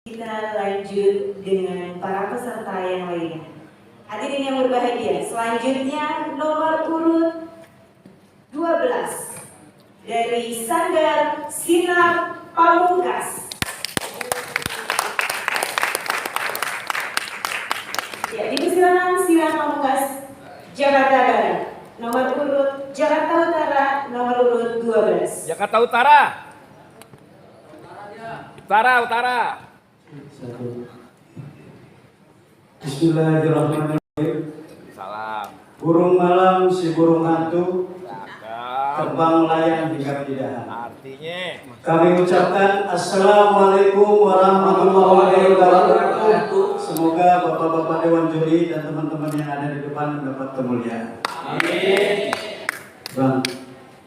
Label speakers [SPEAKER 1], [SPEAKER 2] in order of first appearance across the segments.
[SPEAKER 1] Kita lanjut dengan para peserta yang lainnya. Hadirin yang berbahagia, selanjutnya nomor urut 12 dari Sanggar Sinar Pamungkas. Ya, dipersilakan Sinar Pamungkas, Jakarta Barat. Nomor urut Jakarta Utara, nomor urut 12.
[SPEAKER 2] Jakarta Utara. Utara.
[SPEAKER 3] Bismillahirrahmanirrahim.
[SPEAKER 2] Salam.
[SPEAKER 3] Burung malam si burung hantu,
[SPEAKER 2] Cakep.
[SPEAKER 3] terbang layang hingga tidak.
[SPEAKER 2] Artinya
[SPEAKER 3] Kami ucapkan Assalamualaikum warahmatullahi wabarakatuh. Semoga bapak-bapak dewan juri dan teman-teman yang ada di depan mendapat kemuliaan.
[SPEAKER 4] Amin.
[SPEAKER 3] Bang,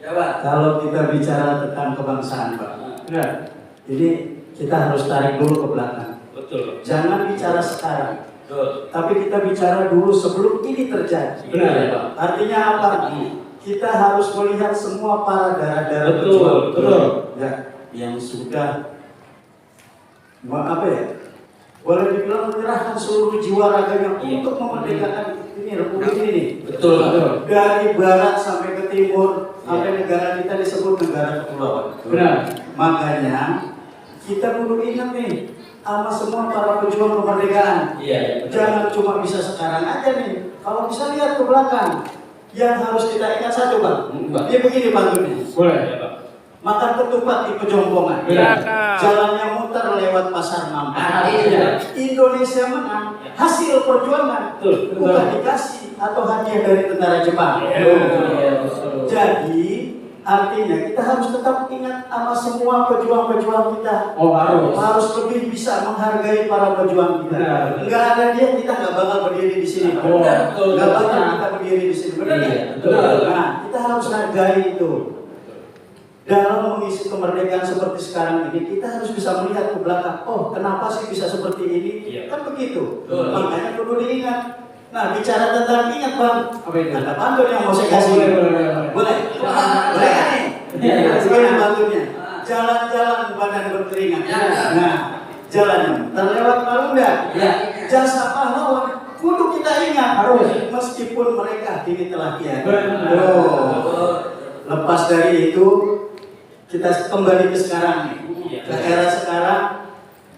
[SPEAKER 4] Ya, Pak.
[SPEAKER 3] kalau kita bicara tentang kebangsaan, Pak, jadi kita harus tarik dulu ke belakang.
[SPEAKER 4] Betul.
[SPEAKER 3] Jangan bicara sekarang,
[SPEAKER 4] Betul.
[SPEAKER 3] tapi kita bicara dulu sebelum ini terjadi.
[SPEAKER 4] Benar ya, Pak.
[SPEAKER 3] Artinya apa? Kita harus melihat semua para darah-darah
[SPEAKER 4] Betul,
[SPEAKER 3] pejuang,
[SPEAKER 4] betul.
[SPEAKER 3] ya, yang sudah apa ya? Boleh dibilang menyerahkan seluruh jiwa raganya untuk memerdekakan ini republik ini.
[SPEAKER 4] Betul, betul.
[SPEAKER 3] Dari barat sampai ke timur, sampai negara kita disebut negara kepulauan.
[SPEAKER 4] Benar.
[SPEAKER 3] Makanya kita perlu ingat nih sama semua para pejuang kemerdekaan.
[SPEAKER 4] Iya, betul.
[SPEAKER 3] Jangan cuma bisa sekarang aja nih. Kalau bisa lihat ke belakang, yang harus kita ingat satu, Bang.
[SPEAKER 4] Bang.
[SPEAKER 3] Dia begini pantunnya.
[SPEAKER 4] Boleh ya, Pak.
[SPEAKER 3] Makan ketupat di pejompongan.
[SPEAKER 2] Iya, Kak.
[SPEAKER 3] Jalannya muter lewat pasar mampir.
[SPEAKER 4] Iya.
[SPEAKER 3] Indonesia menang hasil perjuangan,
[SPEAKER 4] Betul, betul.
[SPEAKER 3] bukan dikasih atau hadiah dari tentara Jepang.
[SPEAKER 4] Iya, betul.
[SPEAKER 3] Jadi artinya kita harus tetap ingat sama semua pejuang-pejuang kita.
[SPEAKER 4] Oh, harus.
[SPEAKER 3] Harus lebih bisa menghargai para pejuang kita.
[SPEAKER 4] Benar.
[SPEAKER 3] Enggak ada dia, kita nggak bakal berdiri di sini.
[SPEAKER 4] Oh, betul.
[SPEAKER 3] Nggak bakal kita berdiri di sini. Benar
[SPEAKER 4] Iya,
[SPEAKER 3] nggak?
[SPEAKER 4] betul.
[SPEAKER 3] Nah, kita harus hargai itu. Dalam mengisi kemerdekaan seperti sekarang ini, kita harus bisa melihat ke belakang. Oh, kenapa sih bisa seperti ini?
[SPEAKER 4] Iya.
[SPEAKER 3] Kan begitu.
[SPEAKER 4] Betul.
[SPEAKER 3] Makanya perlu diingat. Nah, bicara tentang ingat, Bang.
[SPEAKER 4] Apa itu?
[SPEAKER 3] Ada pantun yang mau saya kasih.
[SPEAKER 4] Boleh.
[SPEAKER 3] Boleh? Boleh kan nih?
[SPEAKER 4] Iya.
[SPEAKER 3] Gimana pantunnya? Jalan-jalan badan berkeringat. Nah, jalan terlewat Marunda.
[SPEAKER 4] Iya.
[SPEAKER 3] Jasa pahlawan kudu kita ingat.
[SPEAKER 4] Harus.
[SPEAKER 3] Meskipun mereka kini telah tiada.
[SPEAKER 4] Benar.
[SPEAKER 3] Oh. Lepas dari itu, kita kembali ke sekarang nih.
[SPEAKER 4] Iya.
[SPEAKER 3] Ke era sekarang.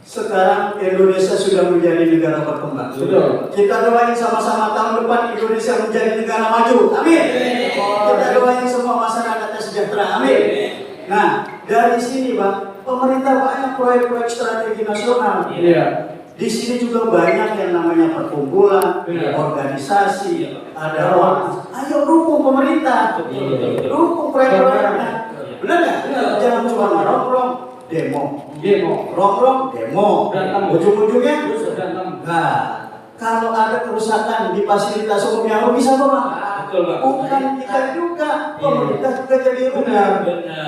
[SPEAKER 3] Sekarang Indonesia sudah menjadi negara berkembang.
[SPEAKER 4] Betul.
[SPEAKER 3] Kita doain sama-sama tahun depan Indonesia menjadi negara maju. Amin. Kita doain semua masyarakatnya sejahtera. Amin. Nah, dari sini, Bang, pemerintah banyak proyek-proyek strategi nasional.
[SPEAKER 4] Iya.
[SPEAKER 3] Di sini juga banyak yang namanya perkumpulan,
[SPEAKER 4] Iya.
[SPEAKER 3] organisasi, ada orang. Ayo dukung pemerintah,
[SPEAKER 4] Betul.
[SPEAKER 3] dukung proyek-proyeknya. Benar nggak?
[SPEAKER 4] Iya.
[SPEAKER 3] Jangan cuma nongkrong, demo,
[SPEAKER 4] Demo.
[SPEAKER 3] nongkrong, demo.
[SPEAKER 4] Berantem.
[SPEAKER 3] Ujung-ujungnya,
[SPEAKER 4] Berantem.
[SPEAKER 3] nah, kalau ada kerusakan di fasilitas umum yang bisa apa, Bang?
[SPEAKER 4] Betul, Pak.
[SPEAKER 3] Bukan kita juga, pemerintah juga jadi rugi.
[SPEAKER 4] Benar.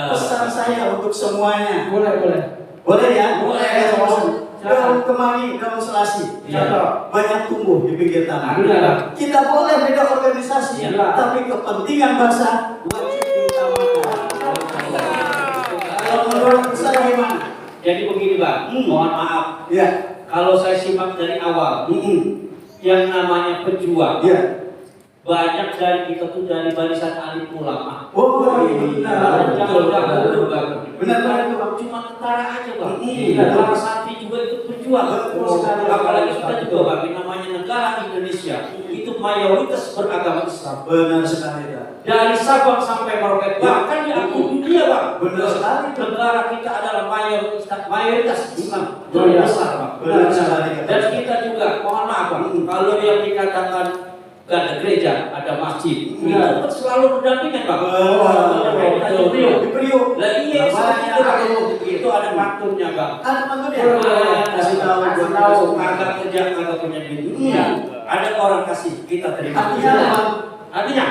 [SPEAKER 3] Pesan saya untuk semuanya.
[SPEAKER 4] Boleh.
[SPEAKER 3] Boleh ya?
[SPEAKER 4] Boleh.
[SPEAKER 3] Daun kemari, daun selasi.
[SPEAKER 4] Iya.
[SPEAKER 3] Banyak tumbuh di pinggir tanah.
[SPEAKER 4] Benar.
[SPEAKER 3] Kita boleh beda organisasi,
[SPEAKER 4] Iya.
[SPEAKER 3] tapi kepentingan bangsa wajib diutamakan. Kalau menurut saya gimana?
[SPEAKER 4] Jadi begini, Bang. Mohon maaf.
[SPEAKER 3] Ya,
[SPEAKER 4] Kalau saya simak dari awal, yang namanya pejuang,
[SPEAKER 3] ya.
[SPEAKER 4] banyak dari kita tuh dari barisan alim ulama.
[SPEAKER 3] Oh, benar.
[SPEAKER 4] Jangan dahulu, Bang.
[SPEAKER 3] Benar, itu, Bang.
[SPEAKER 4] Cuma tentara aja, Bang.
[SPEAKER 3] Iya.
[SPEAKER 4] Para sapi juga ikut berjuang.
[SPEAKER 3] Betul sekali.
[SPEAKER 4] Apalagi kita juga, Bang, yang namanya negara Indonesia itu mayoritas beragama Islam.
[SPEAKER 3] Benar sekali, Pak.
[SPEAKER 4] Dari Sabang sampai Merauke, bahkan diakui dunia, Bang.
[SPEAKER 3] Benar sekali.
[SPEAKER 4] Negara kita adalah mayoritas Islam.
[SPEAKER 3] Benar.
[SPEAKER 4] Besar, Bang.
[SPEAKER 3] Benar sekali.
[SPEAKER 4] Dan kita juga, mohon maaf, Bang, kalau yang dikatakan gak ada gereja, ada masjid, itu kan selalu berdampingan, Bang. Kita di Priok.
[SPEAKER 3] Di Priok.
[SPEAKER 4] Lah iya,
[SPEAKER 3] Namanya
[SPEAKER 4] Bang.
[SPEAKER 3] aku.
[SPEAKER 4] Itu ada pantunnya, Bang.
[SPEAKER 3] Ada pantunnya?
[SPEAKER 4] Kasih tahu,
[SPEAKER 3] Kasih tahu.
[SPEAKER 4] kagak kerja, kagak punya duit.
[SPEAKER 3] Iya.
[SPEAKER 4] Ada orang kasih, kita terima.
[SPEAKER 3] Artinya apa, Bang?
[SPEAKER 4] Artinya,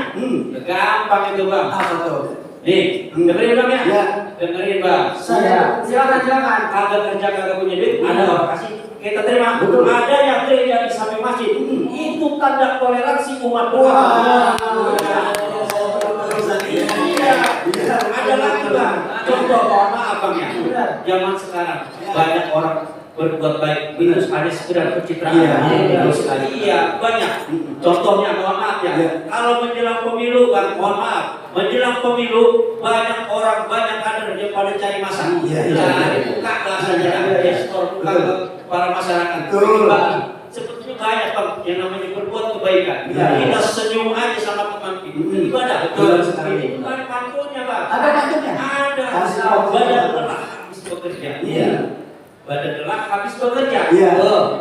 [SPEAKER 4] gampang itu, Bang.
[SPEAKER 3] Apa tuh?
[SPEAKER 4] Nih, dengerin, Bang ya.
[SPEAKER 3] Ya.
[SPEAKER 4] Dengerin, Bang.
[SPEAKER 3] Saya.
[SPEAKER 4] Silakan. Kagak kerja, kagak punya duit, ada orang kasih, kita terima.
[SPEAKER 3] Betul.
[SPEAKER 4] Ada yang gereja di samping masjid. Itu tanda toleransi umat
[SPEAKER 3] Wah.
[SPEAKER 4] beragama. Iya. Ada lagi, Bang. Contoh, mohon maaf, Bang ya. Zaman sekarang banyak orang berbuat baik, minus hanya sekedar pencitraan.
[SPEAKER 3] Iya, betul sekali.
[SPEAKER 4] Iya, banyak. Contohnya mohon maaf ya.
[SPEAKER 3] Iya.
[SPEAKER 4] Kalau menjelang pemilu, Bang, mohon maaf. Menjelang pemilu banyak orang, banyak kader yang pada cari masalah.
[SPEAKER 3] Iya, iya.
[SPEAKER 4] Cari buka bahasanya, gestor buka ke para masyarakat.
[SPEAKER 3] Betul.
[SPEAKER 4] Bagi. Sebetulnya banyak Bang yang namanya berbuat kebaikan.
[SPEAKER 3] Iya.
[SPEAKER 4] Kita senyum aja sama teman kita. Ibadah.
[SPEAKER 3] Betul sekali.
[SPEAKER 4] Itu kan pantunnya, Bang.
[SPEAKER 3] Ada pantunnya?
[SPEAKER 4] Ada.
[SPEAKER 3] Kasih
[SPEAKER 4] Badan
[SPEAKER 3] tahu.
[SPEAKER 4] lelah habis bekerja.
[SPEAKER 3] Iya.
[SPEAKER 4] Badan lelah habis bekerja.
[SPEAKER 3] Iya.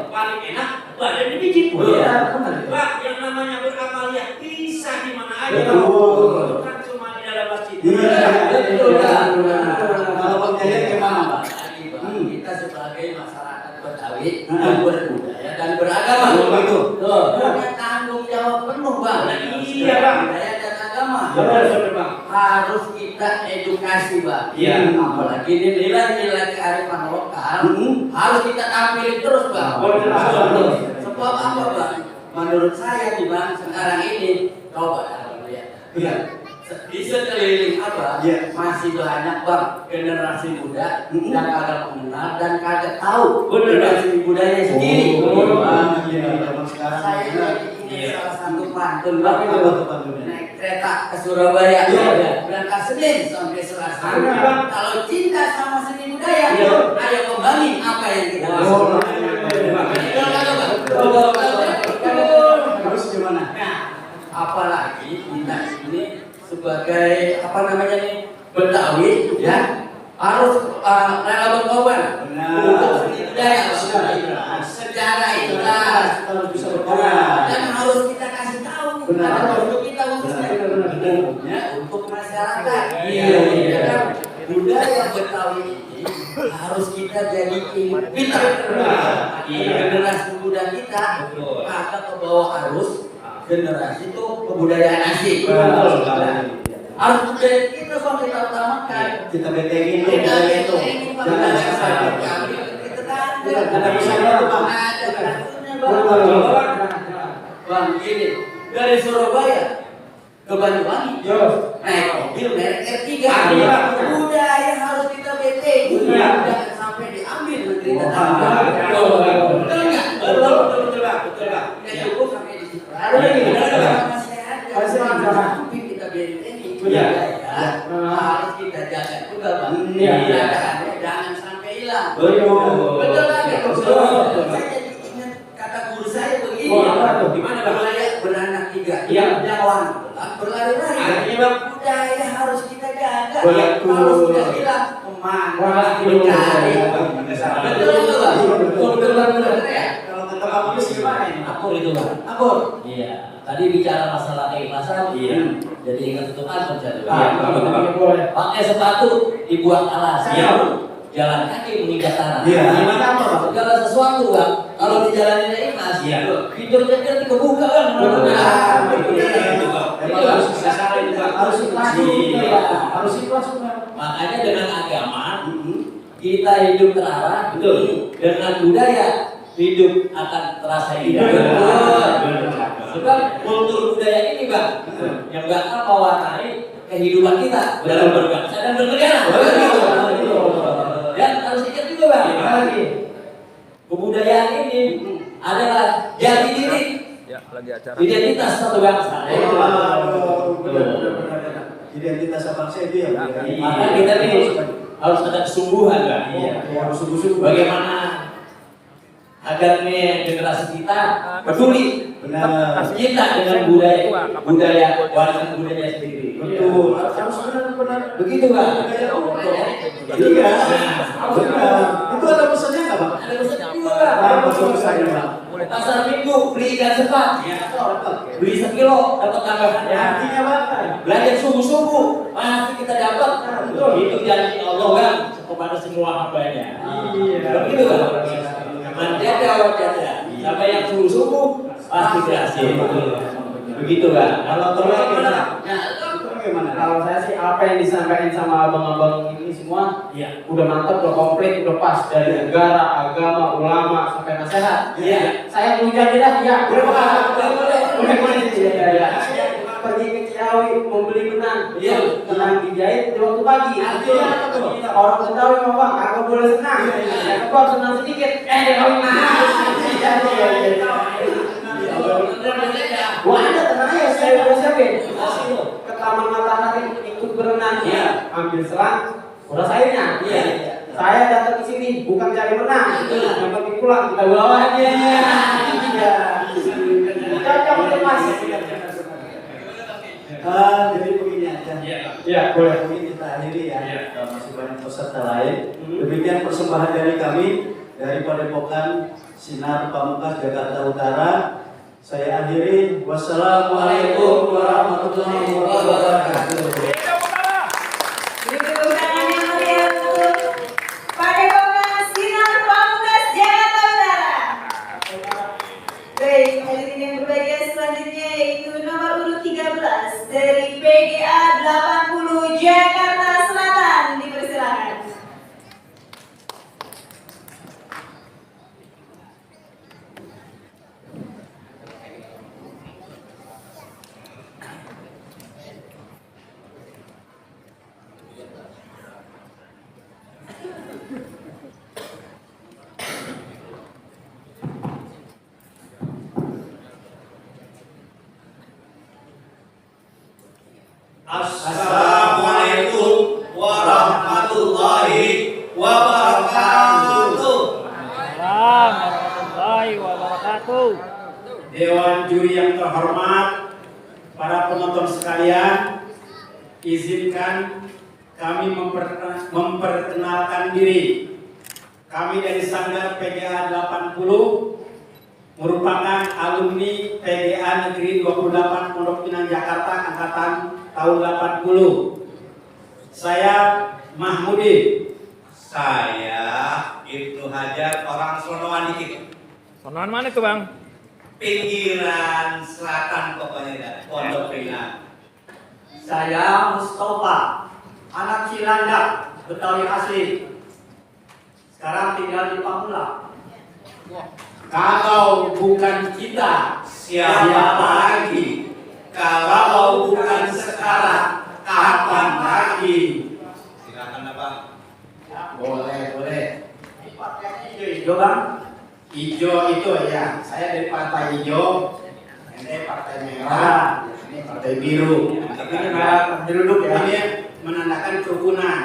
[SPEAKER 4] Paling enak badan dipijit.
[SPEAKER 3] Iya, benar.
[SPEAKER 4] Pak, yang namanya beramal ya bisa di mana aja.
[SPEAKER 3] Betul.
[SPEAKER 4] Bukan cuma di dalam masjid.
[SPEAKER 3] Iya,
[SPEAKER 4] betul.
[SPEAKER 3] Kalau Bang Jaya gimana, Pak?
[SPEAKER 5] Kita sebagai masyarakat Betawi
[SPEAKER 3] Hmm.
[SPEAKER 5] yang berbudaya dan beragama,
[SPEAKER 3] Betul.
[SPEAKER 5] punya tanggung jawab penuh, Bang.
[SPEAKER 4] Iya, Bang.
[SPEAKER 5] Budaya dan agama
[SPEAKER 4] Betul, Bang.
[SPEAKER 5] harus kita edukasi, Bang.
[SPEAKER 4] Iya.
[SPEAKER 5] Apalagi di nilai-nilai kearifan lokal harus kita tampilin terus, Bang.
[SPEAKER 4] Betul.
[SPEAKER 5] Sebab apa, Bang? Menurut saya nih, Bang, sekarang ini coba lihat.
[SPEAKER 3] Iya.
[SPEAKER 5] Di sekeliling apa
[SPEAKER 3] Iya.
[SPEAKER 5] masih banyak, Bang, generasi muda
[SPEAKER 3] Mm-mm.
[SPEAKER 5] yang kagak mengenal dan kagak tahu
[SPEAKER 4] Bener.
[SPEAKER 5] generasi budayanya sendiri.
[SPEAKER 3] Banget ya, zaman sekarang.
[SPEAKER 5] Saya lagi ingat
[SPEAKER 4] Iya.
[SPEAKER 5] salah satu pantun, Bang,
[SPEAKER 3] Apa tuh pantunnya?
[SPEAKER 5] naik kereta ke Surabaya,
[SPEAKER 3] Iya.
[SPEAKER 5] berangkat Senin sampai Selasa.
[SPEAKER 4] Iya, Bang.
[SPEAKER 5] Kalau cinta sama seni budaya,
[SPEAKER 4] Iya.
[SPEAKER 5] ayo kembali apa yang kita
[SPEAKER 4] Wah,
[SPEAKER 5] bisa.
[SPEAKER 4] betul,
[SPEAKER 5] Betul, Bang.
[SPEAKER 3] Terus gimana?
[SPEAKER 5] Nah, apalagi kita ini sebagai apa namanya nih Betawi ya harus rela berkorban
[SPEAKER 3] Benar.
[SPEAKER 5] untuk seni budaya
[SPEAKER 3] Benar.
[SPEAKER 5] secara ikhlas
[SPEAKER 3] Kita harus bisa berkorban.
[SPEAKER 5] dan harus kita kasih tahu
[SPEAKER 3] Benar.
[SPEAKER 5] pada untuk kita khususnya ya untuk masyarakat.
[SPEAKER 4] Iya, iya.
[SPEAKER 5] Ya kan? Budaya Betawi ini harus kita jadiin pintar.
[SPEAKER 4] Iya.
[SPEAKER 5] Generasi muda kita
[SPEAKER 4] Betul.
[SPEAKER 5] akan ke bawah arus generasi itu kebudayaan asing.
[SPEAKER 3] Betul.
[SPEAKER 5] Harus budaya kita Bang, kita utamakan.
[SPEAKER 3] Kita betengin tuh
[SPEAKER 5] Kita
[SPEAKER 3] budaya itu.
[SPEAKER 5] ini Bang,
[SPEAKER 3] Jangan
[SPEAKER 5] budaya
[SPEAKER 3] sampai.
[SPEAKER 5] kami kita tanda.
[SPEAKER 3] Ada misalnya tuh, Bang.
[SPEAKER 5] Ada pantunnya,
[SPEAKER 3] Betul.
[SPEAKER 5] Bang. Bang, gini, dari Surabaya ke Banyuwangi naik mobil merek R3.
[SPEAKER 4] Iya.
[SPEAKER 5] Budaya harus kita beteng.
[SPEAKER 4] Iya.
[SPEAKER 5] Jangan sampai diambil negeri
[SPEAKER 3] Oh,
[SPEAKER 5] tetangga.
[SPEAKER 4] betul.
[SPEAKER 5] Betul nggak?
[SPEAKER 4] Betul, Bang. Betul, Bang.
[SPEAKER 5] Kita cukup sampai di situ.
[SPEAKER 3] Ada lagi.
[SPEAKER 5] Masih ada.
[SPEAKER 3] Masih ada.
[SPEAKER 5] Tapi kita beteng ini
[SPEAKER 4] Iya.
[SPEAKER 5] budaya harus kita jaga juga, Bang.
[SPEAKER 3] Iya.
[SPEAKER 5] Jagaannya jangan sampai hilang.
[SPEAKER 3] Betul.
[SPEAKER 5] Betul kan?
[SPEAKER 3] Betul.
[SPEAKER 5] Saya jadi ingat kata guru saya begini.
[SPEAKER 4] Oh, apa tuh? Gimana, Bang?
[SPEAKER 5] Budaya beranak tiga.
[SPEAKER 4] Iya.
[SPEAKER 5] Yang warna berlari-lari.
[SPEAKER 4] Artinya, Bang?
[SPEAKER 5] Budaya harus kita jaga.
[SPEAKER 3] Betul.
[SPEAKER 5] Kalau sudah hilang, kemana?
[SPEAKER 3] Wah,
[SPEAKER 5] Mencari.
[SPEAKER 3] betul.
[SPEAKER 5] Betul nggak, Bang?
[SPEAKER 3] Betul, betul,
[SPEAKER 5] Betul ya?
[SPEAKER 3] Kalau kata Bang Yus gimana ini?
[SPEAKER 6] Aku itu Bang.
[SPEAKER 3] Apa?
[SPEAKER 6] Iya. Tadi bicara masalah keikhlasan.
[SPEAKER 4] Iya.
[SPEAKER 6] Jadi ingat itu kan terjadi.
[SPEAKER 4] Iya.
[SPEAKER 6] Pakai sepatu dibuat alas.
[SPEAKER 4] Iya.
[SPEAKER 6] Jalan kaki menginjak tanah.
[SPEAKER 3] Iya. Gimana apa, Bang?
[SPEAKER 6] Segala sesuatu Bang. Kalau dijalanin ikhlas.
[SPEAKER 4] Iya.
[SPEAKER 6] Fiturnya kan kebuka kan.
[SPEAKER 3] Benar.
[SPEAKER 4] Itu, Bang.
[SPEAKER 3] Emang
[SPEAKER 4] Itu,
[SPEAKER 3] harus
[SPEAKER 4] bisa salah itu, Bang.
[SPEAKER 3] harus ikhlas dulu,
[SPEAKER 6] Iya.
[SPEAKER 3] harus ikhlas benar.
[SPEAKER 6] Makanya dengan agama kita hidup terarah.
[SPEAKER 4] Betul.
[SPEAKER 6] Dengan budaya hidup akan terasa indah.
[SPEAKER 4] Betul.
[SPEAKER 6] Sebab kultur budaya ini Bang yang bakal mewarnai kehidupan kita dalam berbangsa dan bernegara. Dan harus ingat juga Bang, kebudayaan ini adalah jati diri
[SPEAKER 2] Ya, lagi acara.
[SPEAKER 6] identitas satu bangsa.
[SPEAKER 3] Oh, benar. Identitas bangsa itu ya.
[SPEAKER 6] Maka kita nih harus ada kesungguhan Bang.
[SPEAKER 3] Harus sungguh-sungguh.
[SPEAKER 6] Bagaimana agar nih generasi kita peduli
[SPEAKER 3] Benar.
[SPEAKER 6] cinta dengan budaya warisan budaya sendiri.
[SPEAKER 3] Betul. Harus benar-benar
[SPEAKER 6] Begitu Bang.
[SPEAKER 3] Iya. Benar. Itu ada pesannya nggak, Bang?
[SPEAKER 6] Ada pesan juga Bang.
[SPEAKER 3] Apa pesannya, Bang?
[SPEAKER 6] Pasar minggu beli ikan sepat, beli sekilo dapat tambahan.
[SPEAKER 3] Artinya apa?
[SPEAKER 6] Belajar sungguh-sungguh pasti kita dapat. Itu janji Allah Bang kepada semua hambanya.
[SPEAKER 3] Iya.
[SPEAKER 6] Begitu Bang. Manjada wajada. Siapa yang sungguh-sungguh pasti berhasil. Begitu Bang.
[SPEAKER 3] Kalau terlalu gimana?
[SPEAKER 5] Nah,
[SPEAKER 3] Itu gimana?
[SPEAKER 7] Kalau saya sih apa yang disampaikan sama abang-abang ini semua
[SPEAKER 6] Iya.
[SPEAKER 7] udah mantap, udah komplit, udah pas dari negara, agama, ulama sampai nasihat.
[SPEAKER 6] Iya.
[SPEAKER 7] Saya mau jadi dah, ya.
[SPEAKER 6] Boleh.
[SPEAKER 7] Boleh. Ya. Pergi ke Ciawi Betawi membeli benang.
[SPEAKER 5] Iya.
[SPEAKER 7] Benang dijahit di waktu pagi.
[SPEAKER 5] Artinya apa tuh?
[SPEAKER 7] Orang Betawi ngomong bang, aku boleh senang. Aku harus senang sedikit. Wah ada tenang aja, saya udah siapin. Ke Taman Matahari ikut berenang.
[SPEAKER 5] Iya.
[SPEAKER 7] Ambil selang, uras airnya.
[SPEAKER 5] Iya.
[SPEAKER 7] Saya datang ke sini bukan cari menang, yang penting pulang kita bawa aja. Iya. Cocok itu mas.
[SPEAKER 3] Jadi begini aja.
[SPEAKER 7] Iya boleh.
[SPEAKER 3] Mungkin kita akhiri ya. Masih banyak peserta lain. Demikian persembahan dari kami dari Padepokan Sinar Pamungkas Jakarta Utara. Saya akhiri. Wassalamualaikum warahmatullahi wabarakatuh.
[SPEAKER 2] Hidup utara.
[SPEAKER 1] Beri tepuk tangan yang meriah untuk Padepokan Sinar Pamungkas Jakarta Utara. Baik, hadirin yang berbahagia selanjutnya yaitu nomor urut 13 dari PGA 80 Jakarta Selatan. Dipersilakan.
[SPEAKER 5] Assalamualaikum warahmatullahi wabarakatuh.
[SPEAKER 2] Salam warahmatullahi wabarakatuh.
[SPEAKER 8] Dewan juri yang terhormat, para penonton sekalian, izinkan kami memperkenalkan diri. Kami dari Sanggar PGA 80 merupakan alumni PGA Negeri 28 Pondok Pinang Jakarta angkatan tahun 80. Saya Mahmudi.
[SPEAKER 5] Saya Ibnu Hajar, orang Sonoan dikit.
[SPEAKER 2] Sonoan mana tuh bang?
[SPEAKER 5] Pinggiran selatan pokoknya, Pondok Pinang.
[SPEAKER 6] Saya Mustafa, anak Cilandak, Betawi asli. Sekarang tinggal di Pamulang.
[SPEAKER 8] Kalau bukan kita,
[SPEAKER 5] Siapa lagi? Kalau bukan sekarang, kapan lagi? Silakan Abang.
[SPEAKER 8] boleh.
[SPEAKER 6] Hijau bang,
[SPEAKER 8] Hijau itu ya, saya dari Partai Hijau, ini Partai Merah, ini Partai Biru.
[SPEAKER 6] tapi ini merah diruduk ya.
[SPEAKER 8] Ini menandakan kerukunan.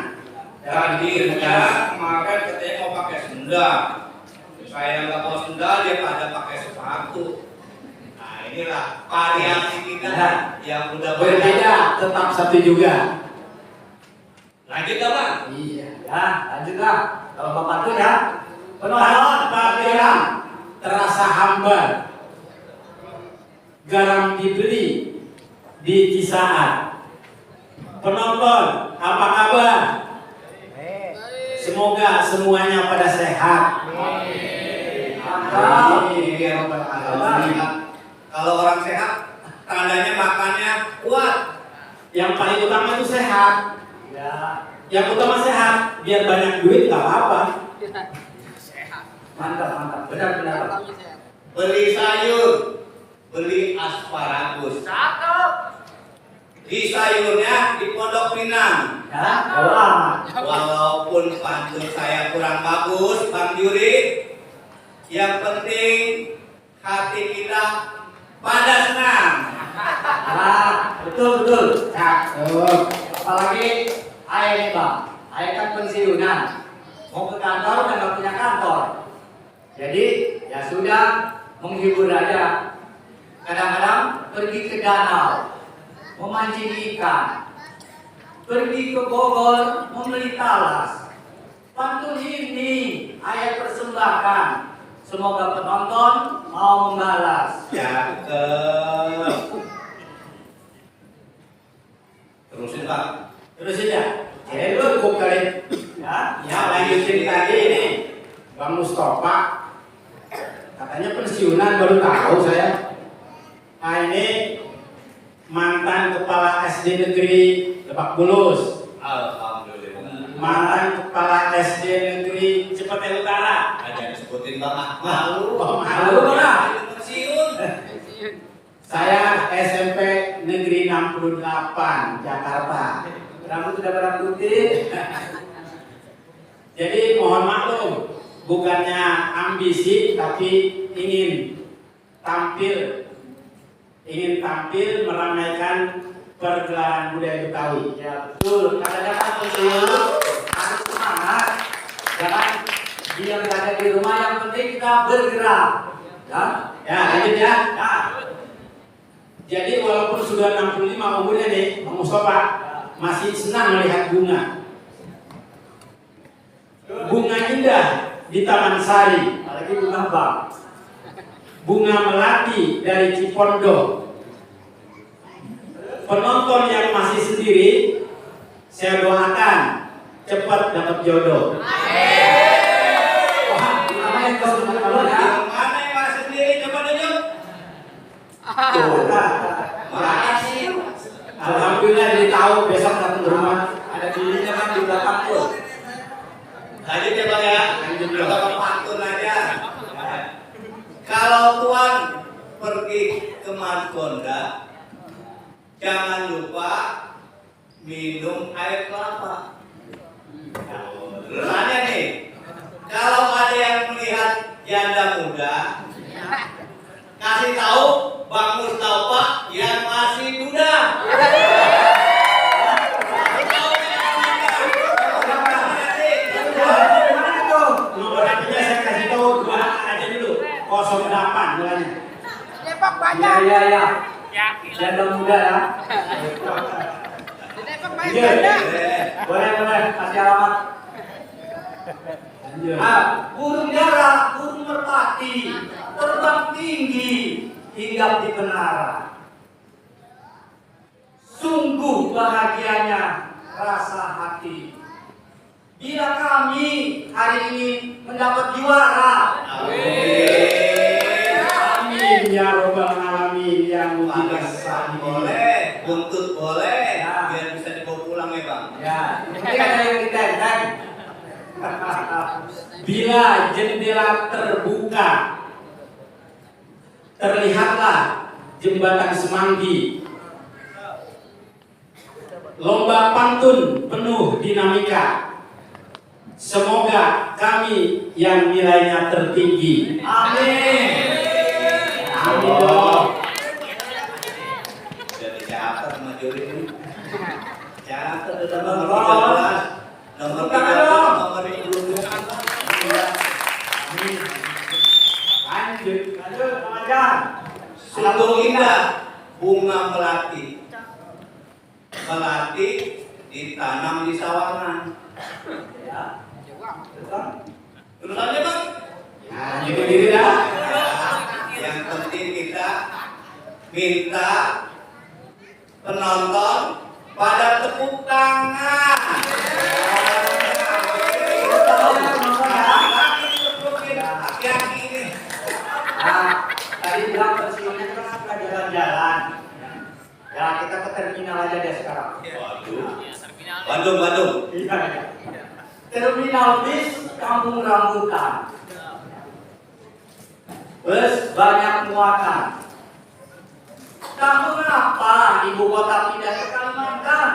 [SPEAKER 5] Tadinya kemarin katanya mau pakai sendal. Saya nggak mau sendal, dia pada pakai sepatu. Nah inilah variasi kita yang udah
[SPEAKER 8] Berbeda, tetap satu juga.
[SPEAKER 5] Lanjut Abang.
[SPEAKER 8] Iya.
[SPEAKER 6] Ya, lanjutlah. Kalau bapak tuh ya,
[SPEAKER 8] Tanpa garam terasa hambar. Garam dibeli di Cisaat. Penonton, apa kabar? Semoga semuanya pada sehat.
[SPEAKER 5] Amin. Kalau orang sehat, tandanya makannya kuat.
[SPEAKER 8] Yang paling utama itu sehat.
[SPEAKER 6] ya,
[SPEAKER 8] Yang utama sehat, biar banyak duit nggak apa-apa.
[SPEAKER 6] mantap, benar.
[SPEAKER 5] Beli sayur, beli asparagus. Di sayurnya di Pondok Pinang.
[SPEAKER 6] Ya, doa.
[SPEAKER 5] Walaupun pantun saya kurang bagus, Bang Juri, yang penting hati kita pada senang.
[SPEAKER 6] Ah, betul.
[SPEAKER 8] Cakep.
[SPEAKER 6] Apalagi ayah nih bang, ayah kan pensiunan, mau ke kantor dan nggak punya kantor. Jadi ya sudah menghibur aja. Kadang-kadang pergi ke danau, memancing ikan, pergi ke Bogor membeli talas. Pantun ini ayah persembahkan. Semoga penonton mau membalas.
[SPEAKER 5] Cakep. Terusin Pak.
[SPEAKER 8] Terusin ya. Cukup kali. Ya, lanjutin tadi ini. Bang Mustafa. Katanya pensiunan, baru tahu saya. Nah ini mantan kepala SD Negeri Lebak Bulus.
[SPEAKER 5] Alhamdulillah.
[SPEAKER 8] Mantan kepala SD Negeri Cipete Utara.
[SPEAKER 5] Ada yang sebutin Bang, malu.
[SPEAKER 8] Malu, Bang.
[SPEAKER 5] Pensiun.
[SPEAKER 8] Saya SMP Negeri 68 Jakarta. Rambut sudah pada putih. Jadi mohon maklum, bukannya ambisi tapi ingin tampil meramaikan pergelaran budaya Betawi.
[SPEAKER 6] Ya betul, kadang-kadang pensiun harus semangat, jangan diam saja di rumah, yang penting kita bergerak.
[SPEAKER 8] Ya, lanjut ya. Jadi walaupun sudah 65 umurnya nih, Bang Mustafa masih senang melihat bunga. Bunga indah di Taman Sari,
[SPEAKER 6] Apalagi bunga bang.
[SPEAKER 8] bunga melati dari Cipondo. Penonton yang masih sendiri, saya doakan cepat dapat jodoh.
[SPEAKER 6] Wah, namanya kau dulu ya.
[SPEAKER 5] Mana yang mana sendiri coba tunjuk?
[SPEAKER 6] Makasih.
[SPEAKER 8] Alhamdulillah dia tahu besok datang ke rumah.
[SPEAKER 6] Ada dirinya kan di belakang tuh.
[SPEAKER 5] Lanjut ya Bang ya. Kita pantun aja. Kalau Tuan pergi ke Margonda, jangan lupa minum air kelapa. Terusnya nih, kalau ada yang melihat janda muda, kasih tahu Bang Mustafa yang masih muda.
[SPEAKER 8] Nomor HP-nya saya kasih tahu, dua aja dulu. 08 bilangnya.
[SPEAKER 6] Iya. Janda muda ya.
[SPEAKER 8] Iya.
[SPEAKER 6] Boleh, kasih alamat. Burung dara, burung merpati, terbang tinggi, hinggap di menara. Sungguh bahagianya rasa hati bila kami hari ini mendapat juara.
[SPEAKER 8] Amin ya robbal alamin yang mujizat.
[SPEAKER 5] Boleh, buntut boleh,
[SPEAKER 6] Ya.
[SPEAKER 5] biar bisa dibawa pulang ya Bang.
[SPEAKER 6] Ya, ini ada yang ditenteng.
[SPEAKER 8] Bila jendela terbuka, terlihatlah jembatan Semanggi. Lomba pantun penuh dinamika. Semoga kami yang nilainya tertinggi.
[SPEAKER 6] Amin.
[SPEAKER 8] Amin dong.
[SPEAKER 5] Jadi catat sama juri ini. Catat udah nomor
[SPEAKER 6] Nomor
[SPEAKER 5] 13, nomor 20.
[SPEAKER 8] Lanjut.
[SPEAKER 6] Pengajar.
[SPEAKER 5] Sungguh indah bunga melati. Melati ditanam di sawangan.
[SPEAKER 6] Ya.
[SPEAKER 5] Terus aja Bang.
[SPEAKER 8] Nah, gitu diri dah.
[SPEAKER 5] Yang penting kita minta penonton pada tepuk tangan. Hati-hati ini.
[SPEAKER 6] Nah, tadi bilang pensiunnya kan suka jalan-jalan. Ya, kita ke terminal aja deh sekarang.
[SPEAKER 5] Bandung.
[SPEAKER 6] Iya. Terminal bis Kampung Rambutan. Bus banyak muatan. Kamu kenapa ibu kota pindah ke Kalimantan?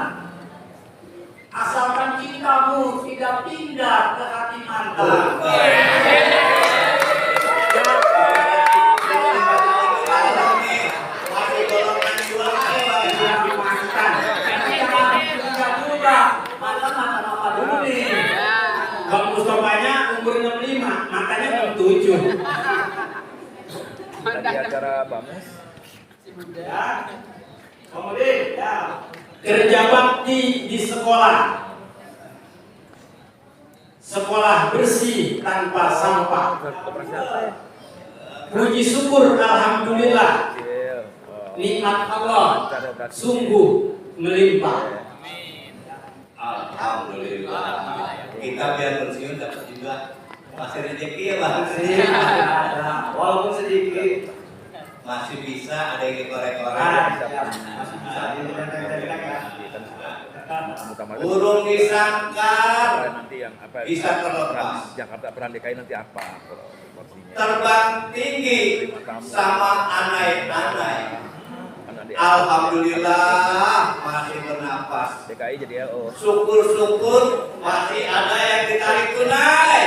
[SPEAKER 6] Asalkan cintamu tidak pindah ke hati mantan.
[SPEAKER 5] Masih golongan dua
[SPEAKER 6] Tidak juga. Mantan apa dulu nih?
[SPEAKER 8] Bang Mustafanya umur 65, matanya belum 7.
[SPEAKER 2] Tadi acara Bamus.
[SPEAKER 6] Ya. Kemudian, ya.
[SPEAKER 8] Kerja bakti di sekolah. Sekolah bersih tanpa sampah. Puji syukur alhamdulillah. Nikmat Allah sungguh melimpah.
[SPEAKER 5] Alhamdulillah. Kita biar pensiun dapat juga masih rezeki ya Bang.
[SPEAKER 6] Walaupun sedikit.
[SPEAKER 5] Masih bisa ada yang dikorek-korek.
[SPEAKER 6] Masih bisa ditenteng-tenteng ya.
[SPEAKER 5] Burung disangkar
[SPEAKER 2] Nanti yang apa?
[SPEAKER 5] bisa terlepas.
[SPEAKER 2] Jakarta peran DKI nanti apa? Porsinya.
[SPEAKER 5] Terbang tinggi sama anai-anai.
[SPEAKER 2] Kan ada
[SPEAKER 5] Alhamdulillah masih bernapas.
[SPEAKER 2] DKI jadi LO.
[SPEAKER 5] Syukur-syukur masih ada yang ditarik tunai.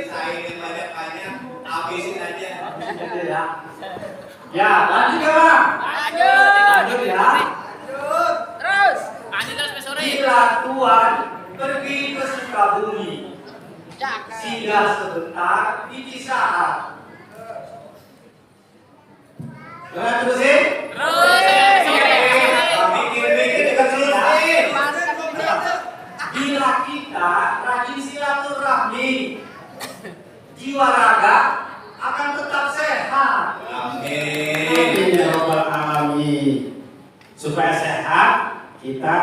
[SPEAKER 5] Saya ini banyak-banyak, habisin aja.
[SPEAKER 6] Ya, lanjut ya Bang. Lanjut ya.
[SPEAKER 9] Terus. Lanjut terus sampai sore.
[SPEAKER 6] Bila Tuhan pergi ke Sukabumi, singgah sebentar di Cisaat. Jangan terusin.
[SPEAKER 5] Mikir-mikir juga terusin.
[SPEAKER 6] Bila kita rajin silaturahmi, jiwa raga akan tetap sehat.
[SPEAKER 5] Amin.
[SPEAKER 8] Ya Rabbal Alamin. Supaya sehat, kita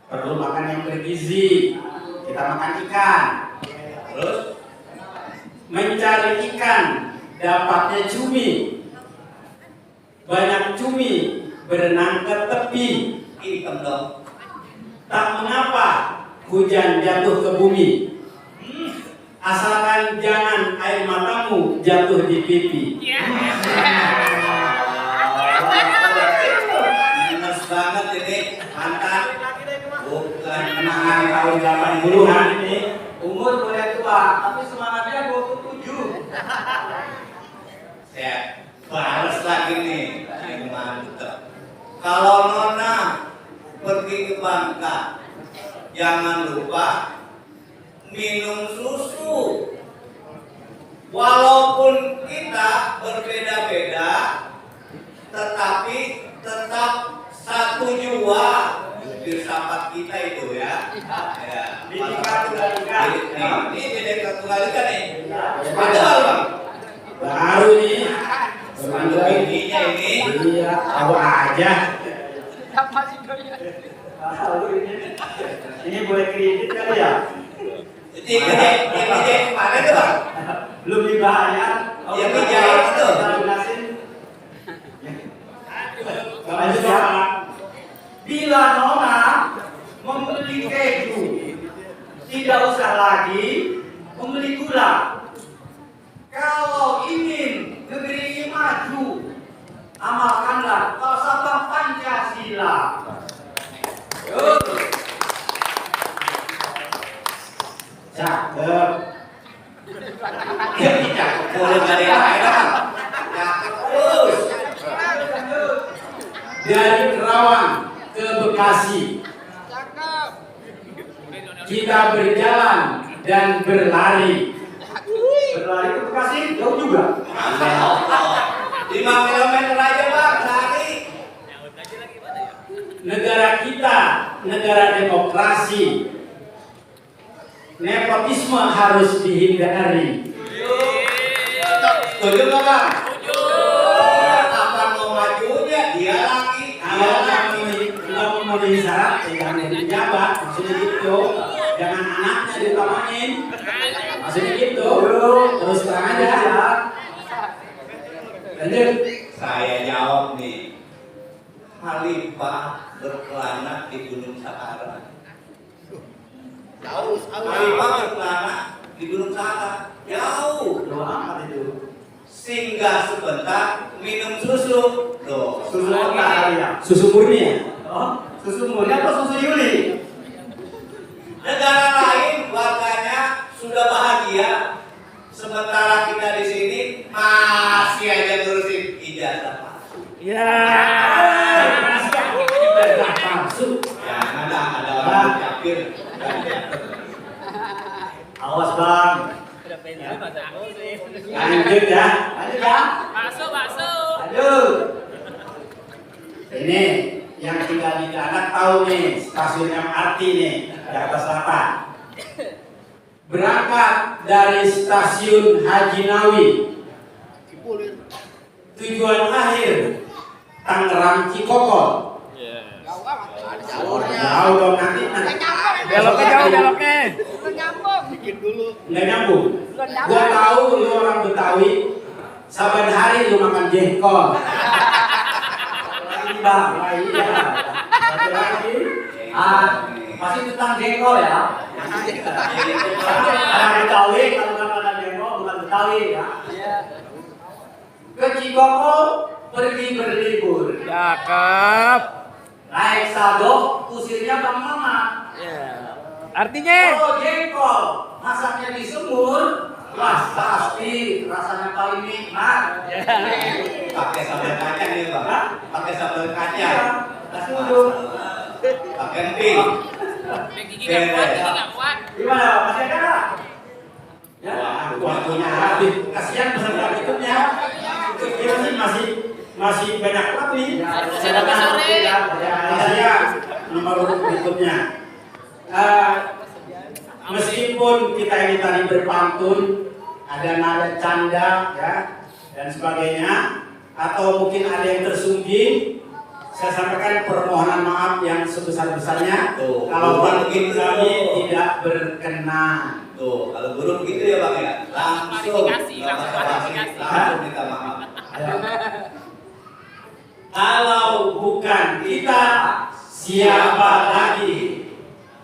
[SPEAKER 8] perlu makan yang bergizi. Kita makan ikan.
[SPEAKER 5] Terus
[SPEAKER 8] Mencari ikan, dapatnya cumi. Banyak cumi berenang ke tepi.
[SPEAKER 5] hitam dong.
[SPEAKER 8] Tak mengapa hujan jatuh ke bumi. Asalkan jangan air matamu jatuh di pipi.
[SPEAKER 5] Minus banget ini, mantap. Bukan
[SPEAKER 8] Kenangan tahun 80-an ini.
[SPEAKER 6] Umur boleh tua, tapi semangatnya 27.
[SPEAKER 5] Saya balas lagi nih, ini mantep. Kalau Nona pergi ke Bangka, jangan lupa minum susu. Walaupun kita berbeda-beda, tetapi tetap satu jua. Filsafat kita itu ya. Ya.
[SPEAKER 6] Bineka Tunggal Ika.
[SPEAKER 5] Ini Bineka Tunggal Ika nih. Betul Bang.
[SPEAKER 8] Baru nih.
[SPEAKER 5] Mantap ininya ini.
[SPEAKER 8] Iya, tahu aja.
[SPEAKER 6] Ini boleh kredit kali ya?
[SPEAKER 5] Ini gede kemana tuh Bang?
[SPEAKER 6] Belum dibayar.
[SPEAKER 5] Yang dijahit itu.
[SPEAKER 6] Lunasin. Lanjut ya. Bila Nona membeli keju, tidak usah lagi membeli gula. Kalau ingin negeri ini maju, amalkanlah falsafah Pancasila.
[SPEAKER 8] Cakep.
[SPEAKER 5] Cakep boleh dari lain Bang. Cakep terus.
[SPEAKER 8] Dari Kerawang ke Bekasi, kita berjalan dan berlari.
[SPEAKER 6] Berlari ke Bekasi jauh juga.
[SPEAKER 5] 5 kilometer aja Bang, lari.
[SPEAKER 8] Negara kita, negara demokrasi. Nepotisme harus dihindari.
[SPEAKER 5] Setuju nggak Bang? Kapan mau majunya dia lagi.
[SPEAKER 8] Kalau memenuhi syarat, jangan jadi pejabat. Maksudnya gitu. Jangan anaknya diutamain. Maksudnya gitu. Terus terang aja. Lanjut.
[SPEAKER 5] Saya jawab nih. Khalifah berkelana di Gunung Sahara. Jauh. Khalifah berkelana di Gunung Sahara. Jauh.
[SPEAKER 6] Jauh amat itu.
[SPEAKER 5] Singgah sebentar minum susu. Loh.
[SPEAKER 6] Susu kali ya?
[SPEAKER 8] Susu murni ya?
[SPEAKER 6] Oh, susu murni apa susu Yuli?
[SPEAKER 5] Negara lain warganya sudah bahagia, sementara kita di sini masih aja ngurusin ijazah palsu.
[SPEAKER 8] Palsu.
[SPEAKER 5] Jangan ada orang kafir.
[SPEAKER 6] Awas Bang.
[SPEAKER 8] Lanjut ya.
[SPEAKER 6] Lanjut ya.
[SPEAKER 9] Bakso.
[SPEAKER 6] Lanjut.
[SPEAKER 8] Ini yang tinggal di Danak tahu nih stasiun MRT nih Jakarta Selatan. Berangkat dari stasiun Haji Nawi, tujuan akhir Tangerang Cikokol. Jauh dong nanti.
[SPEAKER 2] Beloknya jauh beloknya.
[SPEAKER 8] Nggak nyambung. Gua tahu lu orang Betawi, saban hari lu makan jengkol.
[SPEAKER 6] Lagi Bang.
[SPEAKER 8] Iya. Satu lagi.
[SPEAKER 6] Masih tentang jengkol ya. Orang Betawi kalau nggak makan jengkol bukan Betawi ya. Ke Cikoko pergi berlibur.
[SPEAKER 2] Cakep.
[SPEAKER 6] Naik sadok, kusirnya Bang Mama.
[SPEAKER 2] Artinya?
[SPEAKER 6] Kalau jengkol masaknya di sumur, wah pasti rasanya paling nikmat.
[SPEAKER 5] Pakai sambal kacang nih Bang. Pakai sambal kacang.
[SPEAKER 6] Setuju.
[SPEAKER 5] Pakai emping.
[SPEAKER 9] Gigi nggak kuat.
[SPEAKER 6] Gimana? Masih ada nggak? Ya,
[SPEAKER 8] Waktunya habis. Kasihan peserta berikutnya. Kita sih masih banyak lagi.
[SPEAKER 9] Masih ada Mas Sore.
[SPEAKER 8] Saya nomor urut berikutnya. Meskipun kita ini tadi berpantun, ada nada canda ya dan sebagainya, atau mungkin ada yang tersungging, saya sampaikan permohonan maaf yang sebesar-besarnya kalau mungkin kami tidak berkenan.
[SPEAKER 5] Tuh, kalau guru begitu ya Bang ya. Langsung minta maaf.
[SPEAKER 8] Kalau bukan kita, siapa lagi?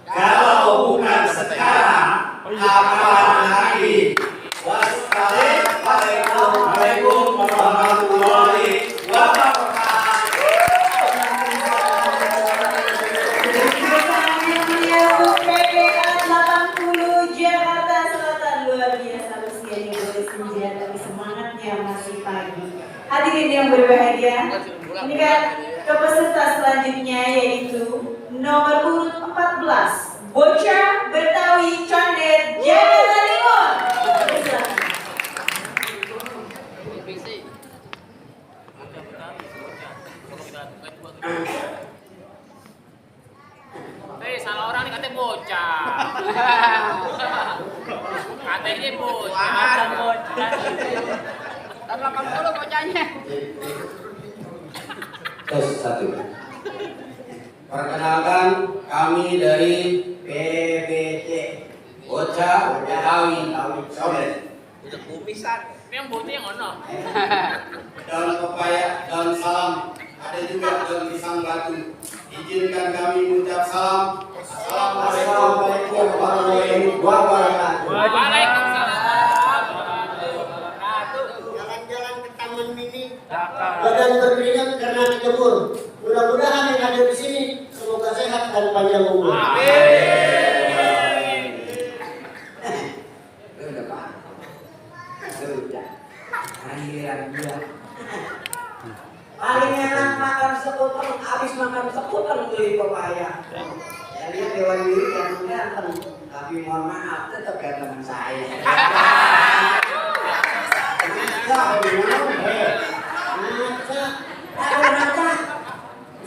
[SPEAKER 8] Kalau bukan sekarang, apa lagi? Wassalamualaikum warahmatullahi wabarakatuh.
[SPEAKER 1] PPA 80 Jakarta Selatan luar biasa usianya boleh senja tapi semangatnya masih pagi. Hadirin yang berbahagia, ini kan ke peserta selanjutnya yaitu nomor urut 14 Bocah Betawi Condet Jakarta Timur.
[SPEAKER 9] Salah orang nih katanya bocah. Katanya bocah. Tahun 80 bocahnya.
[SPEAKER 10] Tes 1. Perkenalkan kami dari PBC Bocah Betawi Condet.
[SPEAKER 9] Udah kumisan. Ini yang bocah yang ono.
[SPEAKER 10] Daun pepaya, daun salam, ada juga daun pisang batu. Izinkan kami mengucap salam. Assalamualaikum warahmatullahi wabarakatuh.
[SPEAKER 9] Waalaikumsalam.
[SPEAKER 3] Jalan-jalan ke Taman Mini, badan berkeringat karena dijemur. Mudah-mudahan yang ada di sini semoga sehat dan panjang umur.
[SPEAKER 6] Udah Pak. Sudah. Akhiran dia. Paling enak makan sekuter, habis makan sekuter beli pepaya. Jadi dewan diri yang ganteng, tapi mohon maaf tetap ganteng saya.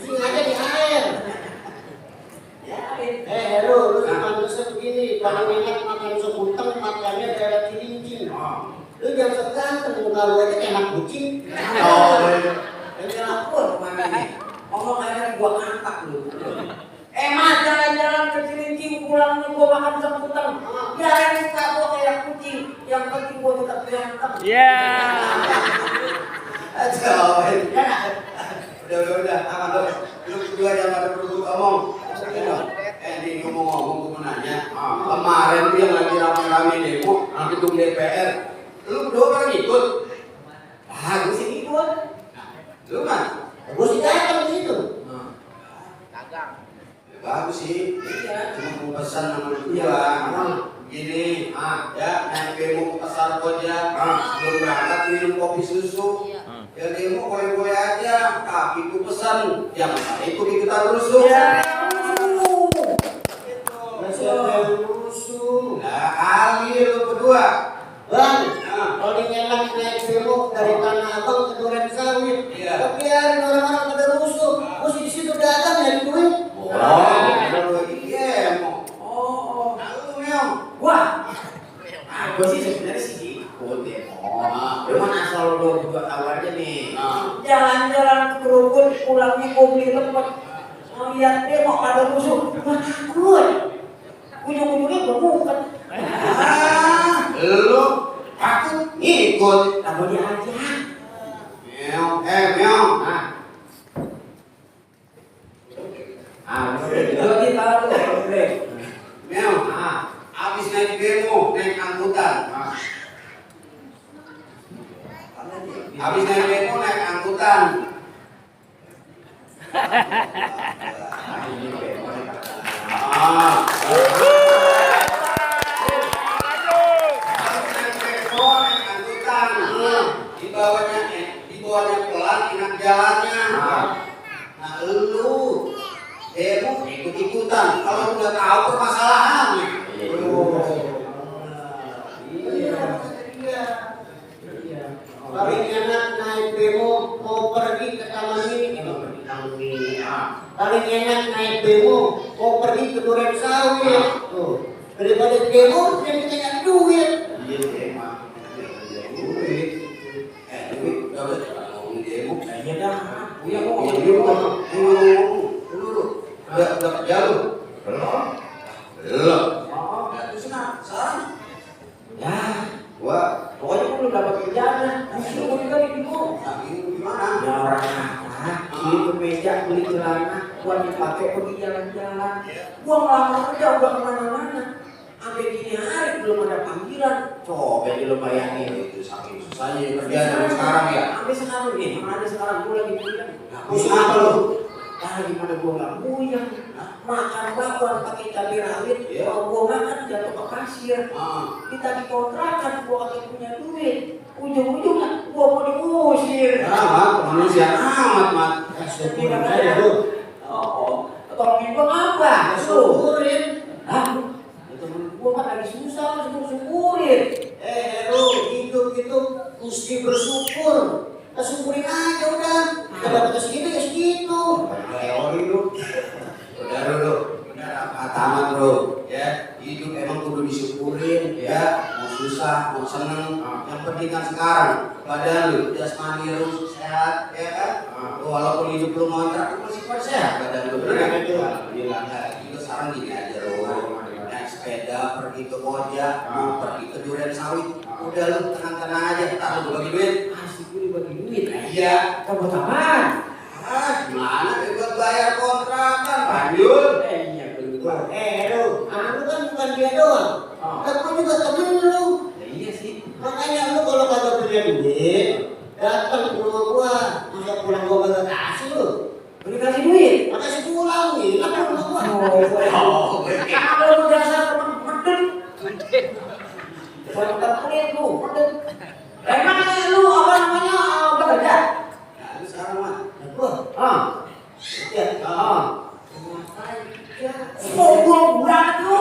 [SPEAKER 3] Sini aja di air. Lu pantasnya begini, paling enak makan sekuteng, makannya daerah Cilincing. Lu jangan seganteng, muka lu aja kayak anak kucing.
[SPEAKER 6] Jadi lapor kemana nih? Ngomong aja gua angkat lu. Mas jalan-jalan ke Cilincing pulangnya gua makan sekuter. Jangan suka gua kayak kucing. Yang penting gua tetap ganteng.
[SPEAKER 10] Udah, aman dong. Lu berdua jangan pada perlu ngomong. Ini ngomong-ngomong gua mau nanya. Kemarin dia lagi rame-rame demo di gedung DPR. Lu berdua pernah ikut?
[SPEAKER 6] Gua sih ikut.
[SPEAKER 10] Lu kan?
[SPEAKER 3] Gua sih datang di situ.
[SPEAKER 10] Bagus sih. Cuma mau pesan sama gua. Gini, ya naik demo ke pasar Koja. Sebelum berangkat minum kopi susu. Ya demo boleh-boleh aja, tapi ku pesan yang ikut-ikutan rusuk.
[SPEAKER 3] Masih ada rusuh.
[SPEAKER 10] Nah, kali lu berdua.
[SPEAKER 3] Bang, paling enak naik demo dari Tanah Abang ke Duren Sawit. Biarin orang-orang pada rusuh. Gua di situ dagang nyari duit.
[SPEAKER 10] Lu lagi demo. Lalu Meong.
[SPEAKER 6] Wah. Gua sih sebenarnya sih ikut demo. Cuman asal lo juga tahu aja nih. Jalan-jalan ke Rukun, pulangnya gua beli lepet. Lihat demo pada rusuh. Gua takut. Ujung-ujungnya gua muket.
[SPEAKER 10] Lu takut ngikut.
[SPEAKER 6] Takut dia aja.
[SPEAKER 10] Meong, Meong.
[SPEAKER 6] Kalau kita boleh.
[SPEAKER 10] Meong, abis naik demo, naik angkutan. Habis naik demo naik angkutan. Dibawanya pelan enak jalannya. Nah lu demo ikut-ikutan kalau udah tahu permasalahannya.
[SPEAKER 6] Paling enak naik demo mau pergi ke taman ini, paling enak naik demo mau pergi ke Duren Sawit. Tuh, daripada demo yang kita nyari duit.
[SPEAKER 10] Iya emang duit. Duit dapat ngomong demo.
[SPEAKER 6] Iya dah,
[SPEAKER 10] Iya ngomong dulu. Udah kerja lu? Belum. Terus sekarang?
[SPEAKER 6] Ya,
[SPEAKER 10] Wah,
[SPEAKER 6] pokoknya gue belum dapat kerjaan. Justru gue juga di demo.
[SPEAKER 10] gimana?
[SPEAKER 6] Ya orang kata, beli kemeja, beli celana, buat dipakai pergi jalan-jalan. Gua ngelamar kerja udah kemana-mana. Sampai gini hari belum ada panggilan. Coba aja lo bayangin.
[SPEAKER 10] Itu saking susahnya kerja dari sekarang ya.
[SPEAKER 6] Sampai sekarang nih, mana sekarang gue lagi bilang.
[SPEAKER 10] Pusing apa lu?
[SPEAKER 6] Ah gimana gue nggak buyang. Makan bakwan pakai cabai rawit. Kalau gue makan jatuh ke pasir. Kita di kontrakan, gue kagak punya duit. Ujung-ujungnya gue mau diusir.
[SPEAKER 10] Manusia amat, Mat.
[SPEAKER 6] Bilang aja lu. Tolongin gue apa? Syukurin. Hah? Temen gue kan lagi susah, harus syukurin.
[SPEAKER 10] Lu hidup itu mesti bersyukur.
[SPEAKER 6] Syukurin aja udah. Kita dapat segitu ya segitu.
[SPEAKER 10] Teori lu. Udah lu. Benar apa tamat bro. Ya, hidup emang kudu disyukurin. Ya, mau susah, mau seneng. Yang penting kan sekarang badan lu jasmani lu sehat, ya kan? Walaupun hidup lu ngontrak, lu masih pada sehat badan lu. Benar kan itu? Bilang itu sekarang gini aja lu. Naik sepeda pergi ke Koja, mau pergi ke Duren Sawit. Udah lu tenang-tenang aja, tak lu bagi duit.
[SPEAKER 6] Asik gue bagi duit.
[SPEAKER 10] Iya.
[SPEAKER 6] Kamu taman.
[SPEAKER 10] Gimana buat bayar kontrakan, Panjul?
[SPEAKER 6] Iya berdua. Lu kan bukan dia doang. Aku juga temen lu. Iya sih. Makanya lu kalau kagak punya duit, datang ke rumah gua. Masa pulang gua kagak kasih lu? Beri kasih duit. Makasih pulang nih. Apa rumah gua? Kalau lu dasar temen pedut. Bukan pelit lu, pedut. Emang lu apa namanya bekerja?
[SPEAKER 10] Ya, lu sekarang mah.
[SPEAKER 6] Ya, sombong banget lu.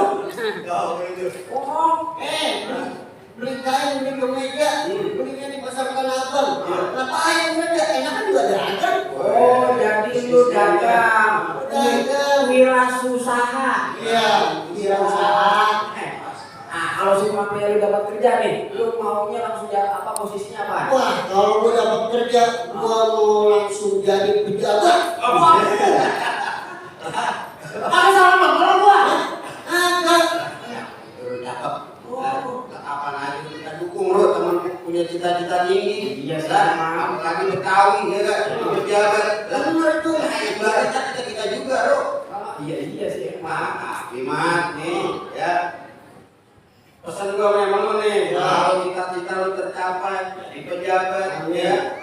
[SPEAKER 6] Beli kain, beli kemeja, belinya di pasar Tanah Abang. Ngapain kerja? Enak kan juga dagang. Oh, jadi lu dagang. Wirausaha. Iya, wirausaha. Kalau si Mami lu dapat kerja nih, lu maunya langsung jadi apa, posisinya apa? Wah, kalau gua dapat kerja, gua mau langsung jadi pejabat. Apa salah bang, kalau gua? Enggak.
[SPEAKER 10] Cakep. Kapan aja kita dukung bro, teman punya cita-cita tinggi.
[SPEAKER 6] Iya sih,
[SPEAKER 10] apalagi Betawi, ya kan? Pejabat.
[SPEAKER 6] Bener tuh.
[SPEAKER 10] Ibaratnya kita juga bro.
[SPEAKER 6] Iya sih emang.
[SPEAKER 10] Imat nih, ya. Pesan gua memang nih, kalau cita-cita lu tercapai jadi pejabat, ya.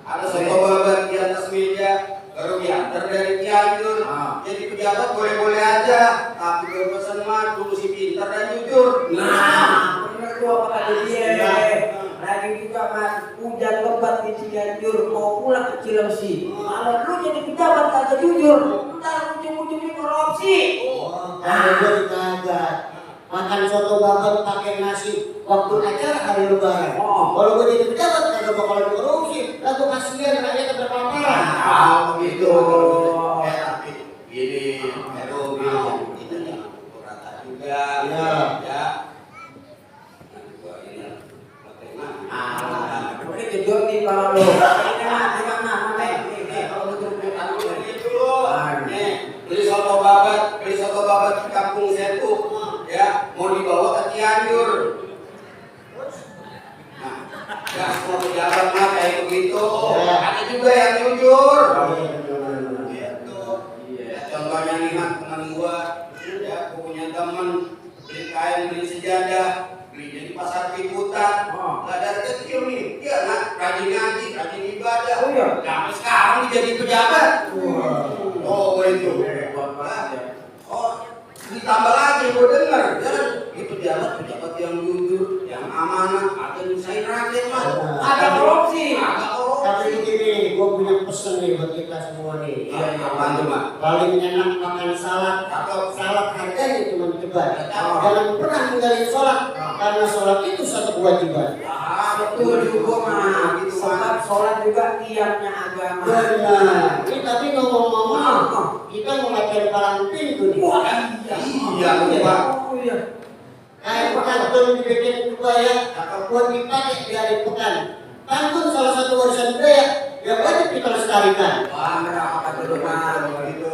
[SPEAKER 10] Ada soto babat di atas meja, baru diantar dari Cianjur. Jadi pejabat boleh-boleh aja, tapi gua pesan mah kudu si pintar dan jujur.
[SPEAKER 6] Nah, bener tuh apa kata dia. Lagi juga kan hujan lebat di Cianjur, mau pulang ke Cilengsi. Kalau lu jadi pejabat kagak jujur, ntar ujung-ujungnya korupsi. Kalau gue kagak makan soto babat pakai nasi waktu acara hari lebaran. Kalau gue jadi pejabat kagak bakalan korupsi. Lalu kasihan rakyat berkelaparan.
[SPEAKER 10] Begitu. Tapi gini, kita jangan pukul rata juga. Ya.
[SPEAKER 6] Ini kejut nih kalau lu. Ini mana? Kalau lu
[SPEAKER 10] Beli soto babat di Kampung Setu, ya, mau dibawa ke Cianjur. Nah, nggak semua pejabat mah kayak begitu. Ada juga yang jujur. Gitu. Ya, contohnya nih teman gua, ya, punya teman beli kain, beli sejadah, gereja di Pasar Ciputat. Lah dari kecil nih, dia rajin ngaji, rajin ibadah.
[SPEAKER 7] Oh iya.
[SPEAKER 10] Sampai sekarang dia jadi pejabat. Oh itu. Oh, ditambah lagi gue dengar, dia di pejabat yang jujur, yang amanah, atau nyusahin rakyat mas.
[SPEAKER 7] Ada korupsi.
[SPEAKER 10] Ada korupsi.
[SPEAKER 3] Tapi gini, gue punya pesen nih buat kita semua nih.
[SPEAKER 10] Iya, apaan tuh Mak?
[SPEAKER 3] Paling enak makan salad atau salad harganya cuma ceban. Jangan pernah tinggalin sholat karena sholat itu satu kewajiban.
[SPEAKER 7] Betul juga mah. Sebab sholat juga tiapnya agama.
[SPEAKER 3] Benar. Ini tapi ngomong-ngomong, kita mau latihan palang pintu nih.
[SPEAKER 10] Iya, Pak.
[SPEAKER 7] Oh iya.
[SPEAKER 3] Kayak pantun dibikin kebaya, buat dipakai di hari pekan. Pantun salah satu warisan budaya yang wajib kita lestarikan.
[SPEAKER 7] Wah, merah dulu mah.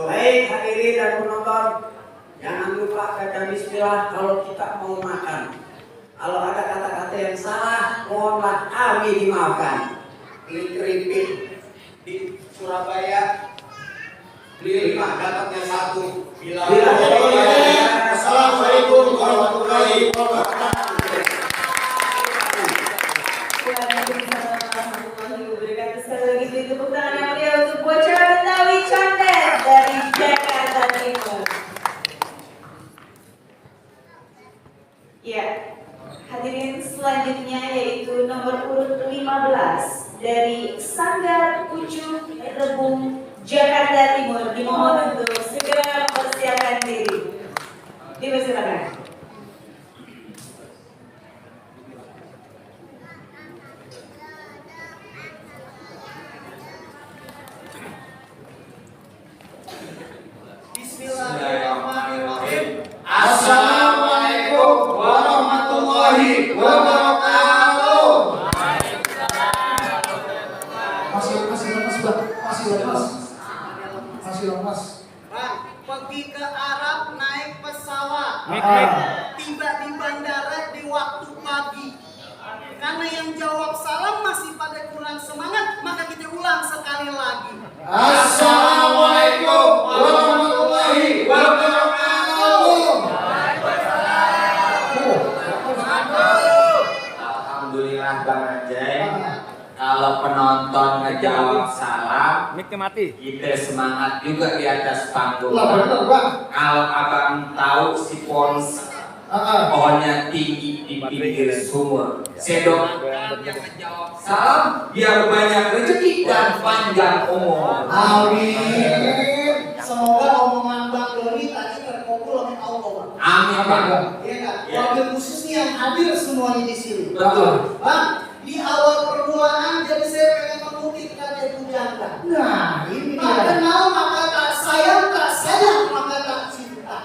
[SPEAKER 7] Baik hadirin dan penonton, jangan lupa baca bismillah kalau kita mau makan. Kalau ada kata-kata yang salah, mohonlah kami dimaafkan.
[SPEAKER 10] Beli keripik di Surabaya, beli 5 dapatnya 1. Bila
[SPEAKER 3] Assalamualaikum warahmatullahi wabarakatuh.
[SPEAKER 1] Sekali lagi beri tepuk tangan yang meriah untuk bocah Betawi Condet dari Jakarta Timur. Ya, hadirin selanjutnya yaitu nomor urut 15 dari Sanggar Pucuk Rebung Jakarta Timur. Dimohon untuk segera mempersiapkan diri. Dipersilakan.
[SPEAKER 10] Bismillahirrahmanirrahim. Assalamualaikum warahmatullahi wabarakatuh.
[SPEAKER 3] Masih lemas.
[SPEAKER 11] Bang, pergi ke Arab naik pesawat. Tiba di bandara di waktu pagi. Karena yang jawab salam masih pada kurang semangat, maka kita ulang sekali lagi.
[SPEAKER 10] Assalamualaikum warahmatullahi wabarakatuh.
[SPEAKER 6] Alhamdulillah Bang Ajay. Kalau penonton ngejawab salam,
[SPEAKER 2] Mic-nya mati.
[SPEAKER 6] kita semangat juga di atas panggung.
[SPEAKER 3] Bener, Bang.
[SPEAKER 6] Kalau abang tahu si Pons pohonnya tinggi di pinggir sumur, saya doakan yang ngejawab salam biar banyak rezeki dan panjang umur.
[SPEAKER 11] Amin. Semoga omongan Bang Doni tadi terkabul oleh Allah.
[SPEAKER 6] Amin Bang.
[SPEAKER 11] Iya kan? Wabil khususnya yang hadir semuanya di sini.
[SPEAKER 6] Betul.
[SPEAKER 11] Bang, di awal permulaan jadi saya pengen mengutip kata Pujangga.
[SPEAKER 3] Nah, ini
[SPEAKER 11] Tak
[SPEAKER 3] dia.
[SPEAKER 11] kenal maka tak sayang maka tak cinta.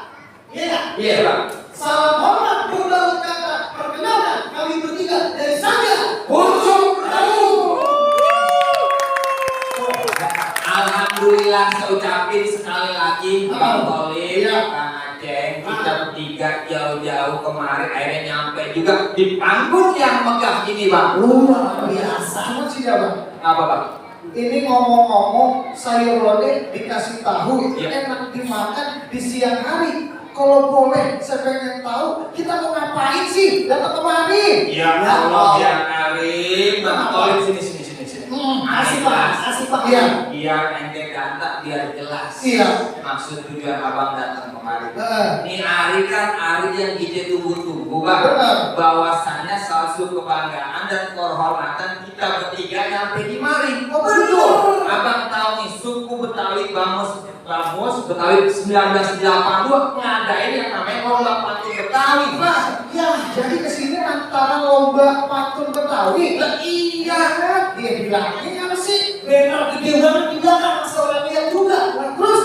[SPEAKER 11] Iya kan?
[SPEAKER 6] Iya Bang.
[SPEAKER 11] Salam hormat berbalut kata. Perkenalkan kami bertiga dari Sanggar
[SPEAKER 6] Pucuk Rebung. Alhamdulillah saya ucapin sekali lagi Bang Tolim, Bang Aceh, kita bertiga jauh-jauh kemarin akhirnya nyampe juga di panggung yang megah ini Bang.
[SPEAKER 11] luar biasa.
[SPEAKER 3] Cuma sih ya, Bang.
[SPEAKER 6] Apa Bang?
[SPEAKER 3] Ini ngomong-ngomong sayur lodeh dikasih tahu
[SPEAKER 6] Iya.
[SPEAKER 3] enak dimakan di siang hari. Kalau boleh, saya pengen tahu kita mau ngapain sih datang kemari?
[SPEAKER 6] Ya Allah yang karim, Bang Tolim sini.
[SPEAKER 11] Asik Pak, asik Pak.
[SPEAKER 3] Iya.
[SPEAKER 6] Biar ente data biar jelas.
[SPEAKER 3] Iya.
[SPEAKER 6] Maksud tujuan abang datang kemari.
[SPEAKER 3] Heeh.
[SPEAKER 6] Ini hari kan hari yang kita tunggu-tunggu Bang.
[SPEAKER 3] Benar.
[SPEAKER 6] Bahwasannya suatu kebanggaan dan kehormatan kita bertiga nyampe di mari.
[SPEAKER 3] Oh, betul.
[SPEAKER 6] Abang tahu nih suku Betawi Bamus Betawi 1982 ngadain yang namanya lomba pantun Betawi.
[SPEAKER 3] Nah, ya jadi kesini antara lomba pantun Betawi.
[SPEAKER 6] Lah iya.
[SPEAKER 3] Dia bilangnya apa sih?
[SPEAKER 11] Benar gede banget di belakang seorang lihat juga.
[SPEAKER 3] Nah, terus?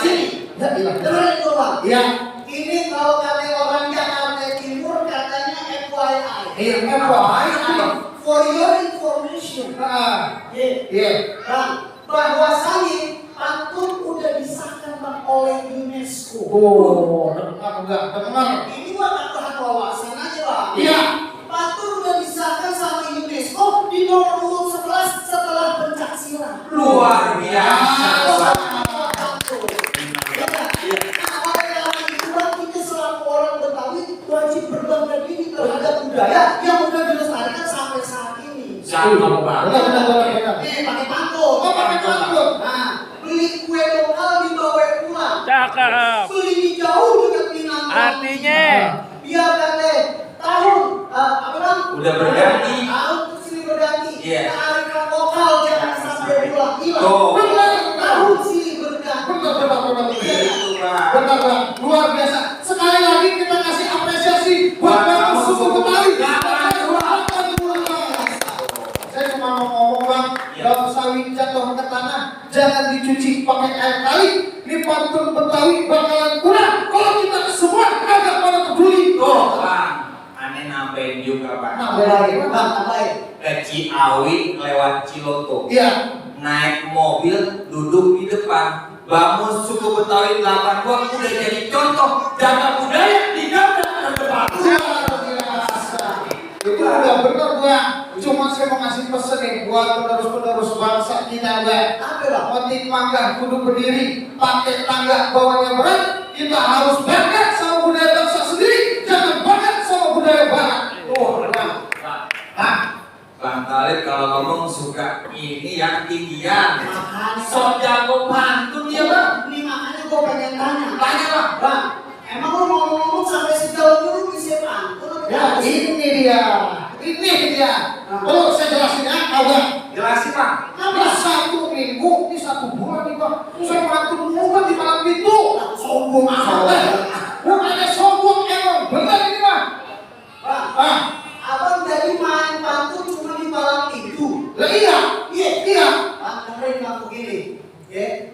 [SPEAKER 11] Sini.
[SPEAKER 3] Ya, iya.
[SPEAKER 11] Dengerin tuh Bang.
[SPEAKER 3] Iya.
[SPEAKER 11] Ini kalau kata orang Jakarta Timur katanya FYI.
[SPEAKER 3] Iya, FYI.
[SPEAKER 11] For your information.
[SPEAKER 3] Iya.
[SPEAKER 11] Bang, bahwasanya pantun udah disahkan Bang oleh UNESCO.
[SPEAKER 3] Oh, enggak dengar.
[SPEAKER 11] Ini mah tambahan wawasan aja Bang.
[SPEAKER 3] Iya.
[SPEAKER 11] Pantun udah disahkan sama UNESCO di nomor urut 11 setelah pencaksilat.
[SPEAKER 6] Luar biasa.
[SPEAKER 11] Nah, oleh karena itu Bang, kita selaku orang Betawi wajib berbangga diri terhadap budaya yang udah dilestarikan sampai saat ini.
[SPEAKER 4] Sama Bang.
[SPEAKER 3] Benar.
[SPEAKER 11] Pakai pantun.
[SPEAKER 3] Oh, pakai pantun.
[SPEAKER 11] Nah, beli kue lokal dibawa pulang.
[SPEAKER 2] Cakep.
[SPEAKER 11] Beli di jauh dekat Minang.
[SPEAKER 2] Artinya.
[SPEAKER 11] Biar kate tahun apa bang?
[SPEAKER 4] Udah berganti.
[SPEAKER 11] Tahun sini berganti.
[SPEAKER 4] Iya.
[SPEAKER 11] Kearifan lokal jangan sampai pulang hilang.
[SPEAKER 4] Oh.
[SPEAKER 11] Tahun sini berganti.
[SPEAKER 3] Benar, Bang. Luar biasa. Sekali lagi kita kasih apresiasi buat Bang suku Betawi. Saya cuma mau ngomong, Bang, daun sawi jatuh ke tanah, jangan dicuci pakai air kali. Ini pantun Betawi bakalan kurang kalau kita semua agak pada peduli.
[SPEAKER 4] Tuh, Bang. Aneh nambahin juga, Bang.
[SPEAKER 3] Nambah lagi, Bang, nambahin.
[SPEAKER 4] Ke Ciawi lewat Ciloto.
[SPEAKER 3] Iya.
[SPEAKER 4] Naik mobil, duduk di depan. Bangun suku Betawi 8 uang udah jadi contoh jaga budaya di garda terdepan.
[SPEAKER 3] Itu udah bener, Bang. Cuma saya mau ngasih pesen nih buat penerus-penerus bangsa kita, Bang. Apa lah? Motif mangga kudu berdiri, pakai tangga bawahnya berat. Kita harus bangga sama budaya bangsa sendiri, jangan bangga sama budaya barat.
[SPEAKER 4] Bang Talib kalau ngomong suka ini yang tinggian. Sok jago pantun dia, Bang.
[SPEAKER 11] Ini makanya gue pengen tanya.
[SPEAKER 4] Tanya, Bang.
[SPEAKER 11] Bang, emang lu mau ngomong sampai sejauh itu bisa pantun?
[SPEAKER 3] Ya, ini dia. Oh, saya jelasin ya, Bang.
[SPEAKER 4] Jelasin, Bang.
[SPEAKER 3] Ini 1 minggu, ini 1 bulan nih, Bang. Saya pantun mulu di malam itu. Sombong amat. Bukannya sombong, emang benar ini, Bang.
[SPEAKER 11] Bang, abang jadi main pantun cuma di malam itu.
[SPEAKER 3] Lah iya.
[SPEAKER 11] Bang, dengerin bang begini.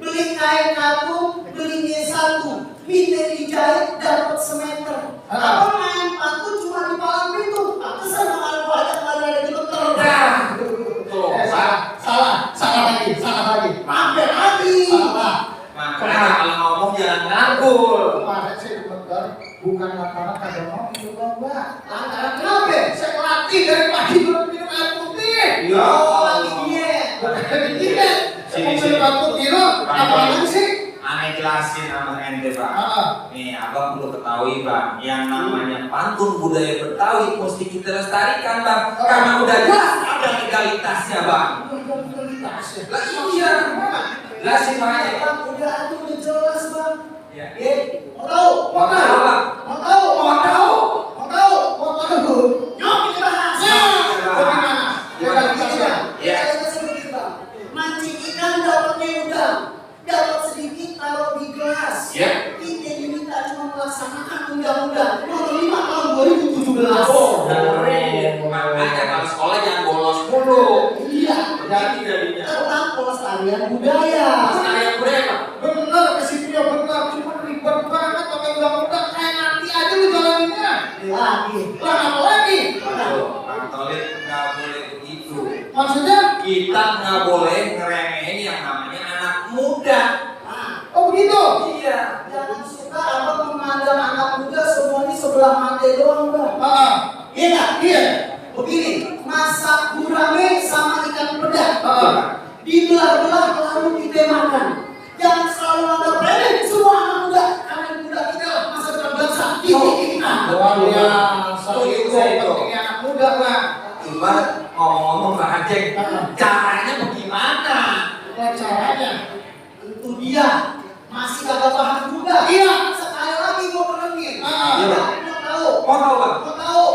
[SPEAKER 11] Beli kain katun, beli D1, minta dijahit dapat semeter. Abang main pantun cuma di malam itu. Pantesan makan banyak ada di betul.
[SPEAKER 3] Salah lagi.
[SPEAKER 11] Hampir habis.
[SPEAKER 4] Makanya kalau ngomong jangan nganggur.
[SPEAKER 3] Kemarin saya dengar bukan lantaran kagak mau minum Mbak.
[SPEAKER 11] Lantaran kenapa?
[SPEAKER 3] Saya latih dari pagi belum minum air putih.
[SPEAKER 11] Oh, lagi diet.
[SPEAKER 3] Saya mau minum air putih loh. Apa lagi sih?
[SPEAKER 4] Aneh jelasin sama ente, Bang. Nih, abang perlu ketahui, Bang. Yang namanya pantun budaya Betawi mesti kita lestarikan, Bang. Karena udah jelas ada legalitasnya, Bang. Lah iya. Jelasin makanya.
[SPEAKER 11] Bang, udah jelas bang.
[SPEAKER 4] Ya.
[SPEAKER 11] Mau tahu? Nyok kita bahas. Mancing ikan dapatnya udang, dapat sedikit taruh di gelas. Kita diminta cuma melaksanakan undang-undang nomor 5 tahun 2017.
[SPEAKER 4] Makanya kalau sekolah jangan bolos mulu.
[SPEAKER 11] Iya.
[SPEAKER 4] Jadinya.
[SPEAKER 11] Tentang pelestarian budaya.
[SPEAKER 4] Pelestarian budaya, Pak.
[SPEAKER 3] Bener kesitunya bener, cuma ribet banget pakai undang-undang kayak nanti aja lu jalaninnya.
[SPEAKER 11] Lagi.
[SPEAKER 3] Lah apa lagi?
[SPEAKER 4] Bang Talib nggak boleh begitu.
[SPEAKER 3] Maksudnya?
[SPEAKER 4] Kita nggak boleh ngeremehin yang namanya anak muda.
[SPEAKER 3] Oh begitu?
[SPEAKER 11] Iya. Jangan suka abang memandang anak muda semuanya sebelah mata doang bang. Iya nggak?
[SPEAKER 3] Iya.
[SPEAKER 11] Begini, masak gurame sama ikan peda. Dibelah-belah lalu kita makan. Jangan selalu anggap remeh semua anak muda. Karena muda kita lah masa depan bangsa.
[SPEAKER 3] Luar biasa. Itu pentingnya anak muda, Bang.
[SPEAKER 4] Cuma ngomong-ngomong Pak Aceh, caranya bagaimana?
[SPEAKER 3] Caranya?
[SPEAKER 11] Itu dia. Masih kagak paham juga.
[SPEAKER 3] Iya.
[SPEAKER 11] Sekali lagi gua penengin.
[SPEAKER 4] Iya.
[SPEAKER 11] Mau tahu?
[SPEAKER 4] Mau tahu, Bang?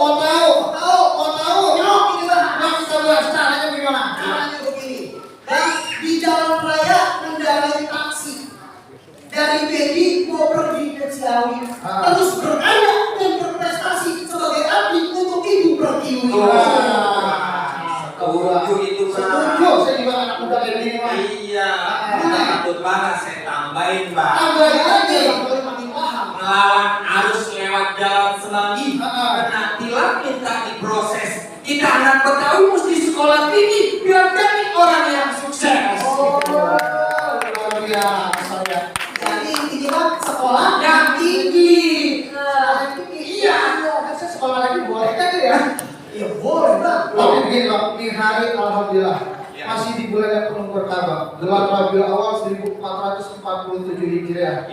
[SPEAKER 11] Mau tahu? Nyok ini bang.
[SPEAKER 3] Bang, kita bahas caranya gimana?
[SPEAKER 11] Caranya begini. Dan di jalan raya mengendarai taksi. Dari Bedi mau pergi ke Ciawi. Terus berkarya dan berprestasi sebagai abdi untuk ibu pertiwi.
[SPEAKER 4] Setuju itu, Bang.
[SPEAKER 3] Setuju, saya juga anak muda kayak gini, Bang.
[SPEAKER 4] Iya. Takut banget saya tambahin, Bang.
[SPEAKER 3] Tambahin lagi.
[SPEAKER 4] Melawan arus lewat jalan Semanggi. Kena tilang minta diproses. Kita anak Betawi mesti sekolah tinggi biar jadi orang yang sukses.
[SPEAKER 3] Luar biasa ya.
[SPEAKER 11] Jadi intinya sekolah
[SPEAKER 4] Yang tinggi.
[SPEAKER 3] Iya. Saya sekolah lagi boleh kan ya?
[SPEAKER 11] Ya boleh bang.
[SPEAKER 3] Tapi begini Bang, di hari Alhamdulillah masih di bulan yang penuh berkah Bang. 8 Rabiul Awal 1447 Hijriah.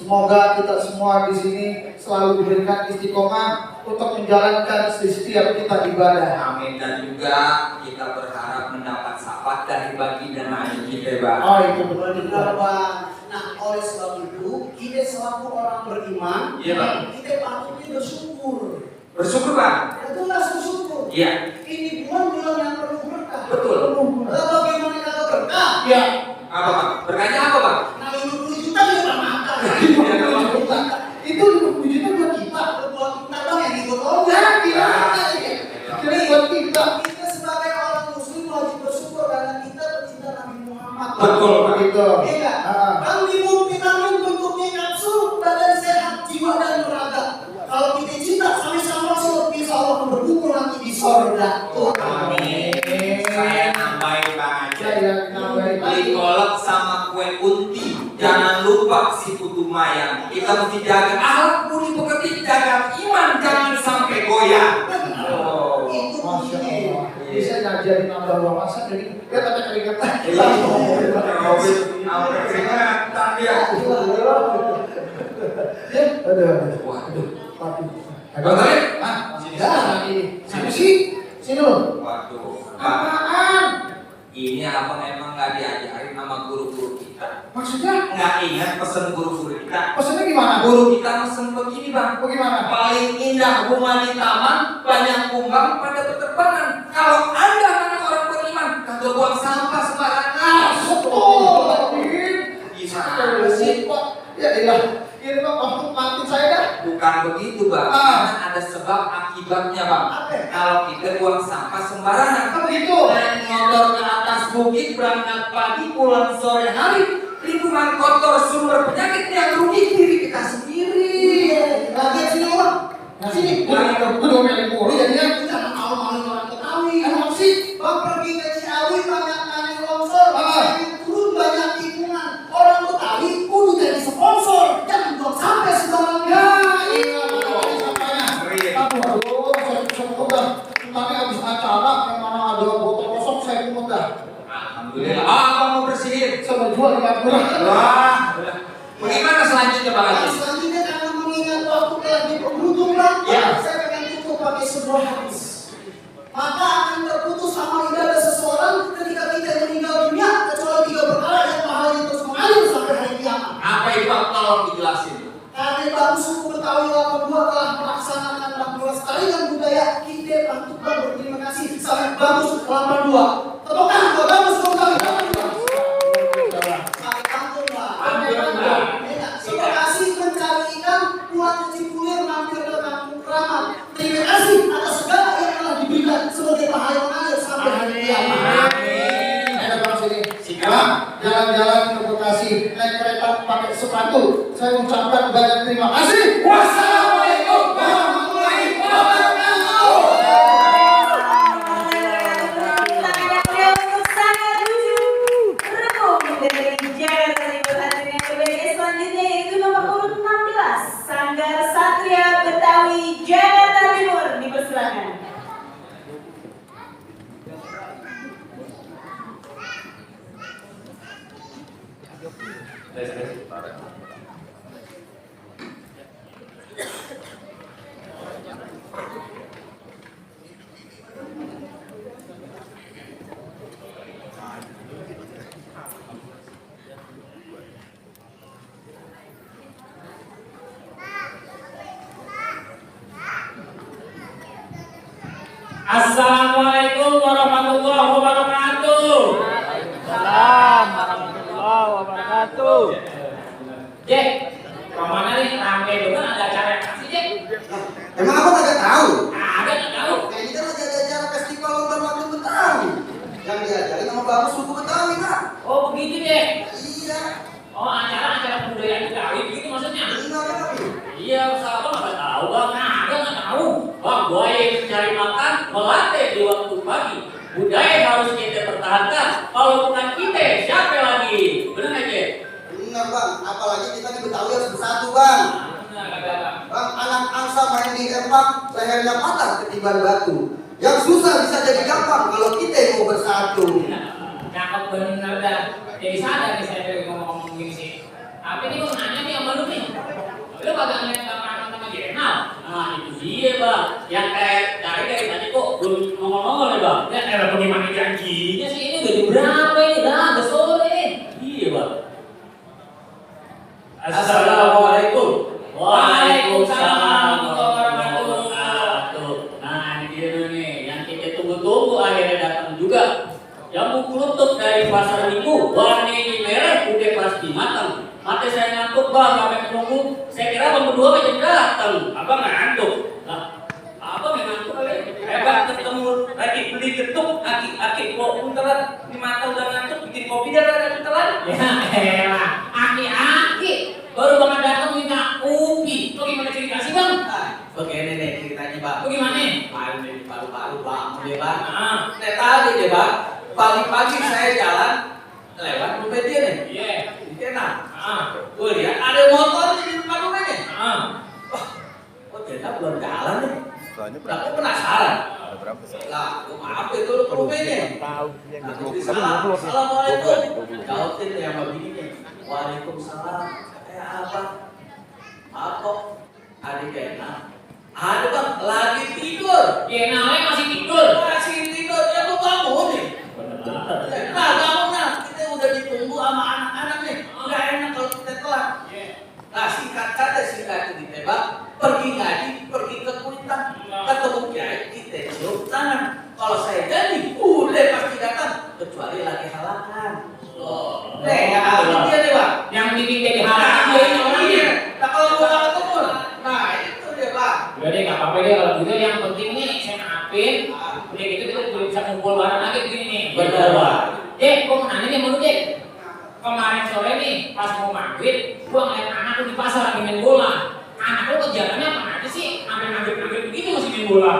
[SPEAKER 12] Semoga kita semua di sini selalu diberikan istiqomah untuk menjalankan setiap kita ibadah.
[SPEAKER 4] Amin. Dan juga kita berharap mendapat syafaat dari baginda Nabi kita, Bang.
[SPEAKER 12] Oh, itu benar
[SPEAKER 11] Benar, Bang. Nah, oleh sebab itu, kita selaku orang beriman,
[SPEAKER 4] Iya, Bang.
[SPEAKER 11] kita patutnya bersyukur.
[SPEAKER 4] Bersyukur, Bang.
[SPEAKER 11] Ya, jelas bersyukur.
[SPEAKER 4] Iya.
[SPEAKER 11] Ini bulan yang penuh berkah.
[SPEAKER 4] Betul.
[SPEAKER 11] Lalu bagaimana kalau berkah?
[SPEAKER 12] Ya.
[SPEAKER 4] Apa, Bang? Berkahnya apa, Bang?
[SPEAKER 11] Nah, 50 juta kita makan.
[SPEAKER 12] Itu 50 juta buat kita.
[SPEAKER 11] Buat kita dong yang ikut orang.
[SPEAKER 12] Ya, kita. Jadi buat kita.
[SPEAKER 11] Kita sebagai orang muslim wajib bersyukur karena kita pecinta Nabi Muhammad.
[SPEAKER 4] Betul, Pak.
[SPEAKER 12] Begitu.
[SPEAKER 11] Iya. Kalau vitamin bentuknya kapsul, badan sehat, jiwa dan raga. Kalau kita cinta sama Rasul, insya Allah berkumpul nanti di sorga.
[SPEAKER 4] Amin. Saya nambahin, Bang aja.
[SPEAKER 12] Saya nambahin.
[SPEAKER 4] Beli kolak sama kue unti. Jangan lupa si putu mayang. Kita mesti jaga akhlak budi pekerti, jaga iman, jangan sampai goyah. Oh,
[SPEAKER 12] Masya Allah. Bisa ngajarin nambah uang masak jadi ya tapi keringetan.
[SPEAKER 4] Sampai keringetan dia.
[SPEAKER 12] Aduh.
[SPEAKER 4] Waduh.
[SPEAKER 12] Bang Tarik? Nah, ini. Siapa sih? Sini loh.
[SPEAKER 4] Waduh.
[SPEAKER 12] Apaan?
[SPEAKER 4] Ini abang emang nggak diajarin sama guru-guru kita.
[SPEAKER 12] Maksudnya?
[SPEAKER 4] Nggak ingat pesen guru-guru kita.
[SPEAKER 12] Pesannya gimana?
[SPEAKER 4] Guru kita pesen begini, Bang.
[SPEAKER 12] Bagaimana?
[SPEAKER 4] Paling indah bunga di taman, banyak kumbang pada berterbangan. Kalau Anda anak orang beriman, kagak buang sampah sembarangan. Gimana sih?
[SPEAKER 12] Ya ilah. Ini Pak, waktu maafin saya dah.
[SPEAKER 4] Bukan begitu, Bang. Karena ada sebab akibatnya, Bang. Kalau kita buang sampah sembarangan,
[SPEAKER 12] Apa begitu?
[SPEAKER 4] naik motor ke atas bukit, berangkat pagi, pulang sore hari, lingkungan kotor, sumber penyakit yang rugi diri kita sendiri.
[SPEAKER 12] Lagi sini orang. Nah sini. Gue domelin mulu jadinya.
[SPEAKER 11] Jangan malu-malu orang Betawi.
[SPEAKER 12] Emang sih?
[SPEAKER 11] Bang pergi ke Ciawi banyak tanah longsor, turun banyak tikungan. Orang Betawi kudu jadi sponsor. Jangan buang sampai sembarangan.
[SPEAKER 12] Ya, iya. Sampainya. Aduh, saya udah. Tapi habis acara yang mana ada botol kosong saya pungut dah.
[SPEAKER 4] Alhamdulillah. Abang mau bersihin.
[SPEAKER 12] Saya mau jual di Madura.
[SPEAKER 4] Wah. Bagaimana selanjutnya, Bang Haji?
[SPEAKER 11] Selanjutnya karena mengingat waktu lagi beruntung, Bang,
[SPEAKER 4] Ya.
[SPEAKER 11] saya akan tutup pakai sebuah hadis. Maka akan terputus amal ibadah seseorang ketika kita meninggal dunia kecuali 3 perkara yang pahalanya terus mengalir sampai hari kiamat.
[SPEAKER 4] Apa itu, Bang? Tolong dijelasin.
[SPEAKER 11] Karena baru suku Betawi 82 telah melaksanakan dan melestarikan budaya kita patut berterima kasih sampai bagus 82. Tepuk tangan buat bagus Betawi. Sampai pantun lah. Terima kasih mencari ikan, buat kecipulir mampir ke kampung keramat. Terima kasih atas segala yang telah diberikan sebagai pahala yang mengalir sampai hari kiamat.
[SPEAKER 12] Ada bang sini. Bang, jalan-jalan ke Bekasi naik kereta pakai sepatu. Saya ucapkan banyak terima kasih.
[SPEAKER 4] Wassalamualaikum warahmatullahi wabarakatuh.
[SPEAKER 1] Sangat lucu. Rekam dari Jakarta Timur hadir yang berbeda selanjutnya yaitu nomor urut 16 Sanggar Satria Betawi Jakarta Timur, dipersilakan.
[SPEAKER 9] Assalamualaikum warahmatullahi wabarakatuh. Waalaikumsalam warahmatullahi wabarakatuh. Jack, kemana nih? Rame banget ada acara apa sih, Jack?
[SPEAKER 10] Emang aku kagak tahu?
[SPEAKER 9] Ada nggak tahu?
[SPEAKER 10] Kayak ini kan lagi ada acara festival lomba pantun Betawi. Yang diajarin sama bagus suku Betawi, Pak.
[SPEAKER 9] Oh begitu, Jack.
[SPEAKER 10] Iya.
[SPEAKER 9] Oh acara kebudayaan Betawi begitu maksudnya? Iya, salah nggak tahu, Bang. Nggak tahu. Bang, buaya itu cari makan, melatih di waktu pagi. Budaya harus kita pertahankan. Kalau bukan kita, siapa lagi? Benar nggak, Jack?
[SPEAKER 10] Benar, Bang. Apalagi kita di Betawi harus bersatu, Bang. Bang, anak angsa main di empak, lehernya patah ketiban batu. Yang susah bisa jadi gampang kalau kita mau bersatu.
[SPEAKER 9] Cakep bener dah. Jadi sadar nih saya dari ngomong-ngomong gini sih. Tapi ini gue nanya nih sama lu nih. Lu kagak ngeliat Bang sama Jenal? Nah itu dia bang, yang cari dari tadi kok belum ngomong-ngomong ya bang. Ya era bagaimana janjinya sih ini udah jam berapa ini? Lah udah sore. Iya bang.
[SPEAKER 6] Assalamualaikum.
[SPEAKER 9] Waalaikumsalam warahmatullahi wabarakatuh. Nah ini dia nih, yang kita tunggu-tunggu akhirnya datang juga. Yang buku tutup dari pasar minggu, warna ini merah, udah pasti matang. Mati saya ngantuk bang, sampai menunggu. Saya kira bang berdua aja datang. Abang ngantuk. Nah, abang ngantuk kali.
[SPEAKER 5] Hebat ketemu lagi beli getuk, aki kok puntelan, ini mata udah ngantuk, bikin kopi dia ada puntelan.
[SPEAKER 9] Ya elah, aki baru banget datang minta kopi. Lo gimana cerita sih bang?
[SPEAKER 7] Begini nih ceritanya bang.
[SPEAKER 9] Bagaimana?
[SPEAKER 7] Baru bang, dia bang.
[SPEAKER 9] Ah,
[SPEAKER 7] Tadi deh bang, pagi-pagi saya jalan lewat rumah dia nih.
[SPEAKER 9] iya.
[SPEAKER 7] Di Tenang.
[SPEAKER 9] Gue
[SPEAKER 7] Lihat ada motor di depan rumahnya. Kok dia belum jalan nih? Lah aku penasaran. Lah, maaf itu lu ke rumahnya. Assalamualaikum. Jawabin ya sama bininya. Waalaikumsalam. Apa? Maaf kok. Adik Kena. Ada bang, lagi tidur.
[SPEAKER 9] Kenalnya masih tidur.
[SPEAKER 7] Masih tidur, ya lu bangun nih. Nah, bangun nah. Kita udah ditunggu sama anak-anak nih. Nggak enak kalau kita telat. Nah, singkat cerita bang. Pergi ngaji, pergi ke Kuitang. Ketemu kiai, kita cium tangan. Kalau saya jadi, udah pasti datang. Kecuali lagi halangan. Yang dia nih bang.
[SPEAKER 9] Yang bikin jadi halangan dia ini orangnya.
[SPEAKER 7] Nah, kalau gua nggak ketemu, nah itu dia bang.
[SPEAKER 9] Udah deh, nggak apa-apa deh kalau gitu. Yang penting nih saya maafin. Udah gitu kita belum bisa kumpul bareng lagi begini nih.
[SPEAKER 7] Benar bang.
[SPEAKER 9] Dek, gua mau nanya nih sama lu Dek. Kemarin sore nih, pas mau maghrib, gua ngeliat anak lu di pasar lagi main bola. Anak lu kejarannya apa aja sih? Sampai maghrib begitu masih main bola.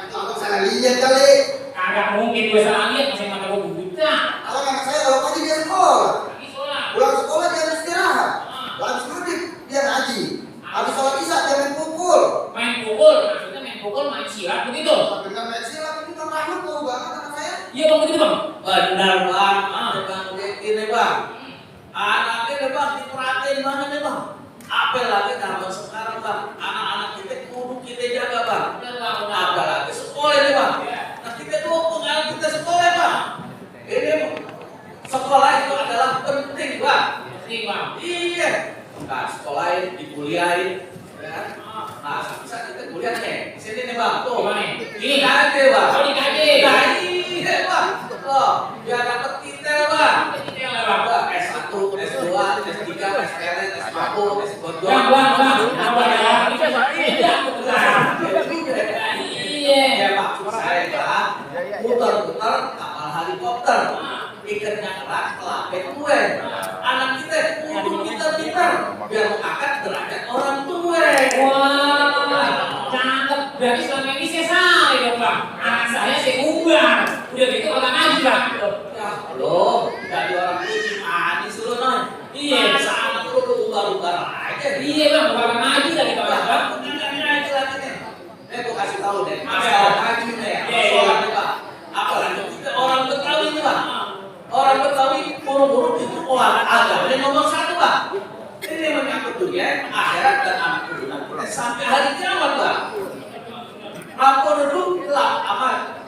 [SPEAKER 10] Itu aku salah lihat kali.
[SPEAKER 9] Kagak mungkin gue salah lihat, masih mata gua buta.
[SPEAKER 10] Kalau anak saya kalau pagi dia sekolah.
[SPEAKER 9] Lagi sholat.
[SPEAKER 10] Pulang sekolah dia harus istirahat. Habis maghrib dia ngaji. Habis sholat isya dia main pukul.
[SPEAKER 9] Main pukul, maksudnya main pukul main silat begitu.
[SPEAKER 10] Dengan main silat itu kan rahmat tahu banget anak saya.
[SPEAKER 9] Iya bang begitu bang.
[SPEAKER 7] Benar bang. Bang ini bang. Anaknya bang diperhatiin banget nih bang. Apalagi zaman sekarang bang. Anak-anak kita kudu kita jaga bang. Apalagi sekolah nih bang. Nah kita dukung anak kita sekolah bang. Ini sekolah itu adalah penting bang.
[SPEAKER 9] Penting bang.
[SPEAKER 7] Iya. Nah sekolahin, dikuliahin. Ya. Nah bisa kita kuliah nih. Di sini nih bang. Tuh.
[SPEAKER 9] Gimana?
[SPEAKER 7] Ini kaje bang.
[SPEAKER 9] Oh dikaji.
[SPEAKER 7] Nah iya bang. Loh, biar dapat kita bang.
[SPEAKER 9] Kita yang lewat.
[SPEAKER 7] S1, S2, S3, SPL, S1, S2.
[SPEAKER 9] Bang. Ya, bisa saya. Iya.
[SPEAKER 7] Ya maksud saya bang. Putar-putar kapal helikopter. Ikatnya erat, kelapet gue. Anak kita kudu pintar-pintar. Biar mengangkat derajat orang tua.
[SPEAKER 9] Wah, cakep. Berarti selama ini saya salah ya bang. Anak saya umbar. Udah gitu orang ngaji bang.
[SPEAKER 7] Ya lo, dari orang itu gimana sih lo non? Iya, masa anak lo umbar-umbar aja.
[SPEAKER 9] Iya bang, orang ngaji lagi bang.
[SPEAKER 7] Bukan ngaji lagi nih. Gue kasih tahu deh, masalah ngaji nih, masalah nih pak. Apalagi kita orang Betawi nih pak. Orang Betawi buru-buru itu olahraga. Ini nomor 1 pak. Ini menyangkut dunia, akhirat dan anak keturunan kita sampai hari kiamat pak. Apa dulu lah aman.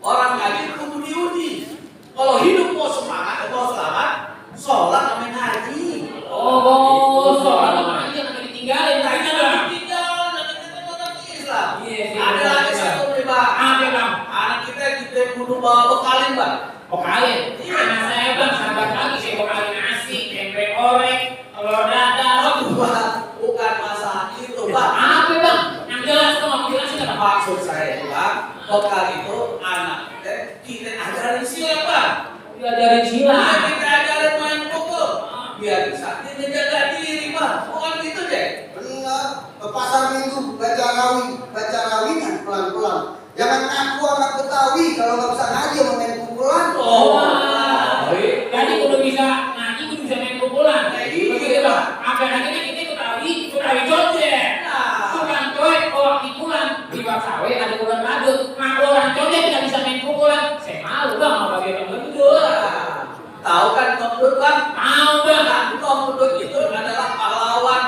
[SPEAKER 7] Orang ngaji kudu diuji. Kalau hidup mau semangat, mau selamat, sholat sama ngaji.
[SPEAKER 9] Oh, sholat sama ngaji yang ditinggalin.
[SPEAKER 7] Ngaji jangan ditinggal, nanti kita tetap Islam. Ada lagi satu nih bang.
[SPEAKER 9] Apa bang?
[SPEAKER 7] Anak kita kudu bawa bekalin bang.
[SPEAKER 9] Bekalin? Anak saya bang, sabar lagi saya bekalin nasi, tempe orek, telur dadar.
[SPEAKER 7] Bukan masalah itu bang.
[SPEAKER 9] Apa bang? Yang jelas dong, jelasin apa?
[SPEAKER 7] Maksud saya itu bang, bekal itu anak kita ajarin silat bang.
[SPEAKER 9] Diajarin silat.
[SPEAKER 7] Kita ajarin main pukul. Biar bisa dia jaga diri bang. Bukan gitu deh.
[SPEAKER 10] Benar. Ke pasar minggu baca rawingan pelan-pelan. Jangan ngaku anak Betawi kalau nggak bisa ngaji mau main pukulan.
[SPEAKER 9] Jadi kudu bisa ngaji, kudu bisa main pukulan. Begitu bang. Apa lagi kita Betawi joget. Tukang coek, kalau pukulan di bak sawe ada pukulan badut. Nah orang coget tidak bisa main pukulan. Saya malu bang, mau bagi orang gendut.
[SPEAKER 7] Tahu kan Tom Dut bang?
[SPEAKER 9] Tahu bang.
[SPEAKER 7] Tom Dut itu adalah pahlawan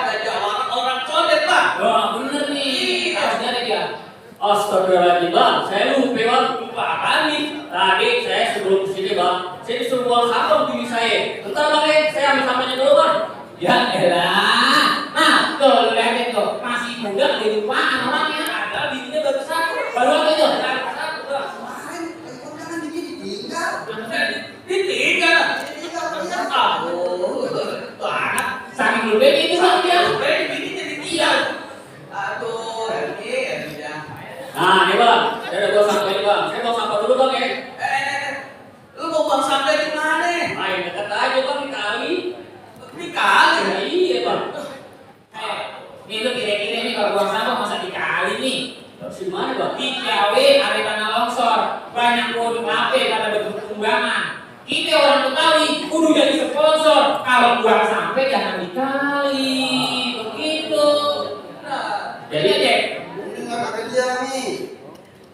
[SPEAKER 9] Astagfirullahaladzim bang, saya lupa bang, lupa apaan nih? Tadi saya sebelum kesini bang, saya disuruh buang sampah bini saya. Bentar bang, saya ambil sampahnya dulu bang.
[SPEAKER 7] Ya elah. Nah, tuh lihat itu masih muda di rumah orangnya.
[SPEAKER 9] Ada bininya baru satu, baru apa itu? Baru satu bang.
[SPEAKER 10] Kemarin telepon jangan ditinggal.
[SPEAKER 9] Ditinggal.
[SPEAKER 7] Aduh, tuh anak saking lupa itu bang dia.
[SPEAKER 9] Bininya ditinggal.
[SPEAKER 7] Aduh, ini ya.
[SPEAKER 9] Nah nih bang, saya udah bawa sampah ini bang. Saya bawa sampah dulu bang ya.
[SPEAKER 7] Lu mau buang sampah di mana?
[SPEAKER 9] Main dekat aja bang di kali.
[SPEAKER 7] Di kali.
[SPEAKER 9] Ya, iya bang.
[SPEAKER 7] Nih lu kira-kira nih kalau buang sampah masa di kali nih?
[SPEAKER 9] Terus di mana bang?
[SPEAKER 7] Di Ciawi ada tanah longsor, banyak produk HP pada berkembanggan. Kita orang Betawi kudu jadi sponsor. Kalau buang sampah jangan di kali, begitu. Nah, jadi aja.
[SPEAKER 10] Ini nggak ada kerja nih.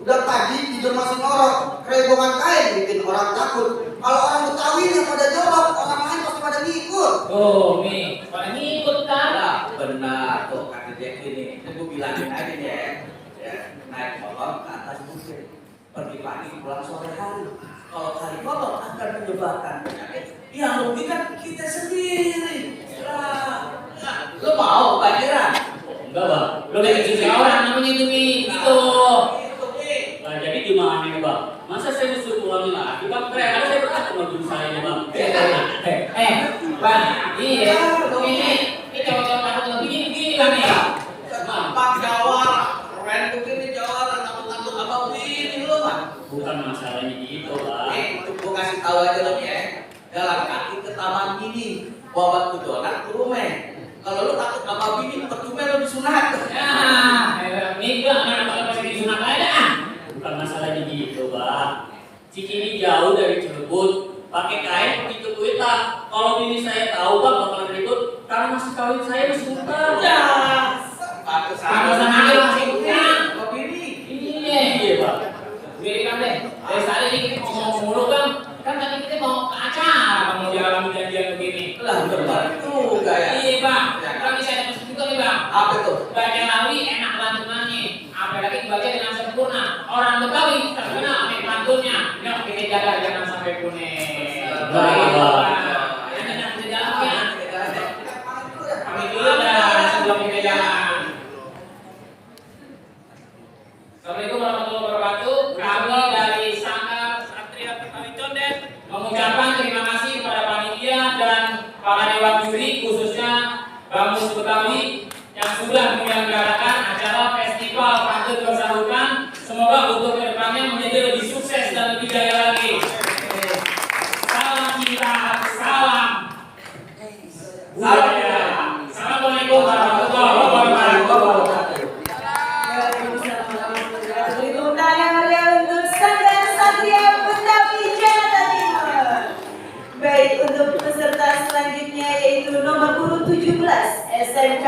[SPEAKER 10] Udah pagi tidur masih ngorok, kerebongan kain bikin orang takut. Kalau orang Betawi yang pada jorok, orang lain pasti pada ngikut.
[SPEAKER 7] Oh, nih, pada ngikut kan? Nah, benar tuh kata Jack ini. Gue bilangin aja ya, naik motor ke atas bukit, pergi pagi pulang sore hari. Kalau kali motor akan menyebabkan penyakit yang merugikan kita sendiri. Nah, lo mau banjiran?
[SPEAKER 9] Enggak bang.
[SPEAKER 7] Lo kayak cuci orang namanya itu nih, gitu.
[SPEAKER 9] Nah jadi gimana nih bang? Masa saya mesti ulangin lagi bang? Karena saya berkata sama guru saya nih bang.
[SPEAKER 7] Bang, iya, ini cowok-cowok takut begini kan nih. Bang Jawara, keren begini Jawara, takut-takut apa begini lo bang?
[SPEAKER 9] Bukan masalahnya gitu bang.
[SPEAKER 7] Gue kasih tahu aja lo ya, jalan kaki ke taman ini, bawa batu donat ke rumah. Kalau lo takut sama bini, percuma lo disunat. Ya, ini gak akan pasti disunat aja.
[SPEAKER 9] Bukan masalahnya gitu bang. Cikini jauh dari Cirebon, pakai kain begitu kuita. Kalau bini saya tahu bang bakalan ribut, karena masih kawin saya masih buta.
[SPEAKER 7] Ya, pantesan aja masih buta. Kok bini? Iya bang. Bini kan deh. Dari tadi nih kita ngomong mulu bang. Kan tadi kita mau ke acara, mau jalan janjian begini. Lah benar juga ya. Iya bang. Kan bisa ada masuk juga nih bang. Apa tuh? Baca lawi enak lantunannya. Apalagi dibaca dengan sempurna. Orang Betawi terkenal sama pantunnya. Yuk kita jaga jangan sampai kuning.
[SPEAKER 9] Baik bang.
[SPEAKER 7] Jangan kita jalan ya. Kami dulu dah sebelum kita jalan. Assalamualaikum warahmatullahi wabarakatuh. Kami dari Sanggar Satria Betawi Condet mengucapkan terima kasih kepada panitia dan para dewan juri khususnya Bamus Betawi yang sudah menyelenggarakan acara Festival Pantun Bersahutan. Semoga untuk kedepannya menjadi lebih sukses dan lebih jaya lagi. Salam cinta, salam budaya. Assalamualaikum warahmatullahi wabarakatuh.
[SPEAKER 1] Tepuk tangan yang meriah untuk Sanggar Satria Betawi Jakarta Timur. Baik, untuk peserta selanjutnya yaitu nomor urut 17 SMK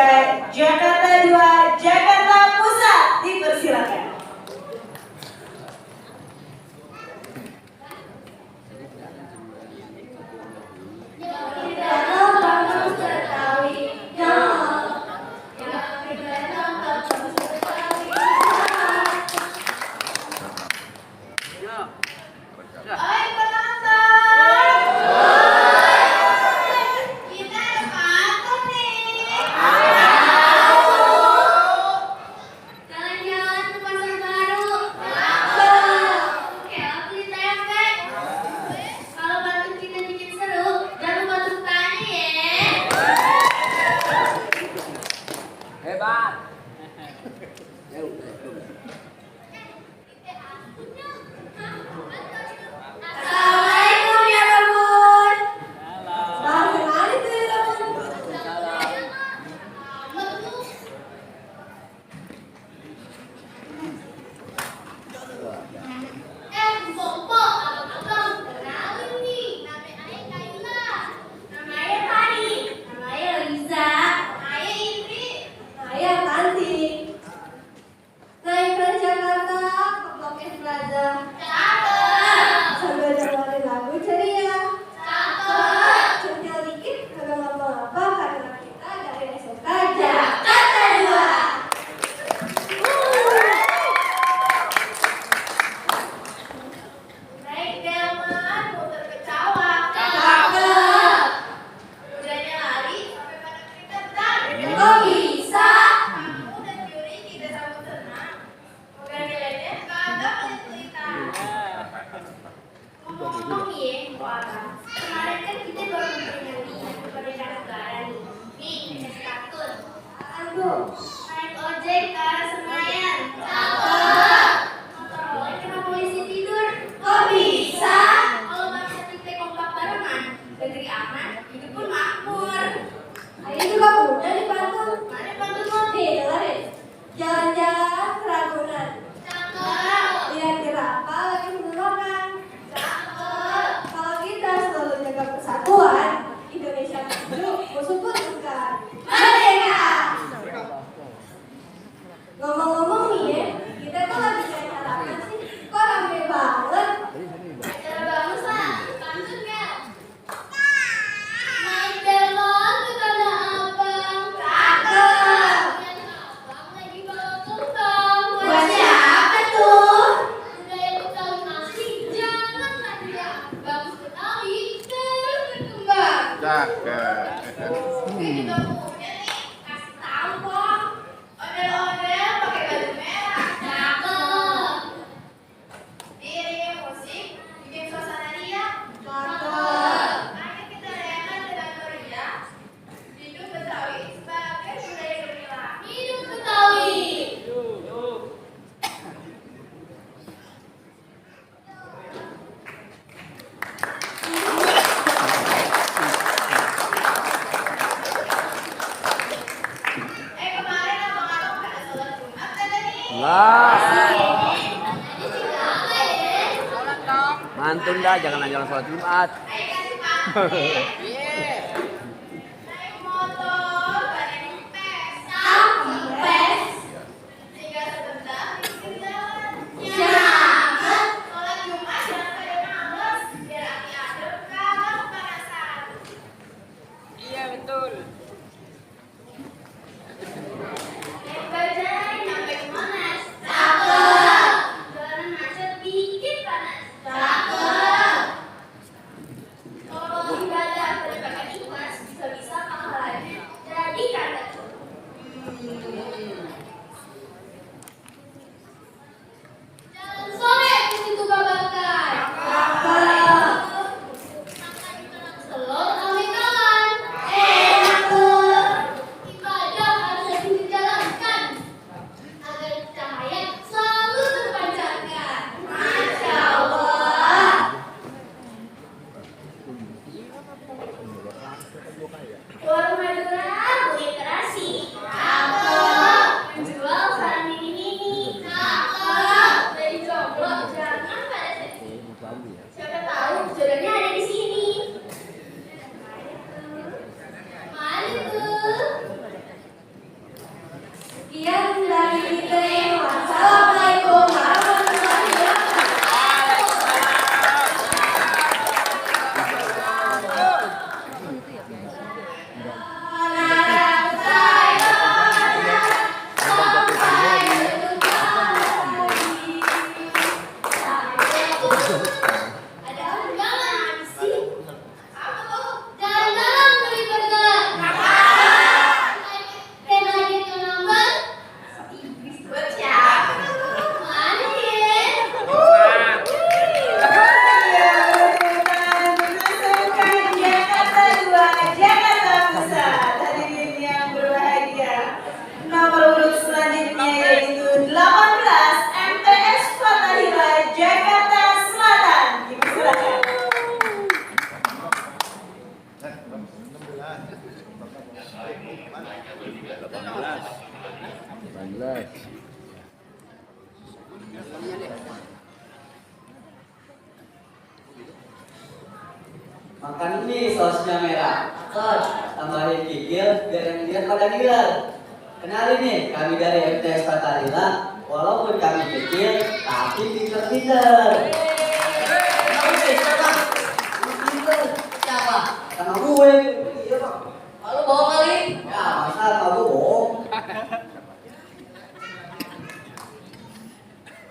[SPEAKER 1] Jakarta 2 Jakarta Pusat, dipersilakan.
[SPEAKER 13] Hai penonton. Kita ada pantun nih. Jalan-jalan ke pasar baru. Kayak beli tempe. Kalau pantun kita bikin seru, jangan lupa tepuk tangan ya.
[SPEAKER 2] Hebat.
[SPEAKER 13] Assalamualaikum ya Bun. Selamat hari tuh ya Bun. Bobo, abang kenalin nih. Nama ayah Kaila. Nama ayah Tari. Nama ayah Liza. Nama ayah Indri. Nama ayah Tanti. Saya
[SPEAKER 2] Mantun dah, jangan jalan sholat Jumat.
[SPEAKER 13] Naik motor, naik pes, sampai tiga sebentar, jangan sholat Jumat jangan pada males, biar hati adem kalau kepanasan.
[SPEAKER 2] Iya betul.
[SPEAKER 13] Naik bajai sampai ke Monas, cakep. Jalan macet dikit panas, cakep. Kalau ibadah pada pakai ikhlas, bisa-bisa pahalanya jadi kagak. Jalan sore ke situ Babakan. Telur kami kawan. Enak tuh. Ibadah harus dijalankan agar cahaya selalu terpancarkan. Masya Allah. Warung Madura literasi. Cakep. Menjual barang ini. Cakep. Dari jomblo jangan pada sesi. Siapa tahu jodohnya ada di sini. Mari tuh. Sekian dari kita. Wassalamualaikum warahmatullahi wabarakatuh. Ada undangan di sini. Apa tuh? Jalan-jalan beli burger. Dan lagi ke nomor Inggris baca. Mana ya?
[SPEAKER 1] Jakarta 2, Jakarta Pusat. Hadirin yang berbahagia, nomor urut selanjutnya yaitu 18 MTS Fathahila Jakarta Selatan. Dipersilakan.
[SPEAKER 6] Makan ini sausnya merah. Sos, tambahin kikil biar yang lihat pada ngiler. Kenalin nih, kami dari MTS Fathahila. Walaupun kami kecil, tapi pinter-pinter. Kamu sih siapa? Pinter. Siapa? Sama gue. Iya Pak. Lalu bohong kali? Ya masa kamu bohong.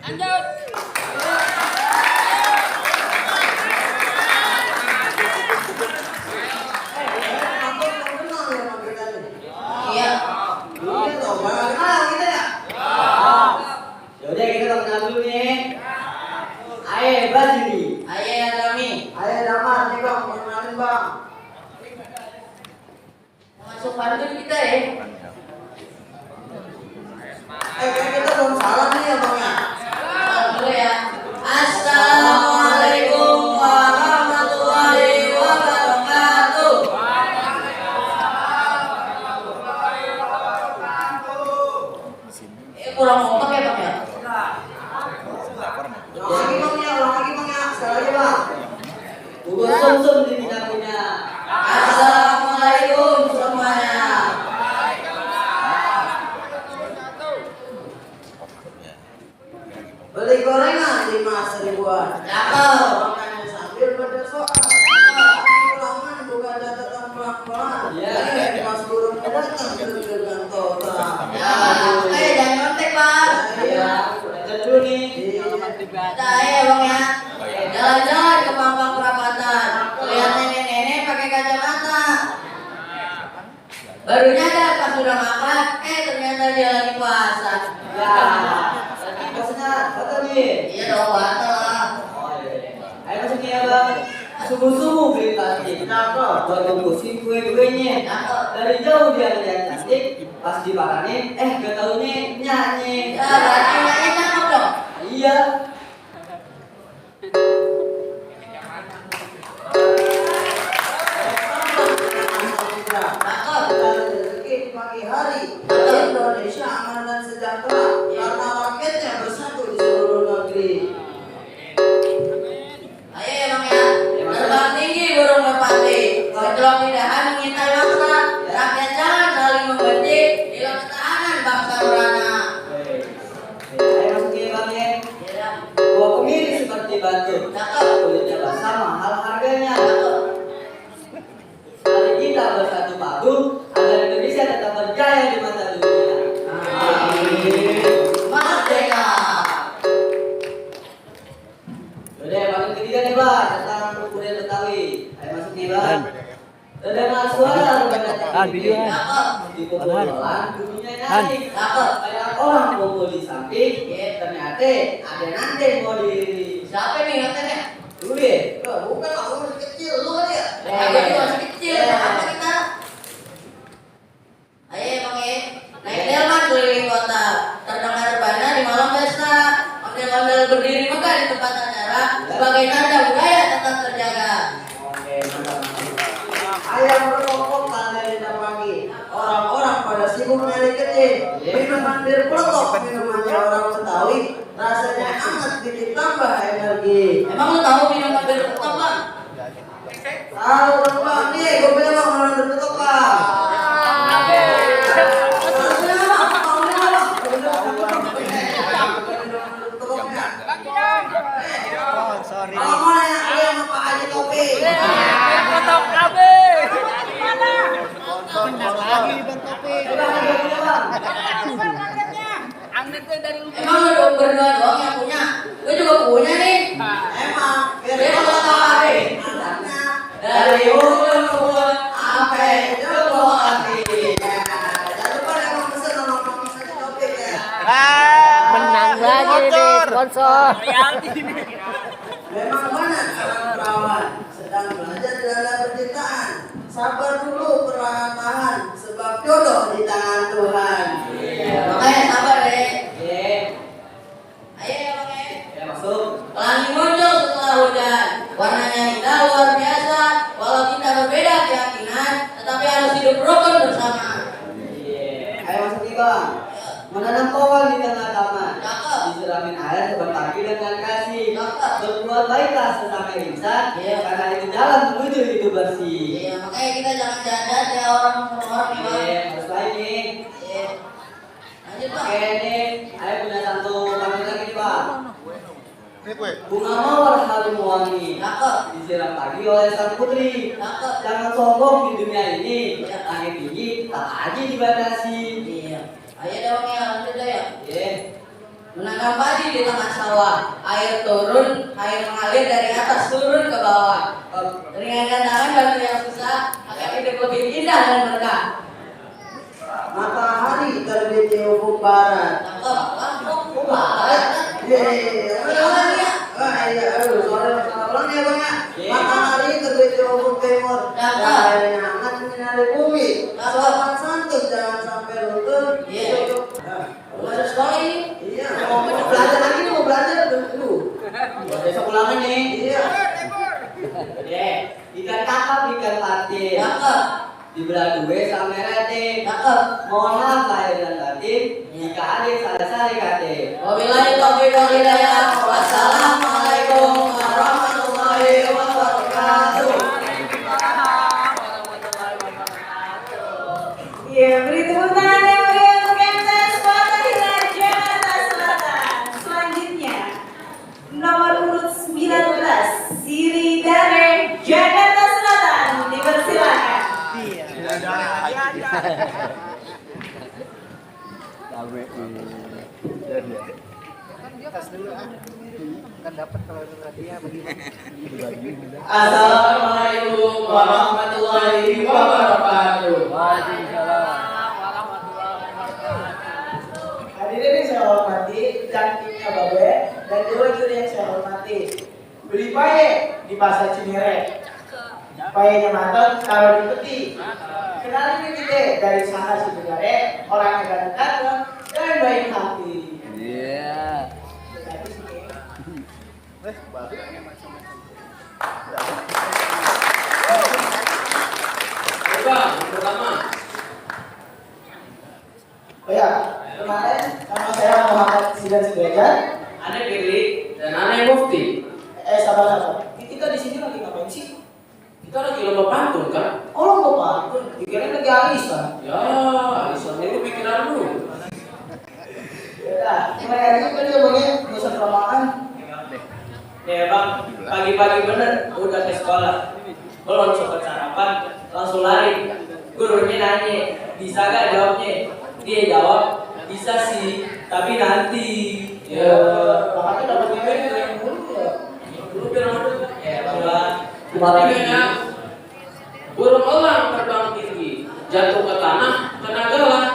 [SPEAKER 2] Lanjut.
[SPEAKER 6] Iya. Iya dong, kenal kita ya? Yaudah kita kenal dulu nih. Aye, Basri. Aye, Rami. Aye, Damar. Nih bang, mau kenalin bang. Masuk pantun kita ya. Kita belum salam nih ya bang ya. Salam dulu ya. Assalamualaikum warahmatullahi wabarakatuh. Kurang kompak ya bang ya? Ulang lagi bang ya, sekali lagi bang. Bubur sum-sum di tamunya. Assalamualaikum semuanya. Beli gorengan 5 ribuan. Cakep. Makannya sambil berdesokan. Pulangan bukan catatan pelan-pelan. Iya. Mas gurunya datang dengan total. Ya. Jangan kontek bang. Iya. Belajar dulu nih. Ada ya bang ya. Jalan-jalan ke Pampang Perapatan. Lihat nenek-nenek pakai kacamata. Baru nyadar pas sudah makan, ternyata dia lagi puasa. Ya. Puasanya batal nih? Iya dong, batal lah. Oh iya. Ayo masuk nih ya bang. Subuh-subuh beli plastik. Cakep. Buat bungkusin kue-kuenya. Cakep. Dari jauh dia lihat cantik. Pas dipakanin, gak taunya nyanyi. Ya, berarti nyanyi cakep dong. Iya. Cakep. Rezeki di pagi hari. Indonesia aman dan sejahtera. Karena
[SPEAKER 7] Jawa kemiri seperti batu. Cakep. Kulitnya basah mahal harganya. Cakep. Mari kita bersatu padu agar Indonesia tetap berjaya di mata dunia. Amin. Merdeka. Udah, bagian ketiga nih Bang, tentang budaya Betawi. Ayo masuk nih Bang. Terdengar suara rumah
[SPEAKER 2] video
[SPEAKER 7] di pebobolan bunyinya nyanyi. Cakep. Kayak orang kumpul di samping, ternyata ada nanti mau diri. Siapa nih nantinya? Lu deh. Bukan, aku masih kecil, lu kan ya? Aku juga masih kecil, apa kita? Ayo Bang naik delman keliling kota. Terdengar rebana di malam pesta. Ondel-ondel berdiri megah di tempat acara sebagai tanda budaya tetap terjaga. Oke, mantap. Ayam berkokok tanda pagi. Orang-orang pada sibuk nyari kecil. Minuman bir peletok minumannya orang Betawi. Rasanya hangat ditambah energi. Emang lu tahu minuman bir peletok Bang? Tahu dong Bang. Nih, gue bilang Bang minuman bir peletok Bang. Sorry. Kalau mau yang apa aja kopi. Potong kabe. Lagi bang kopi. Emang lu berdua doang yang punya? Gue juga punya nih. Emang. Biar kalau tahu dari ujung ujung sampai jempol hatinya. Jangan lupa emang pesen sama pesan kopi ya.
[SPEAKER 2] Menang lagi nih sponsor.
[SPEAKER 7] Memang banyak kawan-kawan sedang belajar dalam percintaan. Sabar dulu, perlahan tahan, sebab jodoh di tangan Tuhan. Makanya sabar deh. Ayo ya Bang ya masuk. Pelangi muncul setelah hujan. Warnanya indah luar biasa. Walau kita berbeda keyakinan, tetapi harus hidup rukun bersama. Ayo masuk nih Bang. Menanam pohon di tengah taman. Disiramin air sebentar dengan kasih. Berbuat baiklah sesama insan. Karena itu jalan menuju hidup bersih. Makanya kita jangan jahat ya orang-orang nih. Harus baik nih. Lanjut Pak. Oke nih, ayo punya satu pamit lagi nih Pak. Bunga mawar harum wangi. Disiram pagi oleh sang putri. Jangan sombong di dunia ini. Langit tinggi tak aja dibatasi. Ayo dong ya, lanjut ya. Menanam padi di tengah sawah. Air turun, air mengalir dari atas turun ke bawah. Ringankan tangan bantu yang susah agar hidup lebih indah dan berkah. Matahari terbit di ufuk barat. Ufuk barat? Matahari terbit di ufuk timur. Cahayanya hangat menyinari bumi. Sopan santun jangan sampai luntur. Belajar sekolah ini? Iya. Mau belajar lagi nih, mau belajar dulu. Besok ulangan nih. Iya. Ikan kakap, ikan patin. Cakep. Dibelah dua sama rete. Cakep. Mohon maaf lahir dan batin. Jika adik salah-salah kate. Wabillahi taufiq wal hidayah. Wassalamualaikum warahmatullahi wabarakatuh.
[SPEAKER 1] Iya, beri tepuk tangan yang meriah untuk MTS Fatahillah Jakarta Selatan. Selanjutnya, nomor urut 19, Siri dari Jakarta Selatan. Dipersilakan.
[SPEAKER 7] Assalamualaikum warahmatullahi wabarakatuh.
[SPEAKER 14] Hadirin yang saya hormati, cantiknya Babe dan dewa juri yang saya hormati. Beli paye di pasar Cinere. Payenya matang, taruh di peti. Kenalin ini kita dari Sahar Sidegare, orangnya ganteng dan baik hati.
[SPEAKER 2] Iya.
[SPEAKER 9] Pertama.
[SPEAKER 14] Oh ya, kemarin nama saya Muhammad Sidan Sidajan.
[SPEAKER 9] Ane Firly dan Ane Mufti.
[SPEAKER 14] Sabar. Kita di sini lagi ngapain sih?
[SPEAKER 9] Kita lagi lomba pantun kan?
[SPEAKER 14] Oh, lomba pantun. Pikiran lagi arisan.
[SPEAKER 9] Ya, arisan itu pikiran lu.
[SPEAKER 14] Ya, mulai aja kan dia boleh dosa kelamaan. Ya bang, pagi-pagi bener udah ke sekolah, belum sempat sarapan, langsung lari. Gurunya nanya, bisa gak jawabnya? Dia jawab, bisa sih, tapi nanti. Ya, makanya dapat nilai yang dulu ya. Dulu bilang ya bang.
[SPEAKER 9] Ketiganya, burung elang terbang tinggi, jatuh ke tanah, kena gelang.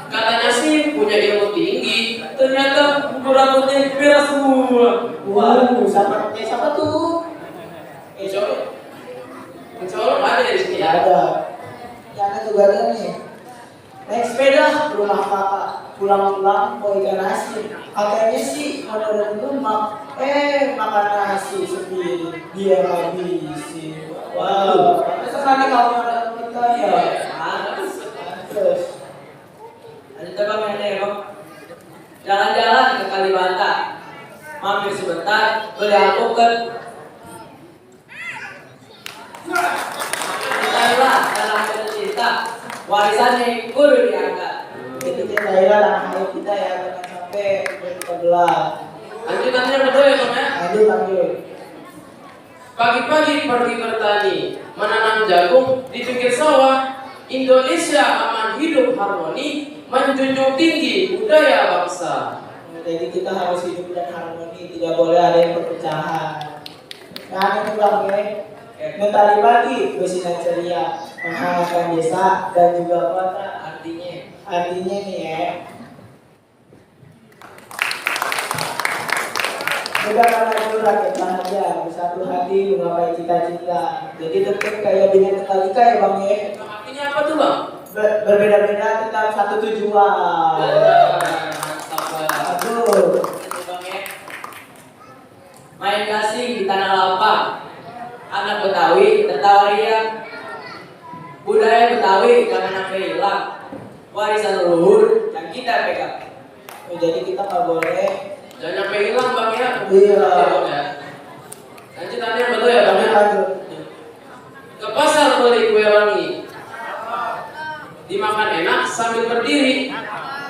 [SPEAKER 9] Katanya sih punya ilmu tinggi, ternyata rambutnya merah semua.
[SPEAKER 14] Waduh, siapa tuh?
[SPEAKER 9] Insya Allah ada di sini ya.
[SPEAKER 14] Ada. Ya ada juga ada nih. Naik sepeda ke rumah kakak, pulang-pulang bawa ikan asin. Katanya sih mau dari rumah, makan nasi sendiri dia habisin. Wow, sekali kamu ada kita ya. Terus, ada tebak yang ada bang. Jalan-jalan ke Kalibata, mampir sebentar, beli alpukat. Cintailah dalam cerita, warisannya guru diangkat. Jadi cintailah tanah air kita ya, jangan sampai berbelah.
[SPEAKER 9] Lanjutannya betul ya bang ya?
[SPEAKER 14] Lanjut.
[SPEAKER 9] Pagi-pagi pergi bertani, menanam jagung di pinggir sawah. Indonesia aman hidup harmoni, menjunjung tinggi budaya bangsa.
[SPEAKER 14] Jadi kita harus hidup dan harmoni, tidak boleh ada yang perpecahan. Nah, itu bang ya. Mentari pagi, bersinar ceria, menghangatkan desa dan juga kota. Artinya nih ya. Negara maju rakyat bahagia, bersatu hati menggapai cita-cita. Jadi tetap kayak Bhinneka Tunggal Ika ya bang ya.
[SPEAKER 9] Artinya apa tuh bang?
[SPEAKER 14] Berbeda-beda tetap satu tujuan. Aduh.
[SPEAKER 9] Main gasing di tanah lapang, anak Betawi tertawa riang. Budaya Betawi jangan sampai hilang, warisan leluhur yang kita pegang.
[SPEAKER 14] Jadi kita nggak boleh
[SPEAKER 9] jangan sampai hilang bang ya.
[SPEAKER 14] Iya.
[SPEAKER 9] Lanjutannya betul ya bang ya. Ke pasar beli kue wangi, dimakan enak sambil berdiri.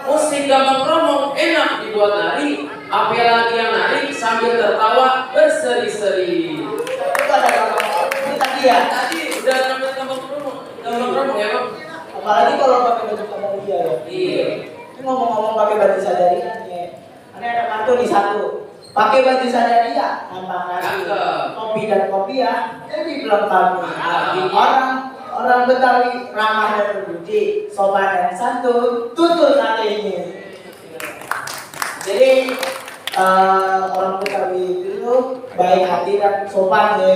[SPEAKER 9] Musik gambang kromong enak dibuat nari, apalagi yang nari sambil tertawa berseri-seri.
[SPEAKER 14] Itu ada gambang tadi ya?
[SPEAKER 9] Tadi udah ngambil gambang kromong ya bang.
[SPEAKER 14] Apalagi kalau pakai baju sadaria ya.
[SPEAKER 9] Iya.
[SPEAKER 14] Ini ngomong-ngomong pakai baju sadaria nih. Ini ada kartu di satu. Pakai baju sadaria, tambah nasi, kopi dan kopi ya. Jadi belum tahu. Orang Betawi ramah dan berbudi, sopan dan santun, tutur katanya. Jadi orang Betawi itu baik hati dan sopan ya.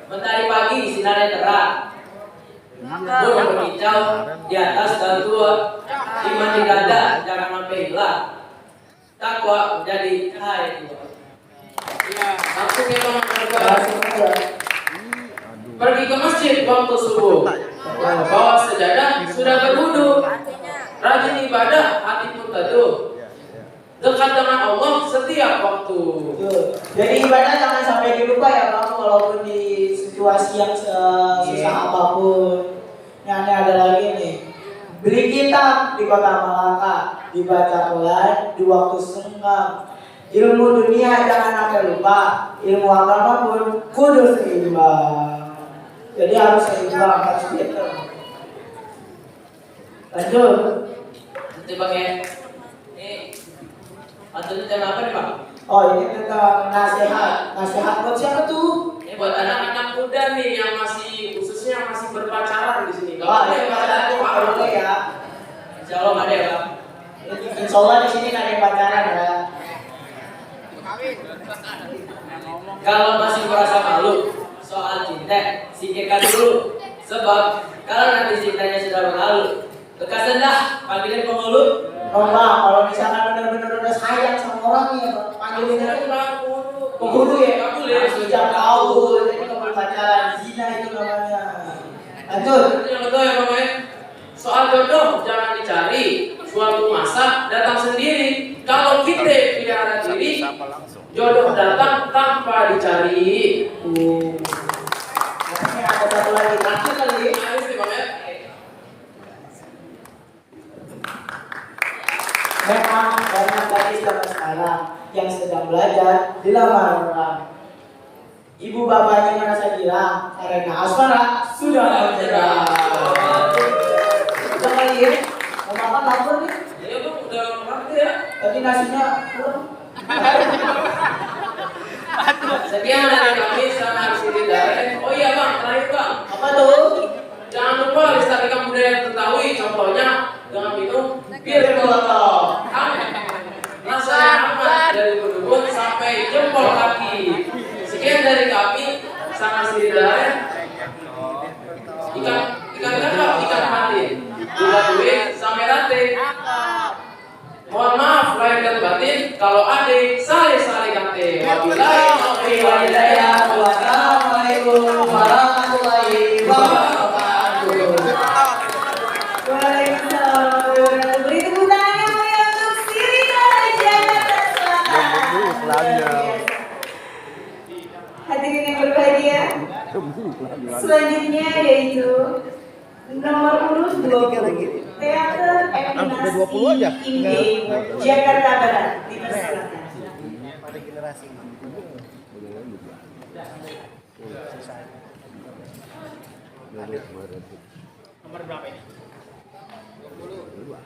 [SPEAKER 9] Mentari pagi sinarnya terang, burung berkicau di atas daun tua, iman di dada jangan sampai hilang, takwa menjadi cahaya tua. Langsung ya bang, pergi ke masjid waktu subuh, bawa sejadah sudah berwudu, rajin ibadah hati pun teduh, dekat dengan Allah setiap waktu.
[SPEAKER 14] Jadi ibadah jangan sampai dilupa ya bang, walaupun di situasi yang susah apapun. Yang ada lagi nih, beli kitab di kota Malaka, dibaca pelan di waktu senggang. Ilmu dunia jangan sampai lupa, ilmu agama pun kudu seimbang. Jadi harus seimbang, harus better. Lanjut.
[SPEAKER 9] Nanti bang ya. Lanjutnya tema apa nih bang?
[SPEAKER 14] Oh ini tentang nasihat. Nasihat buat siapa tuh?
[SPEAKER 9] Ini buat anak-anak muda nih yang masih, khususnya yang masih berpacaran di sini.
[SPEAKER 14] Oh ini pacaran tuh kalau ya.
[SPEAKER 9] Insya Allah ada ya bang.
[SPEAKER 14] Insya Allah di sini nggak ada yang pacaran ya.
[SPEAKER 9] Kalau masih merasa malu soal cinta, singkirkan dulu. Sebab kalau nanti cintanya sudah berlalu, lekas dah panggilin penghulu.
[SPEAKER 14] Oh bang, kalau misalkan benar-benar udah sayang sama orangnya, panggilin aja penghulu ya. Sejak tahu, jadi kalau pacaran zina itu namanya. Lanjut.
[SPEAKER 9] Yang betul ya bang. Soal jodoh jangan dicari, suatu masa datang sendiri. Kalau kita pelihara diri, jodoh datang tanpa dicari.
[SPEAKER 14] Ini ada satu lagi, terakhir kali.
[SPEAKER 9] Ayo sih bang ya.
[SPEAKER 14] Memang banyak gadis zaman sekarang yang sedang belajar dilamar orang. Ibu bapaknya merasa girang karena asmara sudah menyerah. Jangan lihat, mau makan lapar nih.
[SPEAKER 9] Ya bang, udah ngerti ya.
[SPEAKER 14] Tapi nasinya kurang.
[SPEAKER 9] Sekian dari kami sama Siti Dare. Oh iya bang, terakhir bang.
[SPEAKER 14] Apa tuh?
[SPEAKER 9] Jangan lupa lestarikan budaya Betawi. Contohnya dengan minum bir kelotong. Rasanya aman dari berlutut sampai jempol kaki. Sekian dari kami sama Siti Dare. Ikan kakap, ikan mati. Dua duit sampai rantai. Mohon maaf lahir dan batin kalau adik sale ganti. Wabillahi taufiq wal hidayah. Wassalamualaikum warahmatullahi wabarakatuh.
[SPEAKER 1] Waalaikumsalam warahmatullahi wabarakatuh. Beri tepuk tangan yang meriah untuk Siti Dare Jakarta Selatan. Hadirin yang berbahagia, selanjutnya yaitu nomor urut 20 Teater Eminasi Inde Jakarta Barat. Dipersilakan.
[SPEAKER 8] Nomor berapa ini? 20.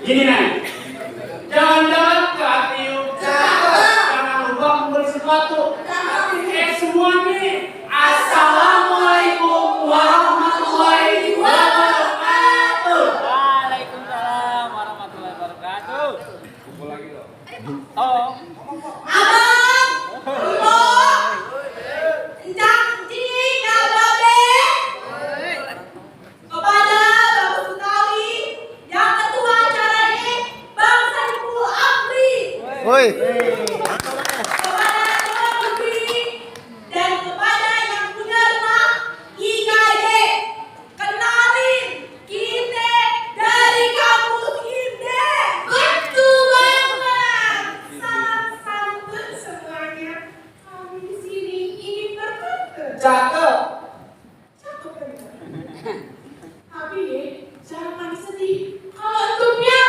[SPEAKER 8] Gini nih, jangan-jangan ke Atiu, jangan lupa membeli sepatu. Semua nih, assalamualaikum warahmatullahi wabarakatuh.
[SPEAKER 9] Waalaikumsalam warahmatullahi wabarakatuh. Kumpul lagi loh. Oh.
[SPEAKER 12] Woi.
[SPEAKER 1] Dan kepada yang punya rumah IKJ, kenalin kita dari kampus INDE. Betul banget. Salam santun semuanya. Kami di sini ingin bertutur.
[SPEAKER 14] Cakep.
[SPEAKER 1] Cakep kan? Tapi jangan sedih. Kalau untuknya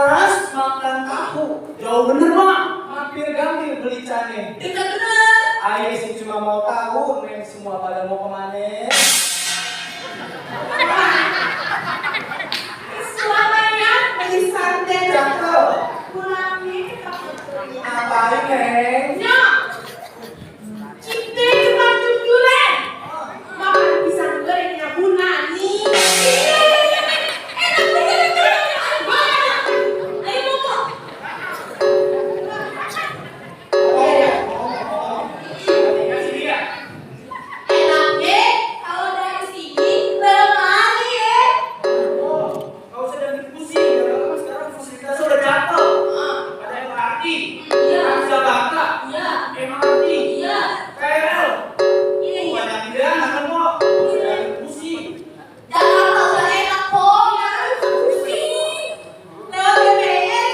[SPEAKER 14] Mas, makan tahu. Jauh bener bang. Mampir gambir beli cane.
[SPEAKER 1] Tidak bener.
[SPEAKER 14] Ayo sih cuma mau tahu, neng semua pada mau kemana?
[SPEAKER 1] Selamanya beli santai jatuh.
[SPEAKER 14] Pulangnya ngapain neng?
[SPEAKER 1] Ya. Kita cuma cucuran. Makan pisang gorengnya Bu Nani. Enak bener. Ayo ngomong. Enaknya kalau dari sini lemari ya.
[SPEAKER 14] Kau sedang pusing, karena sekarang fasilitasnya udah jatuh. Ada MRT,
[SPEAKER 1] Iya.
[SPEAKER 14] Jakarta,
[SPEAKER 1] Iya.
[SPEAKER 14] MRT,
[SPEAKER 1] Iya.
[SPEAKER 14] KRL.
[SPEAKER 1] Iya.
[SPEAKER 14] Banyak pilihan kan kok. Sedang pusing.
[SPEAKER 1] Jakarta udah enak kok, ya kan pusing. Lewat BPN.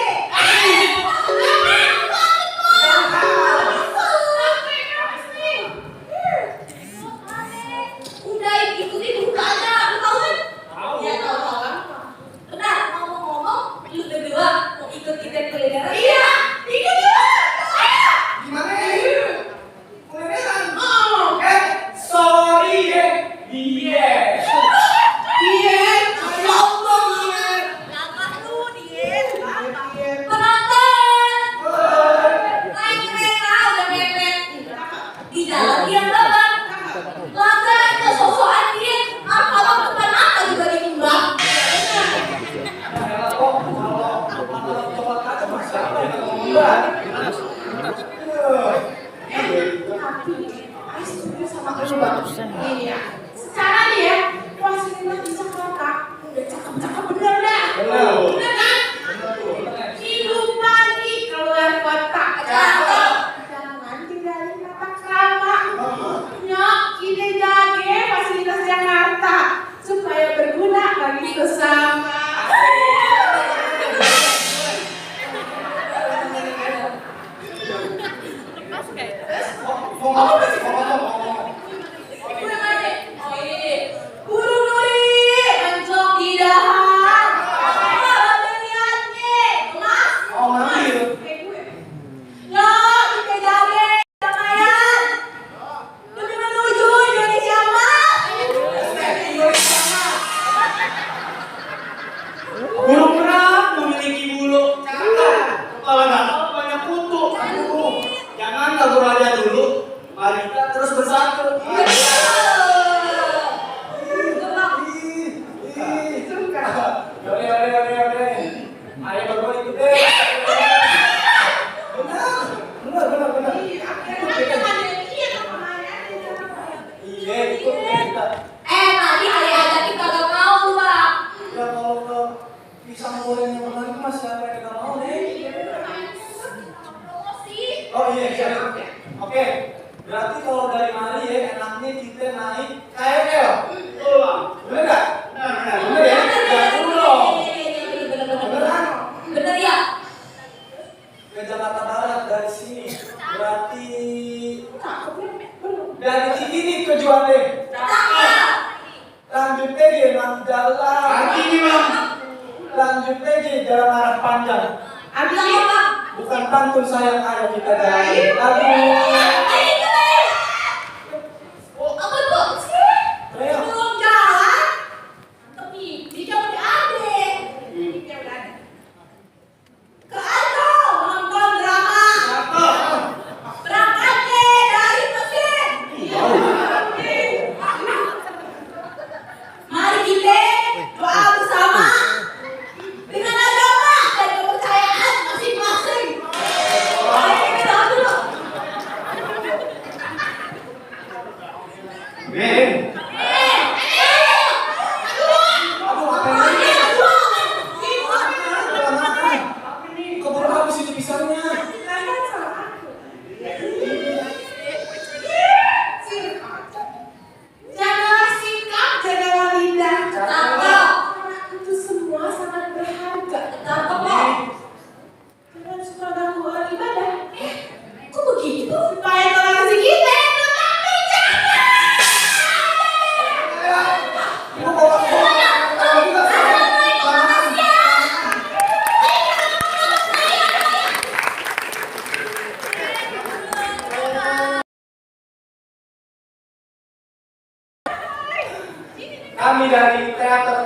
[SPEAKER 1] Udah ikuti dulu aja, lu tahu kan? Ya tahu kan? Benar, ngomong-ngomong, lu berdua mau ikut kita kulineran? Iya, ikut yuk. Ayo.
[SPEAKER 14] Gimana ya? Kulineran?
[SPEAKER 1] Oh.
[SPEAKER 14] Sorry ya. Diet.
[SPEAKER 1] Diet. Ya Allah, diet. Apa lu diet? Penonton. Lagi mereka udah mepet. Di jalan dia banget. Laga kesosokan dia. Apa lo depan mata juga diunggah. Iya. Secara nih ya, fasilitas di Jakarta udah cakep-cakep bener dah. Bener kan? Hidup pagi keluar kota. Cakep. Jangan tinggalin kata kerama. Nyok, kita jaga fasilitas Jakarta supaya berguna bagi sesama. Burung duri, mencok di dahan. Ada liatnya, Mas.
[SPEAKER 14] Oh, ngambil.
[SPEAKER 1] Nyok, kita jaga damaian demi menuju Indonesia Emas.
[SPEAKER 14] Burung merak memiliki bulu cakar. Kepala gatal banyak kutu. Aduh, jangan kabur aja dulu. Mari kita terus bersatu. Yaudah. Ayo berdua ikut deh. Benar. Iya, ikut kita.
[SPEAKER 1] Tadi ayah ajakin kagak mau lu, Bang.
[SPEAKER 14] Ya kalau ke pisang goreng yang menarik mas siapa yang gak mau nih? Oh iya, siap. Oke, berarti kalau dari Mari ya enaknya kita naik KRL. Betul bang, bener gak? Bener ya? Jangan dulu dong. Bener kan?
[SPEAKER 1] Bener ya?
[SPEAKER 14] Ke Jakarta Barat dari sini berarti dari Cikini ke Juanda. Lanjut aja nanti jalan. Lanjut aja jalan arah panjang.
[SPEAKER 1] Ambil apa?
[SPEAKER 14] Bukan pantun sayang ayah kita jalan. Aduh.
[SPEAKER 1] Apa tuh? Belum jalan. Tapi di jauh di ade. Ke Ancol nonton drama. Berangkatnya dari Mesir. Mari kita doa bersama dengan agama dan kepercayaan masing-masing. Mari kita doa dulu.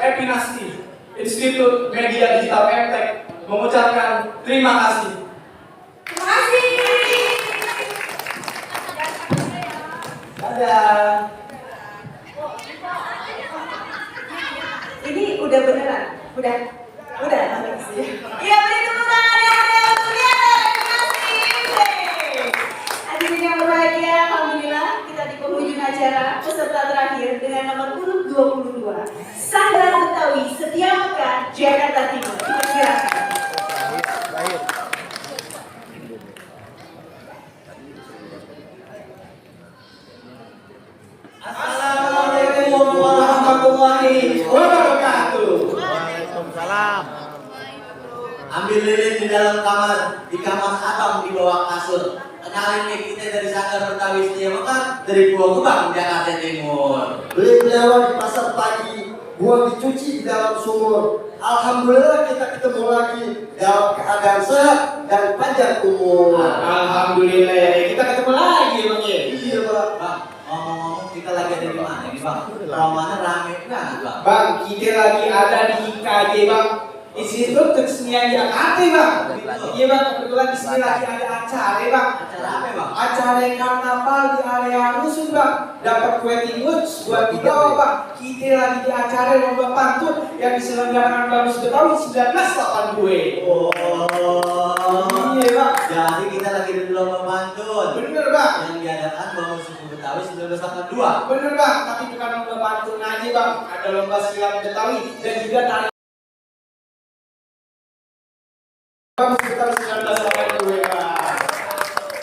[SPEAKER 14] Epinasti, Institut Media Digital Emtek mengucapkan terima kasih.
[SPEAKER 1] Terima kasih.
[SPEAKER 14] Dadah.
[SPEAKER 1] Ini udah beneran? Udah makasih. Iya, beri tepuk tangan yang meriah untuk dia. Terima kasih. Hadirin yang berbahagia, alhamdulillah kita di penghujung acara peserta terakhir dengan nomor urut 22. Sanggar Betawi Setia Mekar, Jakarta Timur. Silakan.
[SPEAKER 3] Assalamualaikum warahmatullahi wabarakatuh.
[SPEAKER 2] Waalaikumsalam.
[SPEAKER 6] Ambil lilin di dalam kamar, di kamar abang di bawah kasur. Kenalin nih, kita dari Sanggar Betawi Setia Mekar, dari Pulau Gebang, Jakarta Timur.
[SPEAKER 10] Beli lewat di pasar pagi, buah dicuci di dalam sumur. Alhamdulillah kita ketemu lagi dalam keadaan sehat dan panjang umur.
[SPEAKER 14] Alhamdulillah, kita ketemu lagi Bang Ye.
[SPEAKER 10] Iya Pak.
[SPEAKER 6] Bang, ngomong-ngomong kita lagi ada di mana nih Bang? Romannya rame banget Bang.
[SPEAKER 14] Bang, kita lagi ada di IKJ Bang, Institut Kesenian Jakarta Bang. Iya Bang, kebetulan di sini lagi ada acara Bang.
[SPEAKER 6] Acara apa Bang?
[SPEAKER 14] Acara karnaval di area rusun Bang. Dapat kue timus buat dibawa Bang. Kita lagi di acara lomba pantun yang diselenggarakan Bamus Betawi 1982.
[SPEAKER 6] Oh,
[SPEAKER 14] iya Bang.
[SPEAKER 6] jadi kita lagi di lomba pantun.
[SPEAKER 14] Bener Bang.
[SPEAKER 6] Yang diadakan Bamus Betawi 1982.
[SPEAKER 14] Bener Bang, tapi bukan lomba pantun aja Bang. Ada lomba silat Betawi dan juga tari Bamus Betawi 1982 Bang.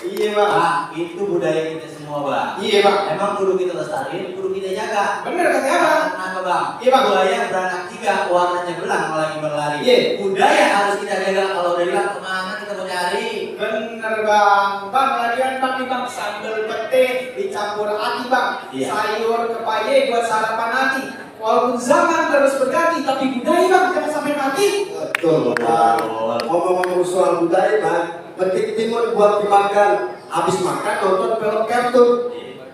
[SPEAKER 14] Iya Bang.
[SPEAKER 6] Bang, itu budaya kita semua Bang.
[SPEAKER 14] Iya Bang.
[SPEAKER 6] Emang kudu kita lestariin, kudu kita jaga.
[SPEAKER 14] Bener katanya Bang.
[SPEAKER 6] Kenapa Bang?
[SPEAKER 14] Iya Bang.
[SPEAKER 6] Budaya beranak tiga, warnanya belang lagi berlari.
[SPEAKER 14] Iya.
[SPEAKER 6] Budaya harus kita jaga. Kalau udah hilang kemana kita mau cari?
[SPEAKER 14] Bener Bang. Bang, lagian Bang nih Bang, sambal pete dicampur ati Bang.
[SPEAKER 6] Iya.
[SPEAKER 14] Sayur kepaye buat sarapan hati. Walaupun zaman terus berganti, tapi budaya Bang jangan sampai mati.
[SPEAKER 10] Betul Pak. Ngomong-ngomong soal budaya Pak, petik timun buat dimakan. Habis makan nonton film kartun.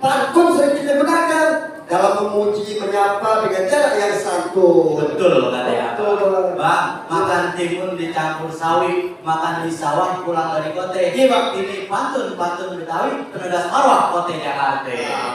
[SPEAKER 10] Pantun sering kita gunakan dalam memuji, menyapa dengan cara yang santun.
[SPEAKER 6] Betul katanya.
[SPEAKER 10] Betul.
[SPEAKER 6] Bang, makan timun dicampur sawi, makan di sawah pulang dari kota.
[SPEAKER 14] Iya Bang.
[SPEAKER 6] Ini pantun Betawi penegas marwah kota Jakarta.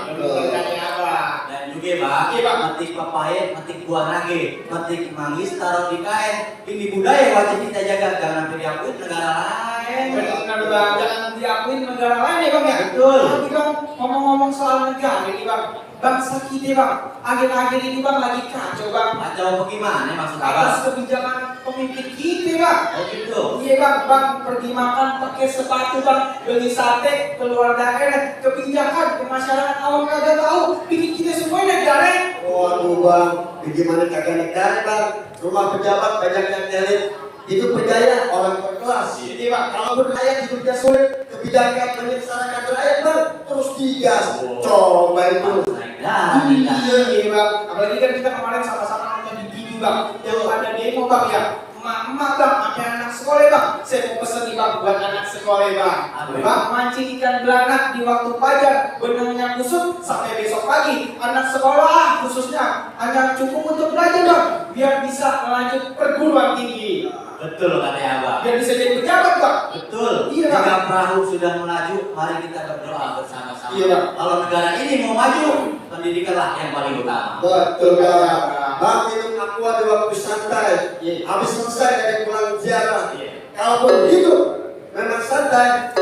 [SPEAKER 14] Betul katanya Bang.
[SPEAKER 6] Dan juga Bang,
[SPEAKER 14] Iya Bang.
[SPEAKER 6] metik papaye, metik buah nage, metik manggis taruh di kain. Ini budaya wajib kita jaga, jangan sampai diakui negara lain.
[SPEAKER 14] Benar Bang, jangan diakuin negara lain ya Bang ya.
[SPEAKER 6] Betul.
[SPEAKER 14] Tapi Bang, ngomong-ngomong soal negara ini Bang, bangsa kita Bang, akhir-akhir ini Bang lagi kacau Bang.
[SPEAKER 6] Kacau bagaimana maksud
[SPEAKER 14] Atas
[SPEAKER 6] Abang?
[SPEAKER 14] kebijakan pemimpin kita Bang.
[SPEAKER 6] Oh gitu.
[SPEAKER 14] Iya Bang, pergi makan pakai sepatu Bang, beli sate keluar daerah, kebijakan ke masyarakat awam kagak tahu, bikin kita semua negara.
[SPEAKER 10] Waduh Bang, bagaimana kagak negara Bang? Rumah pejabat banyak yang elit. Itu berjaya orang berkelas.
[SPEAKER 14] Iya Bang,
[SPEAKER 10] Kalau berkaya hidupnya sulit, kebijakan menyengsarakan rakyat Bang, terus digas. Coba itu.
[SPEAKER 14] Iya Bang, apalagi kan kita kemarin sama-sama nonton di TV Bang, yang ada demo Bang ya. Emak-emak Bang, sampai anak sekolah Bang. Saya mau pesen nih Bang buat anak sekolah Bang. Bang, mancing ikan belanak di waktu fajar, benangnya kusut sampai besok pagi. Anak sekolah khususnya hanya cukup untuk belajar Bang, biar bisa lanjut perguruan tinggi.
[SPEAKER 6] Betul katanya Abang.
[SPEAKER 14] Biar bisa jadi pejabat Bang.
[SPEAKER 6] Betul.
[SPEAKER 14] Iya, Bang.
[SPEAKER 6] Jika perahu sudah melaju, mari kita berdoa bersama-sama.
[SPEAKER 14] Iya, Bang.
[SPEAKER 6] Kalau negara ini mau maju, pendidikanlah yang paling utama.
[SPEAKER 10] Betul Bang. Bang minum aqua di waktu santai. Habis selesai dari pulang ziarah. Kalau begitu, memang santai.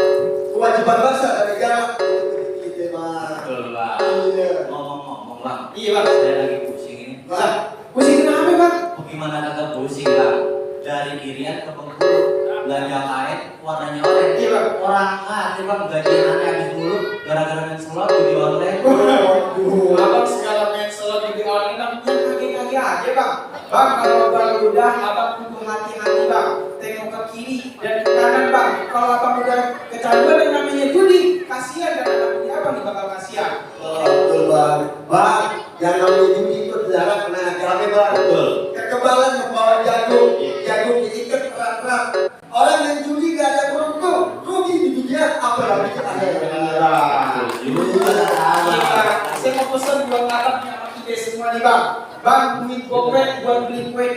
[SPEAKER 10] Kewajiban bangsa dan negara untuk kita Bang.
[SPEAKER 6] Betul Bang.
[SPEAKER 10] Iya.
[SPEAKER 6] Ngomong-ngomong Bang.
[SPEAKER 14] Iya Bang.
[SPEAKER 6] Saya lagi pusing ini.
[SPEAKER 10] Bang.
[SPEAKER 14] Pusing kenapa Bang?
[SPEAKER 6] Bagaimana kagak pusing Bang? Dari Kirian ke Bengkulu, belanja kain, warnanya oranye.
[SPEAKER 14] Iya Bang.
[SPEAKER 6] Orang ngerti Bang, gajian aneh habis mulu, gara-gara main slot di online.
[SPEAKER 14] Waduh, Abang segala main slot di online Bang, kaki-kaki aja Bang. Bang, kalau Bang udah, Abang kudu hati-hati Bang. Tengok ke kiri dan ke kanan Bang. Kalau Abang udah kecanduan yang namanya judi, kasihan dan anak punya Abang nih bakal kasihan.
[SPEAKER 10] Betul Bang. Bang, yang namanya judi itu dilarang kena agamanya Bang.
[SPEAKER 6] Betul.
[SPEAKER 10] Kekebalan membawa jagung, jagung diikat erat-erat. Orang yang judi gak ada beruntung, rugi di dunia apalagi di akhirat.
[SPEAKER 14] Saya mau pesen buat anak sama kita semua nih Bang. Bang, duit gopek buat beli beli kue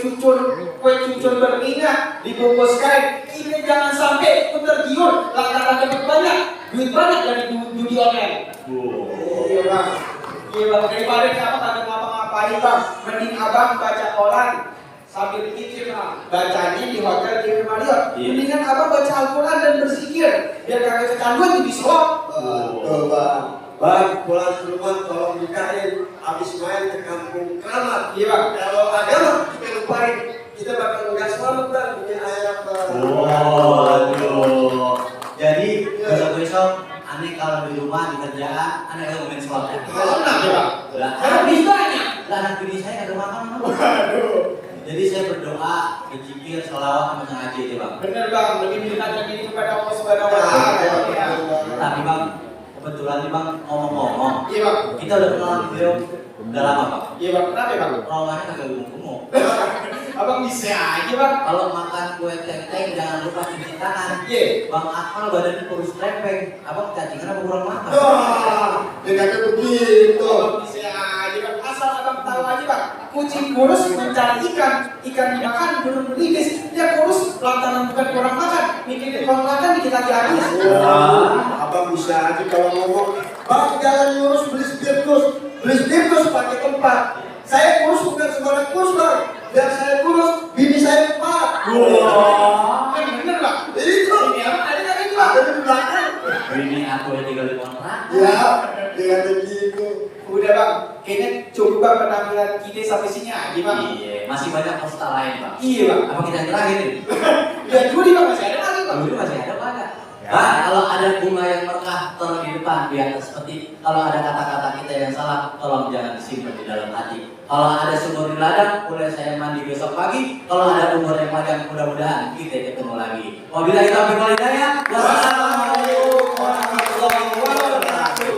[SPEAKER 14] cucur berminyak dibungkus kain. Ini jangan sampai aku tergiur lantaran dapat duit banyak dari judi online. Iya bang, daripada kamu kagak ngapa-ngapain bang, mending abang baca Quran sambil pikir bang, bacanya di hotel di Marriott. Mendingan abang baca Al-Quran dan berzikir biar kagak kecanduan jadi sholat.
[SPEAKER 10] Betul bang. Bang, pulang ke rumah tolong bukain habis main ke kampung keramat.
[SPEAKER 14] Iya bang.
[SPEAKER 10] Kalau agama kita lupain, kita bakal nggak selamat bang punya ayat bang.
[SPEAKER 6] Waduh. Jadi besok aneh kalau di rumah di kerjaan aneh kalau main sholat.
[SPEAKER 14] Kalau enak ya bang.
[SPEAKER 6] Lah,
[SPEAKER 14] Habis banyak.
[SPEAKER 6] lah anak bini saya ada makan. Waduh. Jadi saya berdoa, berzikir, sholawat sama ngaji aja bang.
[SPEAKER 14] Bener bang, lebih mendekatkan diri kepada Allah Subhanahu Wa Taala.
[SPEAKER 6] Tapi bang, kebetulan nih bang ngomong-ngomong.
[SPEAKER 14] Iya bang.
[SPEAKER 6] Kita udah kenalan beliau udah lama bang.
[SPEAKER 14] Iya bang, kenapa bang?
[SPEAKER 6] Perawaannya kagak ngomong.
[SPEAKER 14] Abang bisa aja bang.
[SPEAKER 6] Kalau makan kue teng-teng jangan lupa cuci tangan.
[SPEAKER 14] Iya.
[SPEAKER 6] Bang Akmal badannya kurus trepeng. Abang cacingan apa kurang makan?
[SPEAKER 10] Wah, dia kagak begitu.
[SPEAKER 14] Abang bisa aja bang. Asal abang tahu aja bang. Kucing kurus mencari ikan dimakan belum menipis. Dia kurus lantaran bukan kurang makan. Mikirin kurang makan dikit lagi habis.
[SPEAKER 10] Wah, abang bisa aja kalau ngomong. Bang, jangan ngurus beli stirkus pakai tempat. Saya kurus bukan sembarang kurus bang. Biar saya kurus, bini saya 4.
[SPEAKER 14] Wah, bener bang.
[SPEAKER 10] Itu.
[SPEAKER 14] Ini abang ada nggak itu bang?
[SPEAKER 10] Ada di belakang.
[SPEAKER 6] Ini aku yang tinggal di kontrak.
[SPEAKER 10] Ya, dia kata gitu.
[SPEAKER 14] Udah bang, kayaknya cukup bang penampilan kita sampai sini aja bang.
[SPEAKER 6] Iya, masih banyak posta lain bang.
[SPEAKER 14] Iya bang.
[SPEAKER 6] Apa kita yang terakhir nih?
[SPEAKER 14] Ya juri bang masih ada lagi bang.
[SPEAKER 6] Dulu masih ada apa enggak? Bang, kalau ada bunga yang mekar taruh di depan di atas peti. Kalau ada kata-kata kita yang salah, tolong jangan disimpan di dalam hati. Kalau ada sumur di ladang, boleh saya mandi besok pagi. Kalau ada umur yang panjang, mudah-mudahan kita ketemu lagi. Wabillahi taufiq wal hidayah. Wassalamualaikum warahmatullahi wabarakatuh.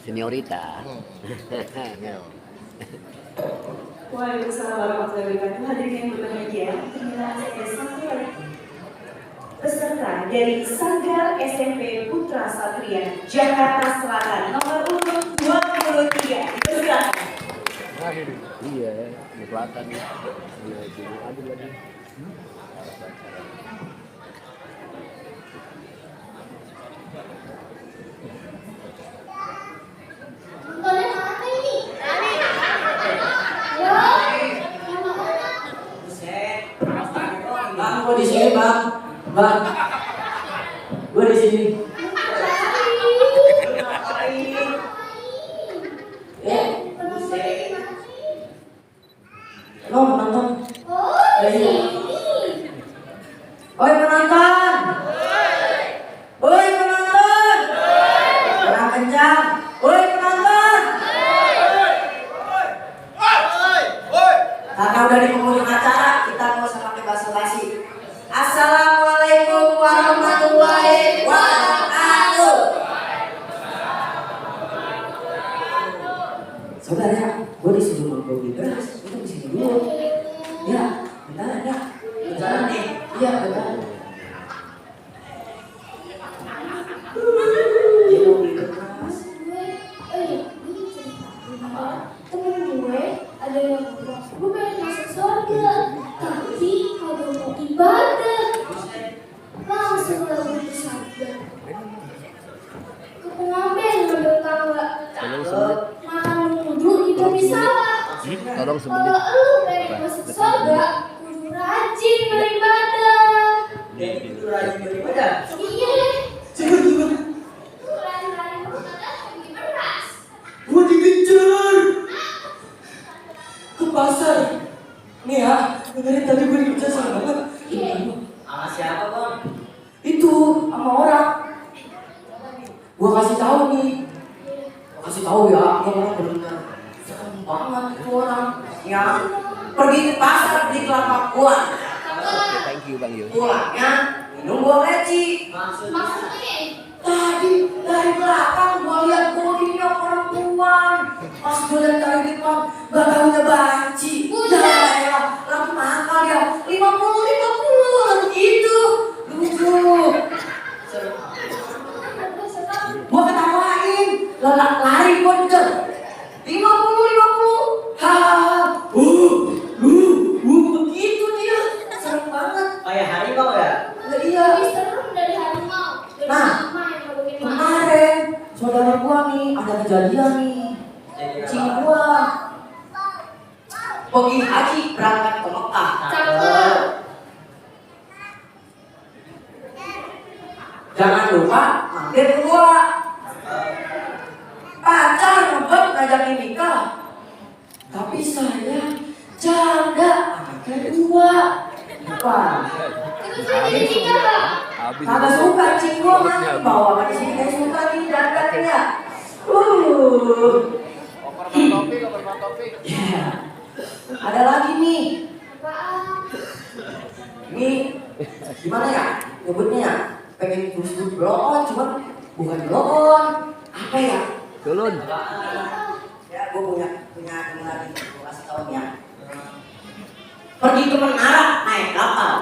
[SPEAKER 2] Seniorita.
[SPEAKER 1] Waalaikumsalam warahmatullahi wabarakatuh. Hadirin yang berbahagia, perkenalkan saya satu lagi peserta dari Sanggar SMP Putra Satria Jakarta Selatan nomor urut 23. Silakan.
[SPEAKER 2] Iya, di selatan ya. Iya, itu ada lagi.
[SPEAKER 13] Nontonnya mana ini?
[SPEAKER 6] Bang, gua di sini bang. Bang, gua di sini. Lo menonton? Oi penonton! Oi penonton! Kurang kencang! Oi penonton! Karena udah di penghujung acara, kita mau pakai basa-basi. Assalamualaikum warahmatullahi wabarakatuh. Saudara, gue disuruh membeli beras, itu di sini dulu. Ya, bentar ya, bentar nih. Iya, bentar. Dia mau beli beras.
[SPEAKER 13] Temen gue ada yang bilang gue pengen masuk surga, tapi kalau mau ibadah langsung lagi ke surga. Ke pengamen ngambil tangga, makan wudhu di bumi sawah.
[SPEAKER 2] Tolong
[SPEAKER 13] Kalau lu pengen masuk surga, kudu rajin beribadah.
[SPEAKER 14] Itu rajin beribadah.
[SPEAKER 13] Iya.
[SPEAKER 14] Coba gimana?
[SPEAKER 13] Lu rajin beribadah beli beras.
[SPEAKER 14] Gua dikejar ke pasar. Nih ya, dengerin tadi gue dikejar sama banget.
[SPEAKER 6] Sama siapa bang?
[SPEAKER 14] Itu sama orang. Gua kasih tahu nih. Gua kasih tahu ya, ini orang benar serem banget itu orang. Ya, pergi ke pasar di kelapa buah.
[SPEAKER 2] Oke, thank you Bang Yus.
[SPEAKER 14] Pulangnya minum buah leci.
[SPEAKER 13] Maksudnya
[SPEAKER 14] Tadi dari belakang gua lihat bodinya perempuan. Pas gua lihat dari depan, gak taunya banci. Ya, langsung mahal ya. 50 lalu gitu. Lucu. Gua ketawain, lari gua ngejar.
[SPEAKER 1] 50. Begitu dia. Serem banget.
[SPEAKER 7] Kayak harimau ya?
[SPEAKER 1] Iya.
[SPEAKER 13] Lebih serem dari harimau. Dari
[SPEAKER 1] Nah,
[SPEAKER 13] mama yang ngomongin mama.
[SPEAKER 1] kemarin saudara gua nih ada kejadian nih. Cing gua pergi haji berangkat ke Mekah.
[SPEAKER 13] Cakep.
[SPEAKER 1] Jangan lupa mampir ke gua. Pacar ngebet ngajakin nikah, tapi saya janda anak kedua. Apa?
[SPEAKER 13] Terus saya jadi nikah, Bang.
[SPEAKER 1] Kagak suka cing gua mah bawa apa di sini kayak suka nih dandannya. Ya. Ada lagi nih.
[SPEAKER 13] Apaan?
[SPEAKER 1] Ini gimana ya? Nyebutnya pengen disebut bloon, cuman bukan bloon. Apa ya?
[SPEAKER 2] Culun.
[SPEAKER 1] Ya, gue punya ini lagi. Gue kasih tau ya. Pergi ke Menara naik kapal.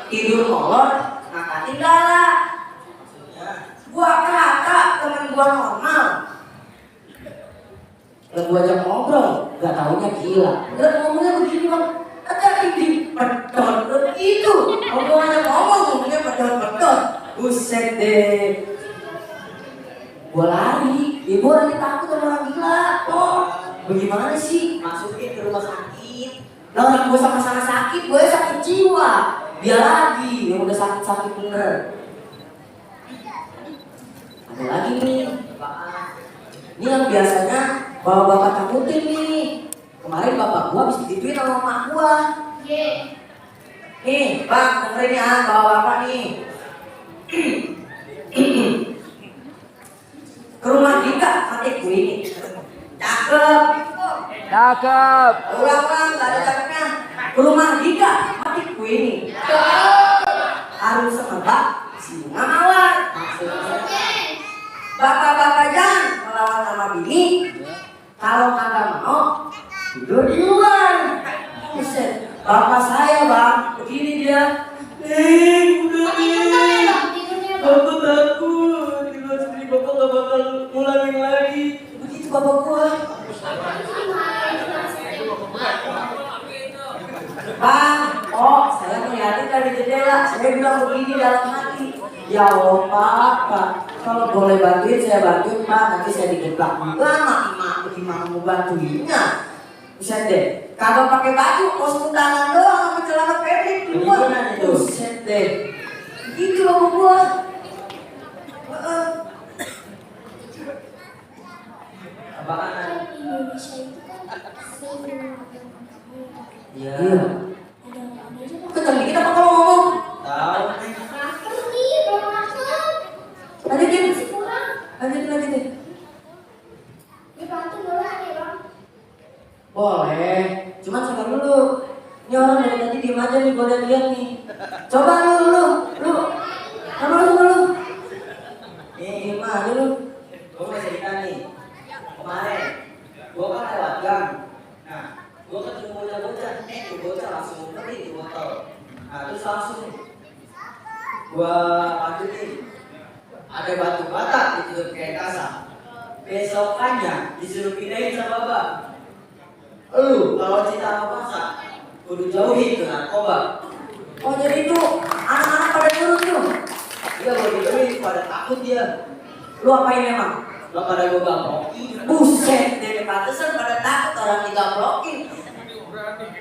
[SPEAKER 1] Tidur molor, ngangkatin dala. Gua kata temen gua normal. Lalu gua ajak ngobrol, gak taunya gila. Dan ngomongnya begini bang, ada di pedot itu. Ngomongnya ngomongnya pedot. Buset deh. Gua lari, ibu lagi takut sama orang gila. Oh, bagaimana sih?
[SPEAKER 7] Masukin ke rumah sakit.
[SPEAKER 1] Lah orang gua sama-sama sakit, gua sakit jiwa. Dia lagi yang udah sakit-sakit bener. Ada lagi nih, ini yang biasanya bapak-bapak takutin nih. Kemarin bapak gua habis digituin sama emak gua. Nih, bang, dengerin ya, bapak-bapak nih. Ke rumah Dika, adikku ini. Cakep.
[SPEAKER 2] Cakep.
[SPEAKER 1] Ulang-ulang, gak ada cakepnya. Ke rumah Dika, adikku ini. Harus semebak, singa mawar. Bapak-bapak jangan melawan sama bini. Kalau kagak mau, tidur di luar. Buset, bapak saya bang, begini dia. Udah bapak takut. Tidur sendiri bapak gak bakal ngulangin lagi. Begitu bapak gua. Bang, oh saya ngeliatin dari jendela. Saya bilang begini dalam hati. Ya Allah Pak, kalau boleh bantuin saya bantuin Pak, nanti saya digeblak lama gimana mau bantuinnya. Buset deh, kagak pakai baju, kostum tangan doang sama celana pendek keluar. Buset deh, gitu loh gua.
[SPEAKER 13] Kan Indonesia itu kan seluruh
[SPEAKER 1] Iya.
[SPEAKER 13] ada aja Bang.
[SPEAKER 1] Kenceng dikit apa kalau ngomong?
[SPEAKER 7] Tahu.
[SPEAKER 13] Makan nih, belum makan.
[SPEAKER 1] Lanjutin.
[SPEAKER 13] Masih kurang.
[SPEAKER 1] Lanjutin.
[SPEAKER 13] Ini pantun boleh nih Bang.
[SPEAKER 1] Boleh, cuman sabar dulu. Ini orang dari tadi diem aja nih, gua lihat nih. Coba lu. Coba lu. Diem aja lu.
[SPEAKER 7] Gue mau cerita nih. Kemarin, gue kan lewat gang. Nah, gue ketemu bocah-bocah. Tuh bocah langsung ngumpetin di botol. Nah, terus langsung gue lanjutin. Ada batu bata ditutup kayak kasar. Besokannya disuruh pindahin sama bang. Lu kalau cinta sama masa, kudu jauhin tuh narkoba.
[SPEAKER 1] Oh jadi itu anak-anak pada nurut tuh.
[SPEAKER 7] Dia mau dijauhin pada takut dia.
[SPEAKER 1] Lu apain emang?
[SPEAKER 7] Lo pada gue gamblokin.
[SPEAKER 1] Buset, dari pantesan pada takut orang digamblokin.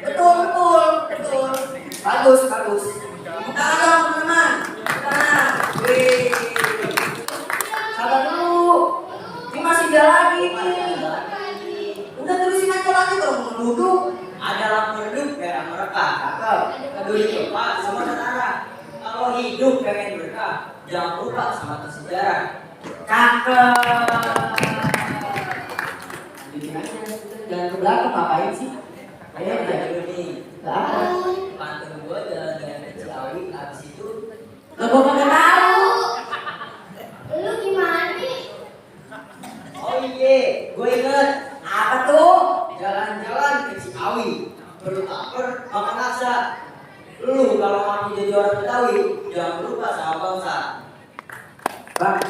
[SPEAKER 1] Betul. Bagus. Tangan dong teman-teman. Tangan. Wih. Sabar dulu. Ini masih jalan lagi nih. Udah terusin aja lagi kalau mau duduk.
[SPEAKER 7] Ada lampu redup merah mereka. Cakep. Peduli Bapak semua saudara. Kalau hidup pengen berkah, jangan lupa sama sejarah.
[SPEAKER 1] Cakep. Jangan ke belakang ngapain sih?
[SPEAKER 7] Ayo dulu nih.
[SPEAKER 1] Lah.
[SPEAKER 7] Pantun gue jalan-jalan ke Ciawi, abis itu
[SPEAKER 1] Lo gua kagak tahu.
[SPEAKER 13] Lu gimana nih?
[SPEAKER 7] oh iya, gue inget.
[SPEAKER 1] Apa tuh?
[SPEAKER 7] Jalan-jalan ke Ciawi, perlu lapar, makan laksa. Lu kalau mau jadi orang Betawi, jangan lupa sama bangsa.
[SPEAKER 1] Bang,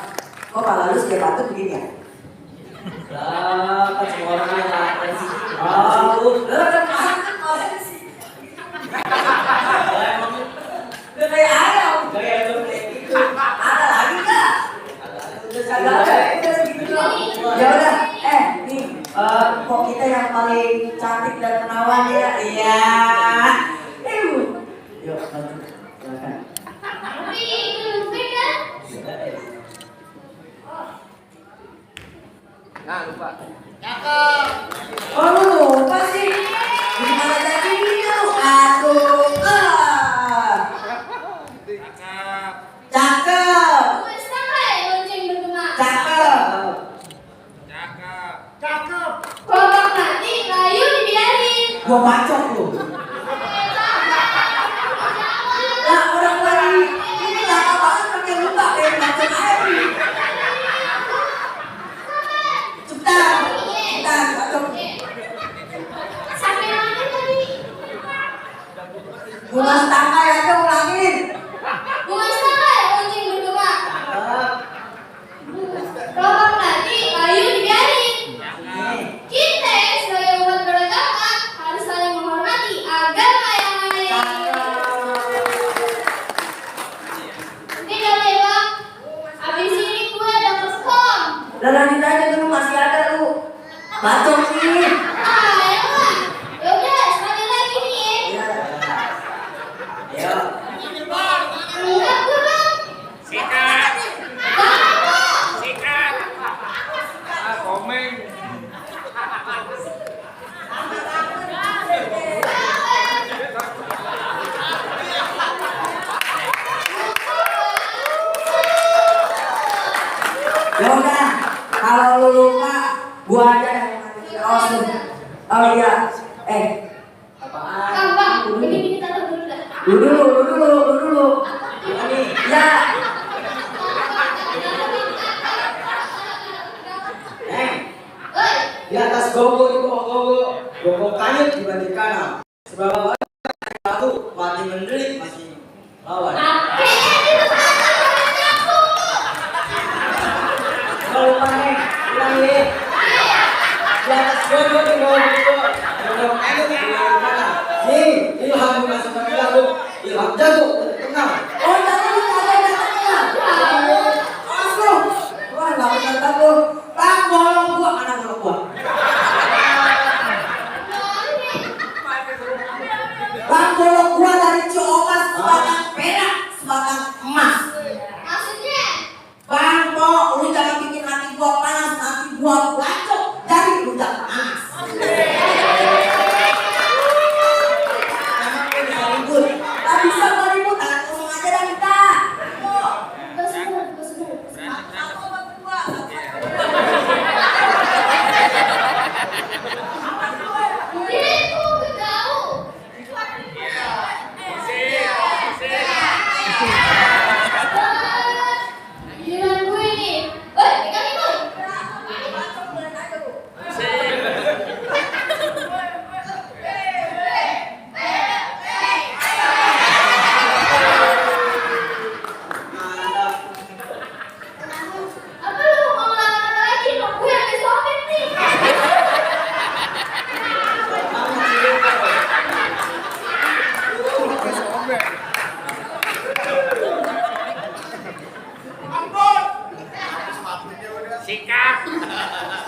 [SPEAKER 1] kok pala lu
[SPEAKER 7] dia batuk begini ya?
[SPEAKER 14] Lah, kan semua orang yang lapar sih.
[SPEAKER 7] Lah kan makan sih. Udah kayak ayam.
[SPEAKER 14] Gaya lu kayak gitu.
[SPEAKER 7] Ada lagi nggak? Ada gitu doang. Ya udah, nih, kok kita yang paling cantik dan menawan ya? Iya. Yuk, lanjut. Silakan.
[SPEAKER 13] Tapi belum kan?
[SPEAKER 2] Nah, lupa.
[SPEAKER 7] Oh, lu lupa sih. Gimana tadi itu? Aduh, cakep.
[SPEAKER 13] Wes sampai lonceng bergema.
[SPEAKER 7] Cakep.
[SPEAKER 13] Kelompok nanti kayu dibiarin.
[SPEAKER 7] Gua bacok lu. Lah orang lagi ini lama banget pakai lupa kayak bacok air nih. Cepetan, bacok.
[SPEAKER 13] Sampai mana tadi?
[SPEAKER 7] Bunga setangkai aja ulangin.
[SPEAKER 13] Bunga sampai lonceng bergema. Kelompok nanti kayu dibiarin. Kita sebagai umat beragama harus saling menghormati agama yang lain. Tidak bebas. Abis ini gue ada perform.
[SPEAKER 7] Lah lanjut aja dulu masih ada lu. Bacok nih.
[SPEAKER 13] Emang. Yaudah, sekali lagi nih.
[SPEAKER 7] Ya.
[SPEAKER 13] Enggak gue bang.
[SPEAKER 7] Ya udah, kalau lu lupa, gua aja yang ngomong. Oh iya,
[SPEAKER 13] Bang, bang, ini taruh dulu dah.
[SPEAKER 7] lu dulu. Ini, ya.
[SPEAKER 14] Di atas gogo di bawah gogo kayu dibanding kanan. Seberapa banyak satu mati menderit masih lawan. Kalau pakai ulang nih. Di atas gogo di bawah gogo kayu dibanding kanan. Nih, Ilham masuk ke lagu. Ilham jago tengah.
[SPEAKER 7] Oh, jangan. Awas lu. Wah, nggak benar lu. Bang, bolong gua, mana bolong gua? Bang, bolong gua dari Ciomas sebatang perak, sebatang emas.
[SPEAKER 13] Maksudnya?
[SPEAKER 7] Bang, lu jangan bikin hati gua panas, nanti gua bacok, jadi lu jangan panas. Tak bisa gua ribut, tangan kosong aja dah kita.
[SPEAKER 13] Giliran gue nih. Pegang itu. Apa lu mau ngelawan lagi? Gue yang disobek nih.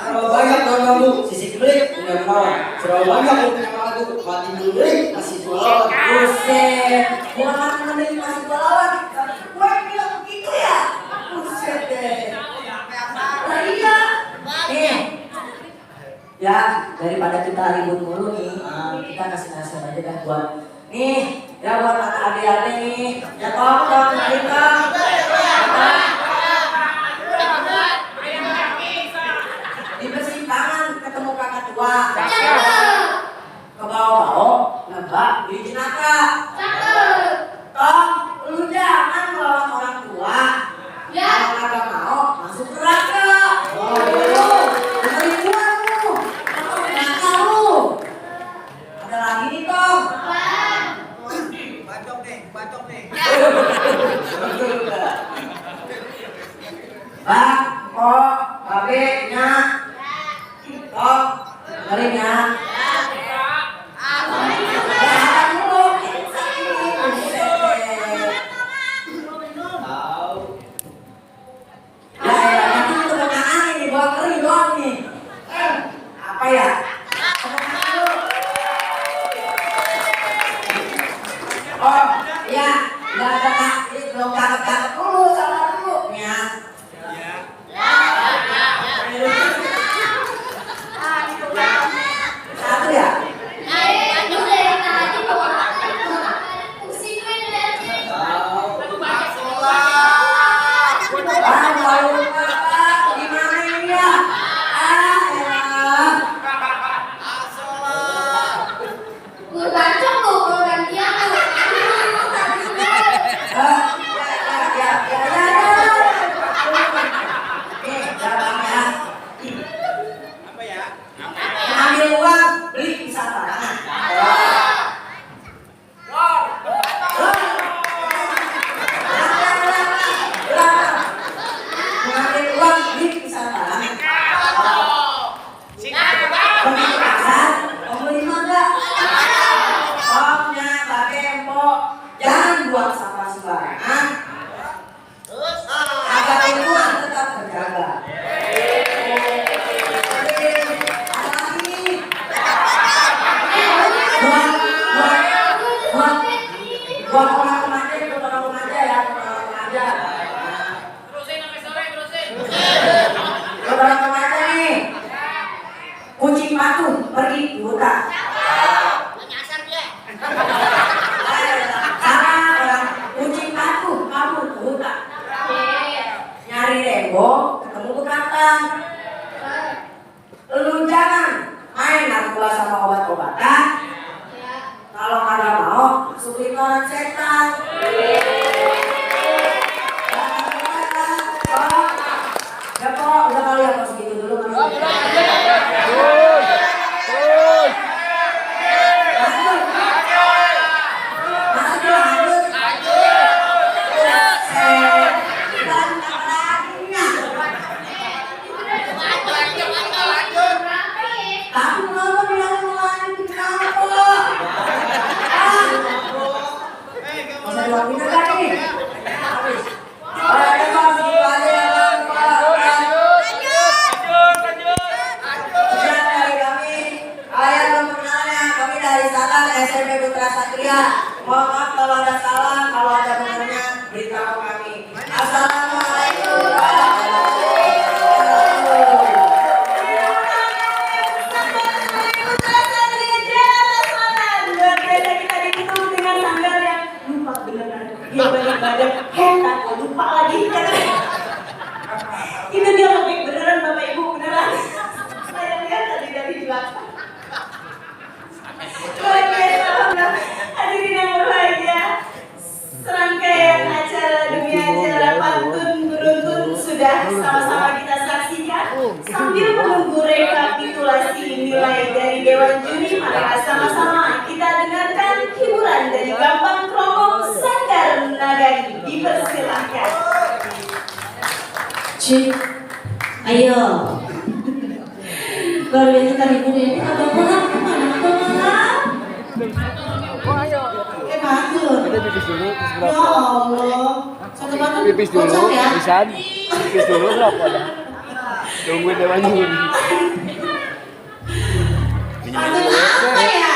[SPEAKER 14] Terlalu banyak kamu sisi klik punya mau. Terlalu banyak lu punya mau mati menderit masih gua lawan.
[SPEAKER 7] Buset, gua mati menderit masih gua lawan. Gua bilang begitu ya? Buset deh. Lah iya. Nih. Ya, daripada kita ribut mulu nih, kita kasih nasihat aja dah buat nih, ya buat adik-adik nih. Ya tolong kita. Di persimpangan ketemu kakak tua. Ke bawah-bawah, nebak di jenaka. Tong, lu jangan melawan orang tua. Kalau kagak mau, masuk neraka. Dengerin gua lu. Neraka lu. Ada lagi nih, Tong.
[SPEAKER 10] Bacok nih.
[SPEAKER 7] Bang, kok Bagenya. Tok, ngerinya. Apa ya? Oh, ya, nggak ada kak, belum kakak dulu, salah dulu, ya. Satu ya? Ambil uang, beli wisata. Mengambil uang, beli wisata. Pergi ke pasar, mau beli mangga. Omnya, pakai empok, jangan buang sampah sembarangan. Agar lingkungan tetap terjaga. Buat orang remaja ya, orang remaja.
[SPEAKER 9] Terusin sampai sore, terusin.
[SPEAKER 7] Orang remaja nih, kucing patuh pergi ke hutan.
[SPEAKER 9] Nyasar dia.
[SPEAKER 7] Sama orang kucing patuh kabur ke hutan. Nyari rembong, ketemu bekantan. Lu jangan main narkoba sama obat-obatan. Kalau kagak mau, masuk lingkaran setan. Ya kok, udah kali ya pas gitu dulu. SMP Putra Satria. Mohon maaf kalau ada salah, kalau ada benarnya beritahu kami. Assalamualaikum warahmatullahi wabarakatuh.
[SPEAKER 1] Putra Satria Jawa Selatan. Luar biasa kita ditutup dengan sanggar yang lupa beneran. Dia balik-balik, hebat, lupa lagi. Itu dia lebih beneran Bapak Ibu beneran. Saya lihat tadi dari belakang. Luar biasa, hadirin yang berbahagia. Serangkaian acara demi acara pantun beruntun sudah sama-sama kita saksikan. Sambil menunggu rekapitulasi nilai dari Dewan Juri, mari sama-sama kita dengarkan hiburan dari Gampang Kromong Sanggar Nagari. Dipersilahkan. Cik, ayo. Luar biasa tadi ini ada pulang kemana?
[SPEAKER 2] Kita pipis dulu, terus
[SPEAKER 1] Ya Allah, satu batu
[SPEAKER 2] pipis dulu,
[SPEAKER 1] kocak ya?
[SPEAKER 2] pisan. Pipis dulu, berapa dah? Tungguin Dewan Juri.
[SPEAKER 1] Pantun apa ya?